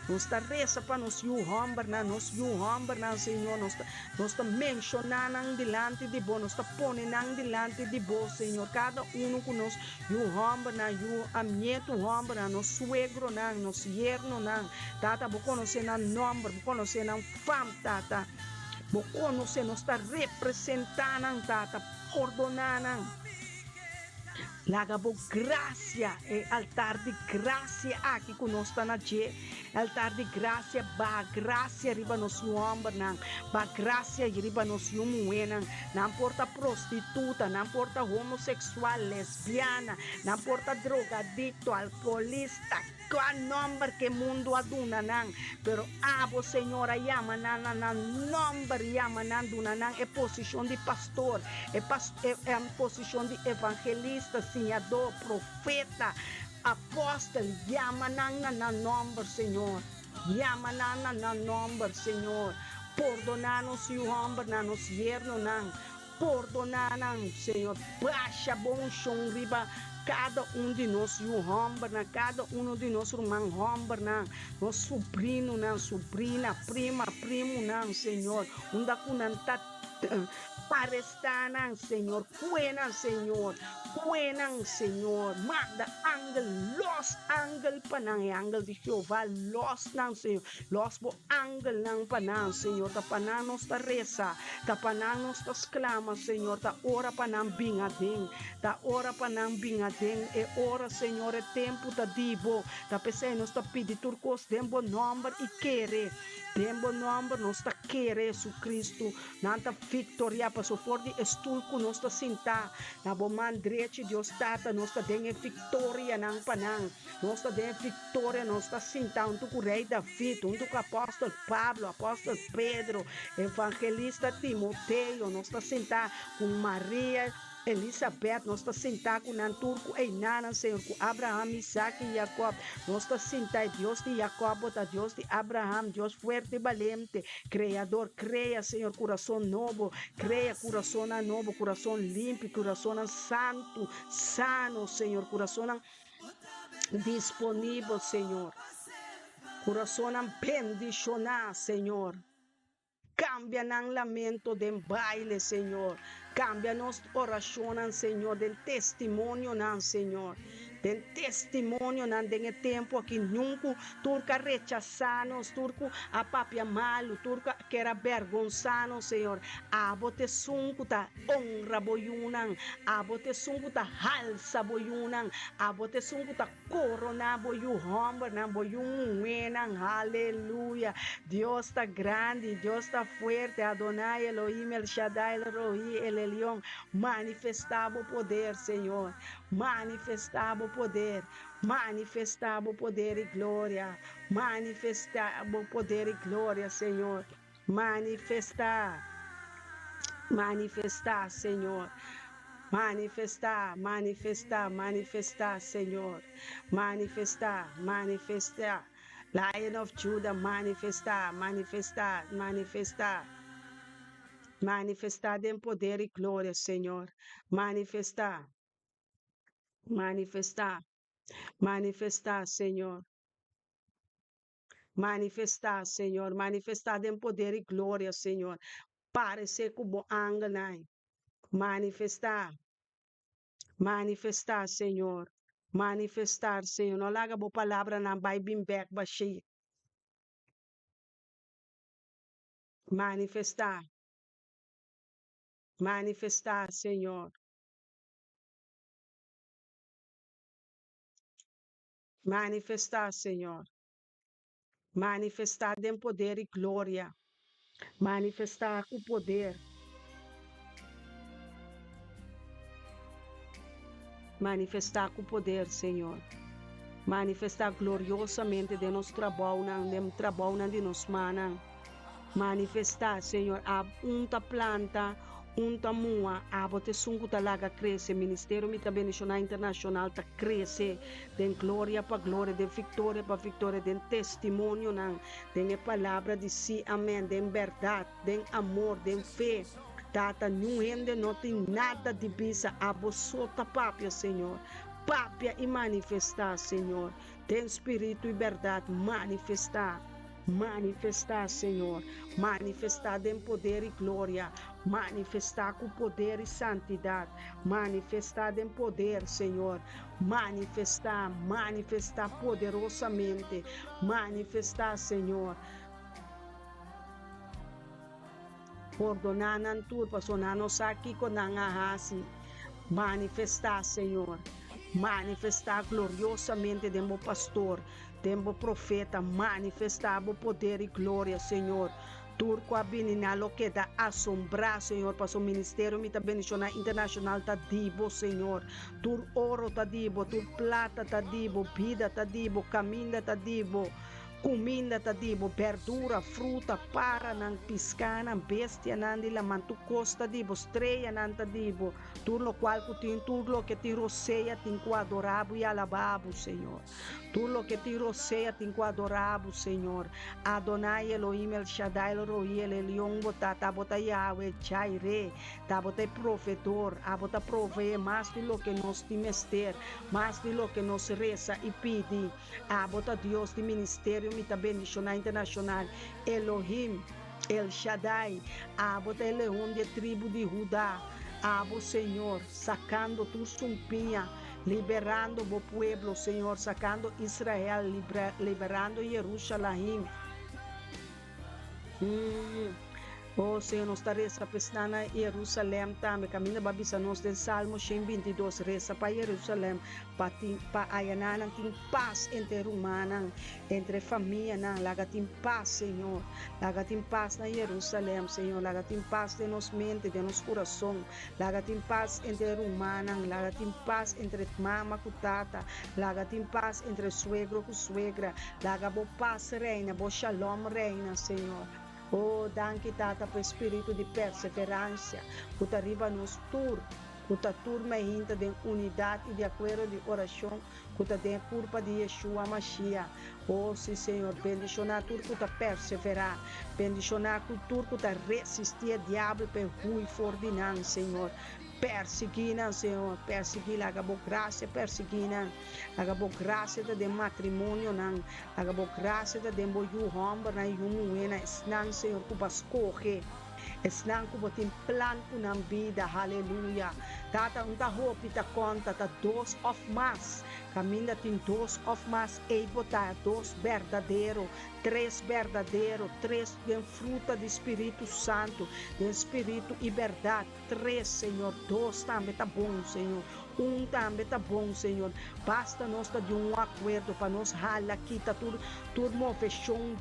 Nos ta resa pa nos yu hòmbernan, nos yu hòmbernan, Señor. Nos ta nos ta menshoná nan dilanti di bo. Nos ta pone nan dilanti di bo, Señor. Kada unu ku nos Yu hòmbernan, yu nietu hòmbernan, nos suegronan, nos yernonan. Tata, bo konosé nan nòmber, bo konosé nan fam, Tata. Bo konosé, nos ta representá nan, Tata. Pordoná nan. Laga bo grasia, e altar di grasia aki ku nos ta na dje, e altar di grasia, baha grasia riba nos yu hòmbernan, baha grasia riba nos yu muhénan. Nan por ta prostituta, nan por ta homosexual, lesbiana, nan por ta drogadicto, alcoholista, cua nomber ke mundo a duna nan, pero abo Señor a yama nan na nan nomber, yama nan, duna nan e posicion di pastor, e e posicion di evangelista, siñador, profeta, apostel, yama nan na nan nomber Señor. Yama nan na nan nomber, Señor. Pordoná nos yu hombernan, nos yernonan. Pordoná nan, Señor. Basha bo unshon riba kada un di nos yu hombernan, kada uno di nos ruman hombernan, nos subrinonan, subrina, prima, primunan, Señor. Unda ku nan ta Arestá nan, Señor. Kue nan, Señor. Kue nan, Señor. Manda angel, lòs angel pa nan, e angel di Jehová, lòs nan, Señor. Lòs bo angelnan pa nan, Señor. Ta pa nan nos ta resa. Ta pa nan nos ta sklama, Señor. Ta ora pa nan bin aden. Ta ora pa nan bin aden. E ora, Señor, e tempu ta di bo. Ta p'esei nos ta pidi tur kos den bo nòmber i kere. Den bo nòmber nos ta kere Jesucristo. Nan ta viktoriá paso for di e stul ku nos ta sintá na bo man drechi, Dios Tata, nos ta den e viktorianan pa nan. Nos ta den e viktoria, nos ta sintá huntu ku Rei David, huntu ku apòstel Pablo, apòstel Pedro, evangelista Timoteo, nos ta sintá ku Maria, Elisabet, nos ta sintá ku nan tur ku einanan, Señor, ku Abraham, Isaac i Jacob. Nos ta sintá, e Dios di Jacob, bo ta Dios di Abraham, Dios fuerte i balente, Kreador. Krea, Señor, kurason nobo. Krea kurasonnan nobo, kurason limpi, kurasonnan santu, sano, Señor, kurasonnan disponibel, Señor, kurasonnan bendishoná, Señor. Cambia nan lamento den baile, Señor. Cambia nos oracionnan, Señor, den testimonionan, Señor. Den testimonionan den e tempu aki niun ku tur ku a rechasá nos, tur ku a papia malu, tur ku a kier a bèrgonsá nos, Señor. Abo ta esun ku ta honra bo yunan, abo ta esun ku ta halsa bo yunan, abo ta esun ku ta koroná bo yu hòmbernan, bo yu muhénan. Haleluya! Dios ta grandi, Dios ta fuerte, Adonai Elohim El Shaddai El Rohi El Elyon, manifestá bo poder, Señor. Manifestá bo poder, manifestá bo poder i gloria, manifestá bo poder i gloria, Señor. Manifestá, manifestá, Señor. Manifestá, manifestá, manifestá, Señor. Manifestá, manifestá. Lion of Judah, manifestá, manifestá, manifestá. Manifestá den poder i gloria, Señor. Manifestá, manifestá, manifestá, Señor. Manifestá, Señor. Manifestá den poder i gloria, Señor. Paresé ku bo angelnan. Manifestá, manifestá, Señor. Manifestar, Señor. No laga bo palabranan bai bin bèk bashí. Manifestá, manifestá, Señor. Manifestá, Señor. Manifestá den poder i gloria. Manifestá ku poder. Manifestá ku poder, Señor. Manifestá gloriosamente den nos trabounan, den trabounan di nos mannan. Manifestá, Señor, ab un ta planta, un ta mua, abo ta esun ku ta laga krese. Ministerio Mi Ta Bendishoná Internashonal ta krese den gloria pa gloria, den viktoria pa viktoria, den testimonionan, den e palabra di sí, amèn, den bèrdat, den amor, den fe. Tata, niun hende no tin nada di bisa, abo so ta papia, Señor. Papia i manifestá, Señor, den spiritu i bèrdat, manifestá. Manifestá, Señor. Manifestá den poder i gloria. Manifestá ku poder i santidat. Manifestá den poder, Señor. Manifestá, manifestá poderosamente. Manifestá, Señor. Pordoná nan tur, pasobra nan no sa kiko nan a hasi. Manifestá, Señor. Manifestá gloriosamente den bo pastor. Den bo profeta manifestá bo poder i gloria, Señor. Tur ku a bini na lo keda asombrá, Señor, pasobra ministerio Mi Ta Bendishoná Internashonal ta di bo, Señor. Tur oro ta di bo, tur plata ta di bo, bida ta di bo, kaminda ta di bo. Kuminda ta di bo, bèrdura, fruta, paranan, piskanan, bestianan di laman, tur kos ta di bo, streanan ta di bo, tur lokual ku tin, tur loke tin rosea tin ku adorá bo i alabá bo, Señor. Tur loke tin rosea tin ku adorá bo, Señor. Adonai Elohim El Shaddai El Rohi El Elyon bo ta, ta bo ta Yahweh Jireh, ta bo ta e provedor, abo ta proveé mas di loke nos tin mester, mas di loke nos resa i pidi. Abo ta Dios di ministerio mi ta bendiciona internacional Elohim El Shaddai Abo ta e leon di e tribu di Huda Abo Señor sacando tur sumpiña liberando bo pueblo Señor sacando Israel liberando Jerusalahim. Oh Señor, nos ta resa pa esnan na Jerusalem tambe. Caminda bo a bisa nos den Salmo 122, resa pa Jerusalem, pa tin, pa ayananan tin pas entre rumannan, entre famianan. Laga tin pas, Señor. Laga tin pas na Jerusalem, Señor. Laga tin pas den nos mente, den nos curason. Laga tin pas entre rumannan. Laga tin pas entre mama cu tata. Laga tin pas entre suegro cu suegra. Laga bo pas reina, bo shalom reina, Señor. Oh, danki, Tata, pa e spiritu di perseverancia cu ta riba nos tur, cu ta tur mehinta den unidad y di acuerdo di oracion cu ta den e curpa di Yeshua Mashiach. Oh, si, Señor, bendiciona tur cu ta persevera. Bendiciona cu tur cu ta resisti e diabel p'e hui for di nan, Señor. Persiguí nan, Señor, persiguí, laga bo gracia persiguí nan. Laga bo gracia ta den matrimonionan. Laga bo gracia ta den bo yu hombernan i yu muhénan, esnan, Señor, ku bo a skohe. Esnan ku bo tin plan ku nan bida. Haleluya. Tata, un ta hopi ta konta, ta dos òf mas. Kaminda tin dos òf mas, ei bo ta, dos berdadero, tres berdadero, tres den fruta di Spiritu Santu, den spiritu i bèrdat, tres, Señor, dos tambe ta bon, Señor, un tambe ta bon, Señor. Basta nos ta di un akuerdo pa nos hala kita tur tur moveshon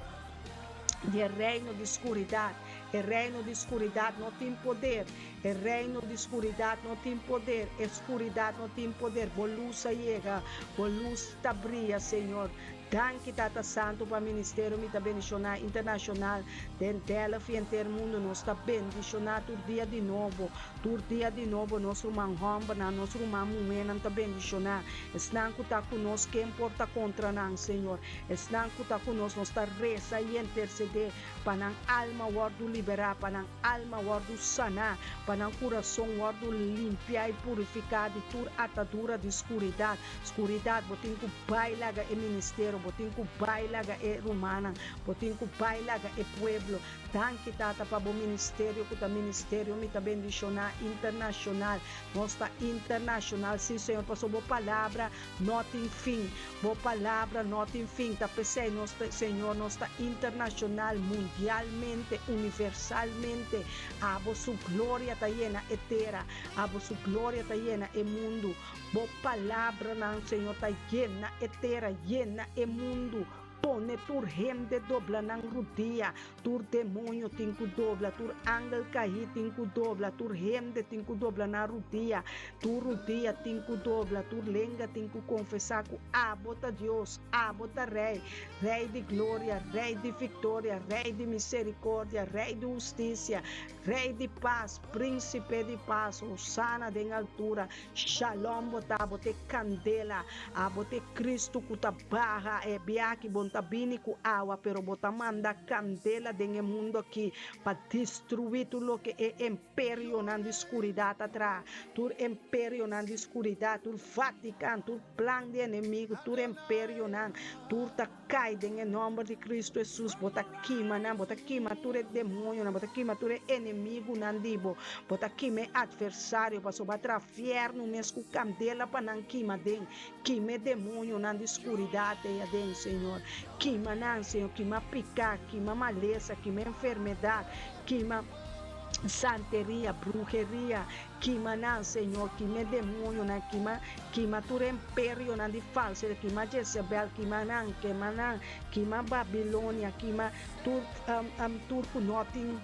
di e reino di skuridat. E reino di skuridat no tin poder. E reino di skuridat no tin poder. E skuridat no tin poder. Bo lus a yega. Bo lus ta bria, Señor. Danki Tata Santu pa ministerio mi ta bendiciona internacional den Delft y henter mundo nos ta bendiciona tur dia di nobo tur dia di nobo nos ruman hombernan nos ruman muhernan ta bendiciona esnan cu ta cu nos ken por ta contra nan Señor esnan cu ta cu nos nos ta reza y intercede pa nan alma wordo libera pa nan alma wordo sana pa nan curason wordo limpia y purifica di tur atadura di scuridad Skuridat, bo tin ku bai laga e ministerio, bo tin ku bai laga e rumannan, bo tin ku bai laga e pueblo. Danki Tata pa bo ministerio ku ta ministerio mi ta bendishoná internashonal. Nos ta internashonal, sí Señor, pasobra bo palabra no tin fin. Bo palabra no tin fin. Ta p'esei nos ta, Señor, nos ta internashonal, mundialmente, universalmente. Abo su gloria ta yena e tera. Abo su gloria ta yena e mundu. Bo palabranan, Señor, ta yena e tera, yena e mundu. Pone tur hende dobla nan rudia, tur demoño tin ku dobla, tur angel kaí tin ku dobla, tur hende tin ku dobla nan rudia, tur rudia tin ku dobla, tur lenga tin ku konfesá ku Abo ta Dios, Abo ta Rei, Rei di gloria, Rei di viktoria, Rei di miserikordia, Rei di hustisia, Rei di pas, Prínsipe di pas, Hosana den altura. Shalom bo ta, bo ta e kandela, abo ta e Kristu ku ta baha e biaha bo no ta bini ku awa, pero bo ta manda kandela den e mundu aki pa destruí tur loke e imperionan di skuridat a traha, tur imperionan di skuridat, tur Vatikan, tur plan di enemigu, tur imperionan, tur ta Kai den e nòmber di Kristu Hesus, bo ta kima nan, bo ta kima tur e demoñonan, bo ta kima tur e enemigunan di bo, bo ta kima e atversario, pasobra bo a traha fièrnu mes ku kandela pa nan kima den. Kima e demoñonan di skuridat ei aden, Señor. Kima nan, Señor, kima piká, kima malesa, kima enfermedat, kima santeria, bruheria, Kima nan, Señor, kima e demonionan, kima, kima tur e imperionan di falsedad, kima Jezebel, kima nan, kema nan, kima Babilonia, kima tur, tur ku no tin,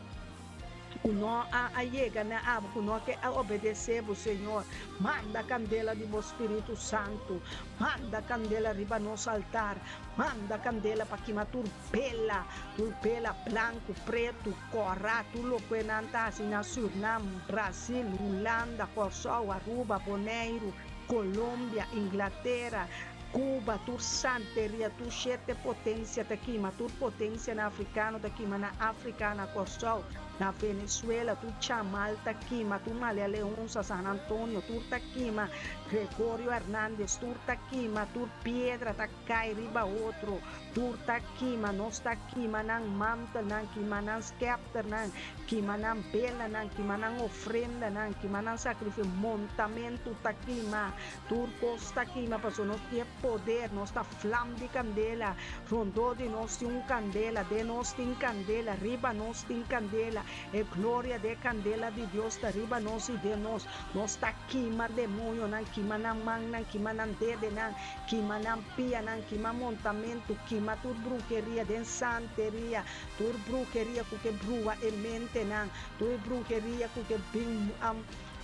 ku no a, a yega na abo, ku no ke a obedesé bo, Señor. Manda kandela di bo Spiritu Santu, manda kandela riba nos altar, manda kandela pa kima tur Bela, tur bela blanku, pretu, kòrá, tur loke nan ta hasi na Surnam, Brasil, Hulanda, Kòrsou, Aruba, Boneiru, Colombia, Inglatera, Cuba, tur santeria, tur shete potensia ta kima, tur potensianan afrikano ta kima na Afrika, na Kòrsou, na Venezuela, tur chamal ta kima, tur Malia Leonsa, San Antonio, tur ta kima, Gregorio Hernandez, tur ta kima, tur piedra ta kai riba otro. Tur ta kima, nos ta kima nan mantelnan, kima nan skèpternan, kima nan belanan, kima nan ofrendanan, kima nan sakrifisio, montamentu ta kima, tur kos ta kima, pasobra nos tin e poder, nos ta flam di kandela, rondó di nos tin un kandela, den nos tin kandela, riba nos tin kandela, e gloria di e kandela di Dios ta riba nos i den nos, nos ta kima demoñonan, kima nan mannan, kima nan dedenan, Kima nan pianan, kima montamentu, kima tur bruheria den santeria, tur bruheria ku ke brua e mentenan, tur bruheria ku ke bin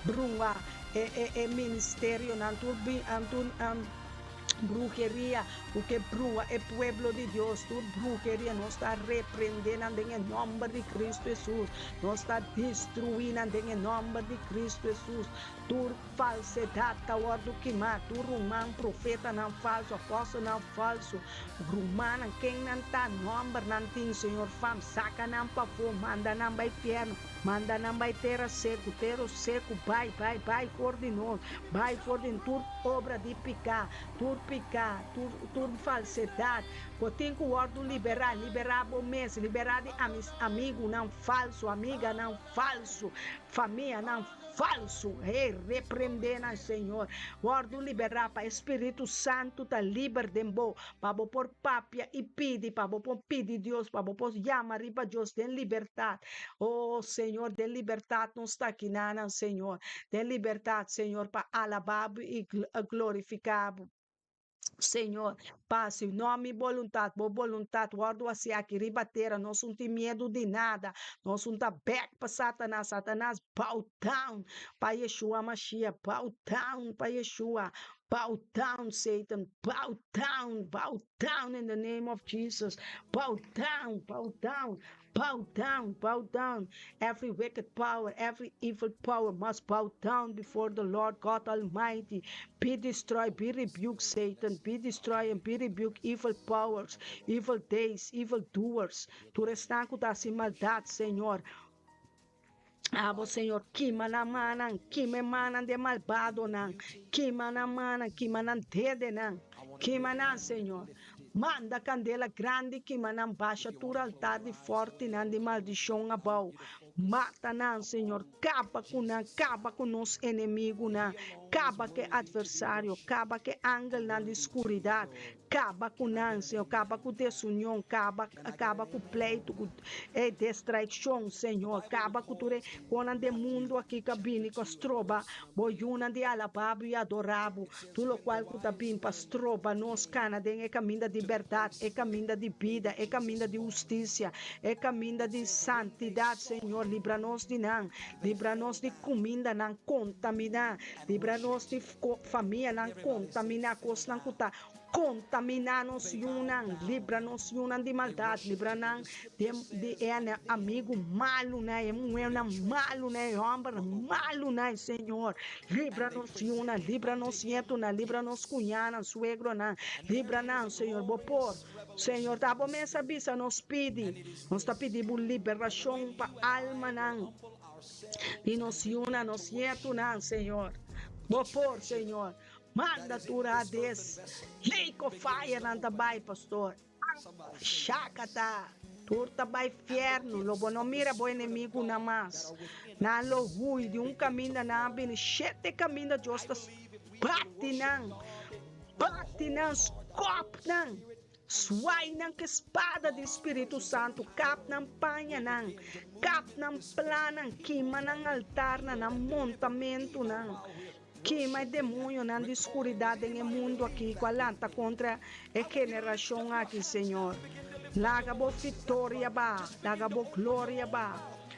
brua e e e ministerionan, tur tur bruheria ku ke brua e pueblo di Dios, tur bruheria nos ta reprende nan den e nomber di Cristo Hesus, nos ta destrui nan den e nomber di Cristo Hesus, tur. Falsedat ta wòrdu kimá, tur ruman, profetanan falsu, apòstelnan falsu, rumannan, ken nan ta, nòmber nan tin, Señor fam, saka nan pafó, manda nan bai fièrnu, manda nan bai tera seku, tero seku, bai, bai, bai for di nos, bai for di tur obra di piká, tur piká, tur, tur falsedat. Bo tin ku wòrdu liberá, liberá bo mes, liberá di amigunan falsu, amiganan falsu, famianan falsu. Hey, reprendé nan, Señor. Wòrdu liberá pa e Spiritu Santu ta liber den bo, pa bo por papia i pidi, pa bo por pidi Dios, pa bo por yama riba Dios den libertat. Oh, Señor, den libertat nos ta aki nanan, Señor. Den libertat, Señor, pa alabá bo i glorifiká bo. Señor, pa si no mi boluntat, bo boluntat wòrdu hasi aki riba tera. Nos un tin miedu di nada. Nos un ta bèk pa Satanas. Satanas, bow down pa Yeshua Mashiach. Bow down pa Yeshua. Bow down, Satan. Bow down, bow down in the name of Jesus. Bow down, bow down. Bow down, bow down. Every wicked power, every evil power must bow down before the Lord God Almighty. Be destroyed, be rebuked, Satan. Be destroyed and be rebuked, evil powers, evil days, evil doers. Tur esnan ku ta hasi maldat, Señor. Abo, Señor, kima nan mannan, kima e mannan di e malbadonan, kima nan mannan, kima nan dedenan, kima nan, Señor. Manda kandela grandi kima nan, basha tur altar di fòrtinan di maldishon abou. Mata nan, Señor, kaba ku nan, kaba ku nos enemigunan, kaba ku e atversario, kaba ku e angelnan di skuridat, Kaba ku nan, Señor, kaba ku desunion, kaba, kaba ku pleitu, ku e destraikshon, Señor, kaba ku tur e konan den mundu aki ku a bini ku a stroba Bo yunan di alabá Bo i adorá Bo, tur lokual ku ta bin pa stroba nos kana den e kaminda di bèrdat, e kaminda di bida, e kaminda di hustisia, e kaminda di santidat, Señor, libra nos di nan, libra nos di kumindanan kontaminá, libra nos di famianan kontaminá, kosnan ku ta Kontaminá nos yunan, libra nos yunan di maldat, libra nan di e amigu malunan, e muhénan malunan, e hòmbernan malunan, Señor. Libra nos yunan, libra nos ñetunan, libra nos kuñanan, suegronan, libra nan, Señor. Bo por, Señor, ta bo mes a bisa nos pidi. Nos ta pidi bo liberashon pa almanan di nos yunan, nos ñetunan, Señor. Bo por, Señor. Manda tur Hades ley ko fire nan ta bay pastor shaka ta tur ta bay fierno lo bo no mira bo enemigunan mas nan lo huy di un caminda nan a bini shete caminda Dios ta bati nan bati nan skop nan swai nan ke spada di spiritu santo kap nan paña nan kap nan plannan kima nan altarnan nan montamentunan. Kima e demonionan di skuridat den e mundu aki ku a lanta kontra e generashon aki, Señor. Laga bo viktoria ba, laga bo gloria ba.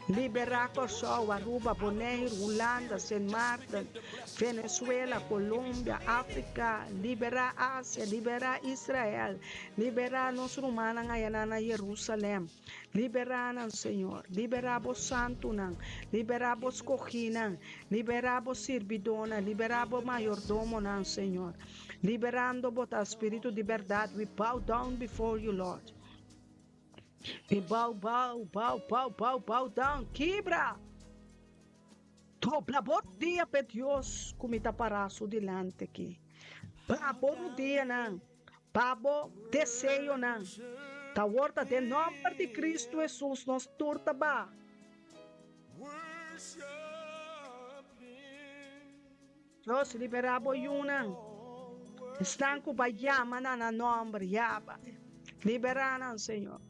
Liberá Kòrsou, Aruba, Boneiru, Hulanda, Sint Maarten, Venezuela, Colombia, Afrika, liberá Asia, liberá Israel, liberá nos rumannan ayanan na Jerusalem. Liberá nan, Señor. Liberá bo santunan. Liberá bo skogínan. Liberá bo sirbidónan. Liberá bo mayordomonan, Señor. Liberando bo ta Spiritu di bèrdat. We bow down before you, Lord. We bow, bow, bow, bow, bow, bow down. Kibra! Dobla bo rudia p'e Dios ku mi ta pará su dilanti aki. Ba bo rudianan. Pa bo deseonan ta wor ta den nomber di Cristo Jesus nos tur ta ba. Dios libera bo yunan, esnan cu ba yama na nan nomber, yaba. Libera nan, Señor.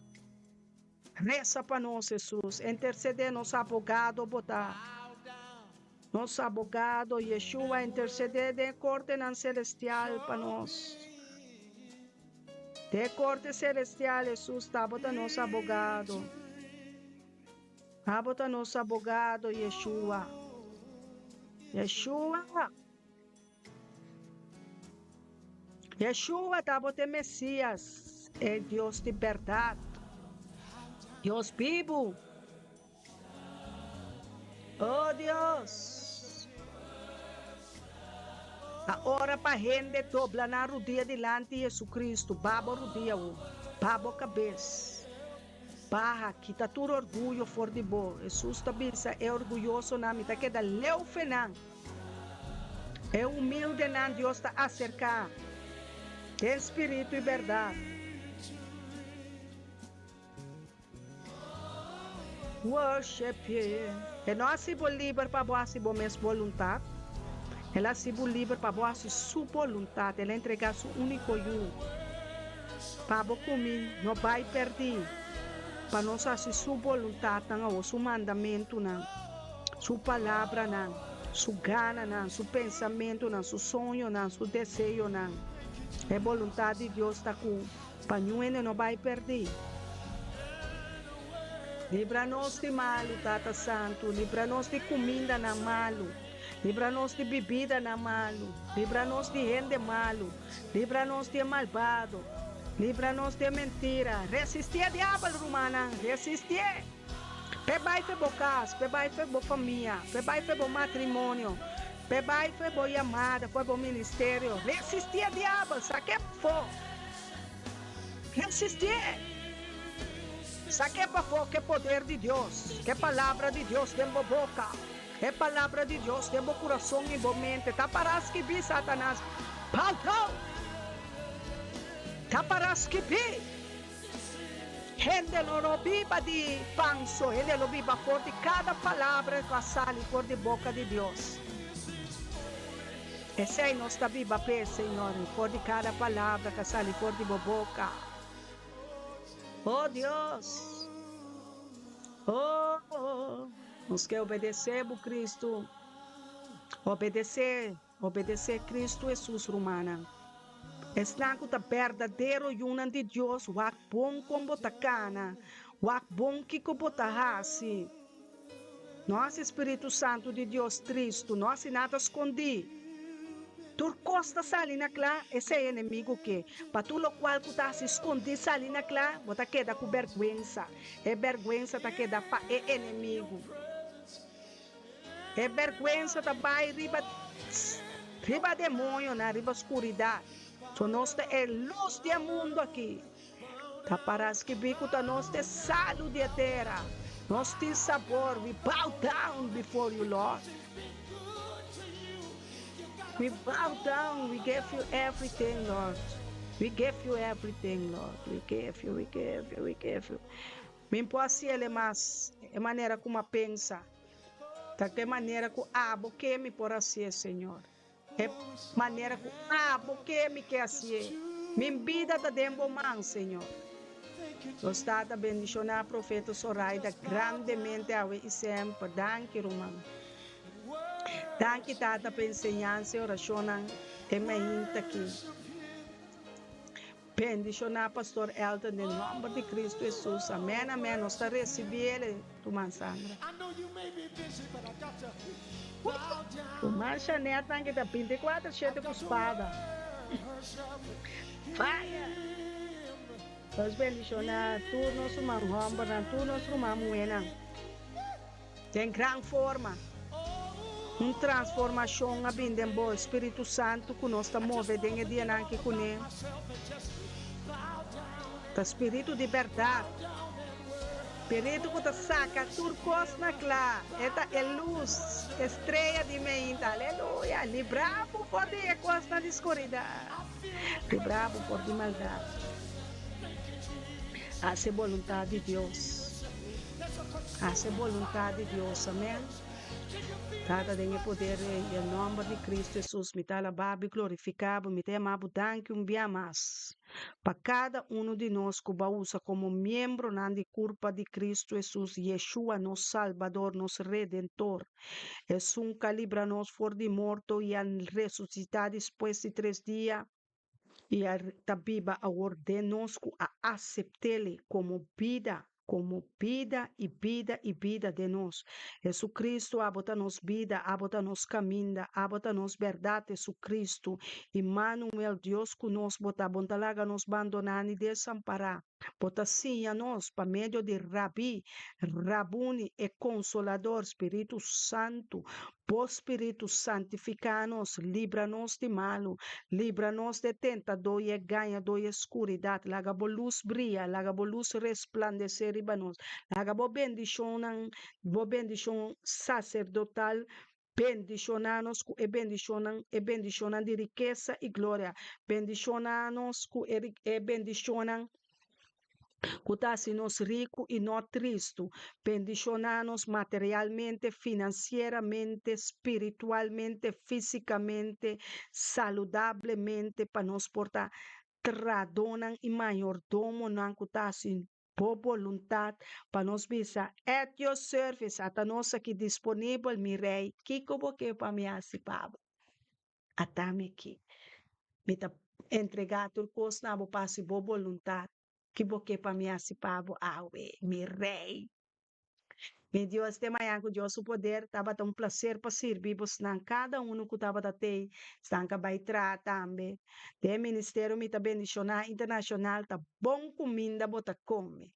Reza pa nos, Jesus. Intercede, nos abogado bo ta. Nos abogado, Yeshua, intercede den e cortenan celestial pa nos. Den e corte celestial, Jesus, ta bo ta nos abogado. Abo ta nos abogado, Yeshua. Yeshua! Yeshua ta bo te Mesias, e Dios di berdad, Dios bibu. Oh Dios! Ta ora pa hende dobla nan rudia dilanti Jesucristo, ba bo rudia wo, ba bo cabes. Baha, kita tur orguyo for di bo. Jesus ta bisa e orguyosonan, mi ta keda leu fe nan. E humildenan Dios ta aserká den spiritu i bèrdat. Worship you. E no a hasi bo liber pa bo hasi bo mes boluntat. El a hasi bo liber pa bo hasi Su boluntat. El a entregá Su úniko Yu pa bo ku mi no bai pèrdí, pa nos hasi Su boluntatnan awor, Su mandamentunan, Su palabranan, Su gananan, Su pensamentunan, Su soñonan, Su deseonan. E boluntat di Dios ta ku pa niun hende no bai pèrdí. Libra nos di malu, Tata Santu, libra nos di kumindanan malu, libra nos di bibidanan malu, libra nos di hende malu, libra nos di e malbado, libra nos di e mentira. Resistí e diabel, rumannan, resistié! P'e bai fe bo kas, p'e bai fe bo famia, p'e bai fe bo matrimonio, p'e bai fe bo yamada, fe bo ministerio. Resistí e diabel, sak'é p'fó. Resistié! Sak'é pafó k'e poder di Dios, k'e Palabra di Dios den bo boka, e Palabra di Dios den bo kurason i bo mente. Ta pará skibí, Satanas! Bow down! Ta pará skibí! Hende lo no biba di pan so, hende lo biba for di kada palabra ku a sali for di boka di Dios. Esei nos ta biba p'e, Señor, for di kada palabra ku a sali for di bo boka. O Dios! O! Nos ke obedesé bo, Kristu. Obedesé, obedesé Kristu Hesus, rumannan. Esnan ku ta berdadero yunan di Dios, wak bon kon bo ta kana, wak bon kiko bo ta hasi. No hasi spiritu santu di Dios tristu, no hasi nada skondí. Tur kos ta sali na kla, esei enemigu ke. Pa tur lokual ku ta hasi skondí sali na kla, bo ta keda ku bèrgwensa. E bèrgwensa ta keda pa e enemigu. E bèrgwensa ta bai riba riba demoñonan, riba skuridat. So nos ta e lus di e mundu aki. Ta para skibí ku ta nos ta e salu di e tera. Nos tin sabor. We bow down before you, Lord. We bow down. We give you everything, Lord. We give you everything, Lord. We give you, we give you, we give you. Mi por hasi el e mas e manera ku mi a pensa. Ta ku e manera ku abo ke mi por hasié, Señor. E manera ku abo ke mi ke hasié. Mi bida ta den bo man, Señor. Nos Tata bendishoná Profeta Soraida grandemente awe i semper. Danki, ruman. Danki, Tata, pa enseñansa i orashonnan e mainta aki. Bendishoná Pastor Elton den nomber di Cristo Jesus. Amen, amen. Nos ta recibi el, ruman Sandra. Ruman Shanette nan ki ta binticuater shete cu spada. Fire! Nos bendishoná tur nos ruman hombernan, tur nos ruman muhenan. Den gran forma. Un transformashon a bin den bo, Spiritu Santu ku nos ta move den e dianan aki kuné ta Spiritu di bèrdat, Spiritu ku ta saka tur kos na kla, e ta e lus, e strea di meinta. Aleluya! Libra bo for di e kosnan di skuridat, libra bo for di maldat. Hasi e boluntat di Dios. Hasi e boluntat di Dios. Amen. Tata, den e poder i e nomber di Cristo Jesus, mi ta alabá bo i glorifiká bo. Mi ta yama bo danki un bia mas pa kada unu di nos ku bo a usa komo miembronan di kurpa di Cristo Jesus, Yeshua, nos Salbador, nos Redentor, esun ku a libra nos for di morto i a resusitá despues di tres dia. I a ta biba awor den nos ku a asept'Ele komo bida, komo bida i bida i bida den nos. Jesucristo, abo ta nos bida, abo ta nos kaminda, abo ta nos bèrdat, Jesucristo, Immanuel, Dios ku nos, bo ta, bo no ta laga nos bandoná ni desampará. Bo ta siña nos pa medio di Rabí, Rabuni, e Konsolador, Spiritu Santu. Bo Spiritu santifiká nos, libra nos di malu, libra nos di e tentadó i e gañadó i e skuridat. Laga bo lus bria, laga bo lus resplandesé riba nos. Laga bo bendishonnan, bo bendishon saserdotal Bendishoná nos ku e bendishonnan, e bendishonnan di rikesa i gloria. Bendishoná nos ku e e bendishonnan Ku ta hasi nos riku i no tristu. Bendishoná nos materialmente, finansieramente, spiritualmente, físikamente, saludablemente pa nos por ta tradónan i mayordomonan ku ta hasi Bo boluntat pa nos bisa, At your service, ata nos aki disponibel, mi Rei, kiko bo ke pa mi hasi pa bo? Ata mi aki. Mi ta entregá tur kos na bo pa hasi bo boluntat. Ki bo ke pa mi hasi pa bo awe, mi Rei? Mi Dios, te mañan ku Dios su poder, tabata un plaser pa sirbi bosnan, kada unu ku tabata tei, esnan ka bai traha tambe. Den e ministerio mi ta bendishoná internashonal ta bon kuminda bo ta kome,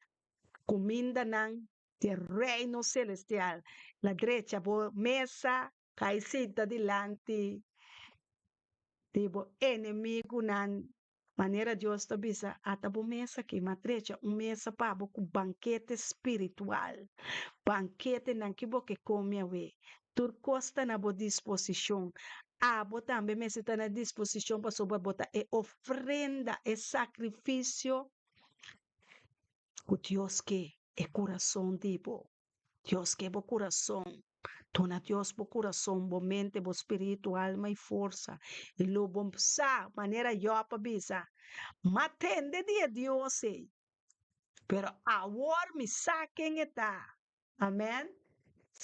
kumindanan di Reino Selestial. La drecha bo mesa, kai sinta dilanti di bo enemigunan. Manera Dios ta bisa, Ata bo mesa aki, ma drecha un mesa pa bo ku bankete spiritual. Banketenan ki bo ke kome awe. Tur kos ta na bo disposishon. Abo tambe mester ta na disposishon pasobra bo ta e ofrenda, e sakrifisio ku Dios ke, e kurason di bo. Dios ke bo kurason. Duna Dios bo kurason, bo mente, bo spiritu, alma i forsa, i lo bo sa, manera Jòb a bisa, M'a tende di e Dios ei, pero awor mi sa ken e ta. Amèn.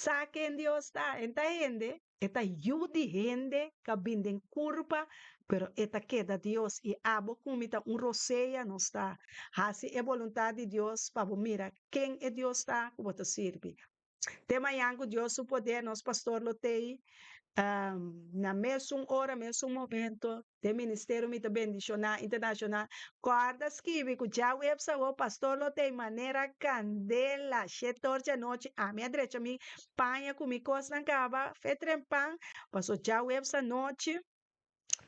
Sa ken Dios ta. E ta hende, e ta yu di hende ku a bini den kurpa, pero e ta keda Dios. I abo ku mi ta un rosea, nos ta hasi e boluntat di Dios pa bo mira ken e Dios ta ku bo ta sirbi. Te mañan ku Dios su poder nos pastor lo tei na mesun ora, mesun momento den ministerio Mi Ta Bendishoná Internashonal. Kòrda skibi ku djaweps awor pastor lo tei manera kandela shetor djanochi. Ami a drecha mi paña ku mi kosnan kaba fe trempan paso djaweps anochi.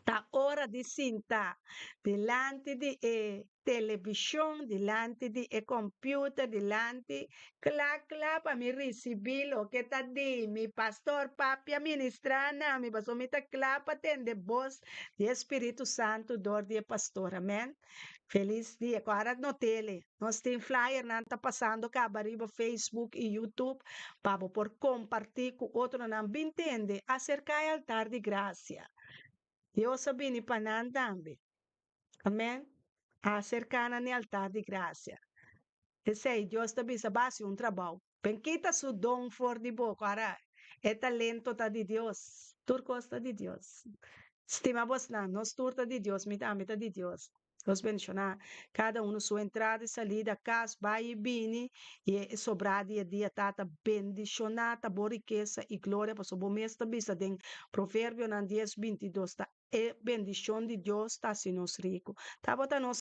Ta ora di sinta dilanti di e televishon, dilanti di e computer, dilanti kla kla pa mi risibí loke ta di mi pastor papia ministrá na mi, pasobra mi ta kla pa tende bos di e Spiritu Santu dor di e pastor. Amen. Felis dia. Ku ora no tele. Nos tin flyernan ta pasando kaba riba Facebook i YouTube pa bo por kompartí ku otronan. Bin tende, aserká e altar di grasia. Dios a bini pa nan tambe. Amen. Aserká nan e altar di grasia. Esei, Dios ta bisa, Bo hasi un trabou. Ben kita su don for di bo. Ora, e talento ta di Dios. Tur kos ta di Dios. Stima bosnan, nos tur ta di Dios, mi tambe ta di Dios. Dios bendishoná kada unu su entrada i salida, kas, bai i bini, i e sobrá di e dia Tata bendishoná ta bo rikesa i gloria, pasobra bo mes ta bisa den Proverbionan dies 22, ta e bendishon di Dios ta hasi nos riku. Tabata nos.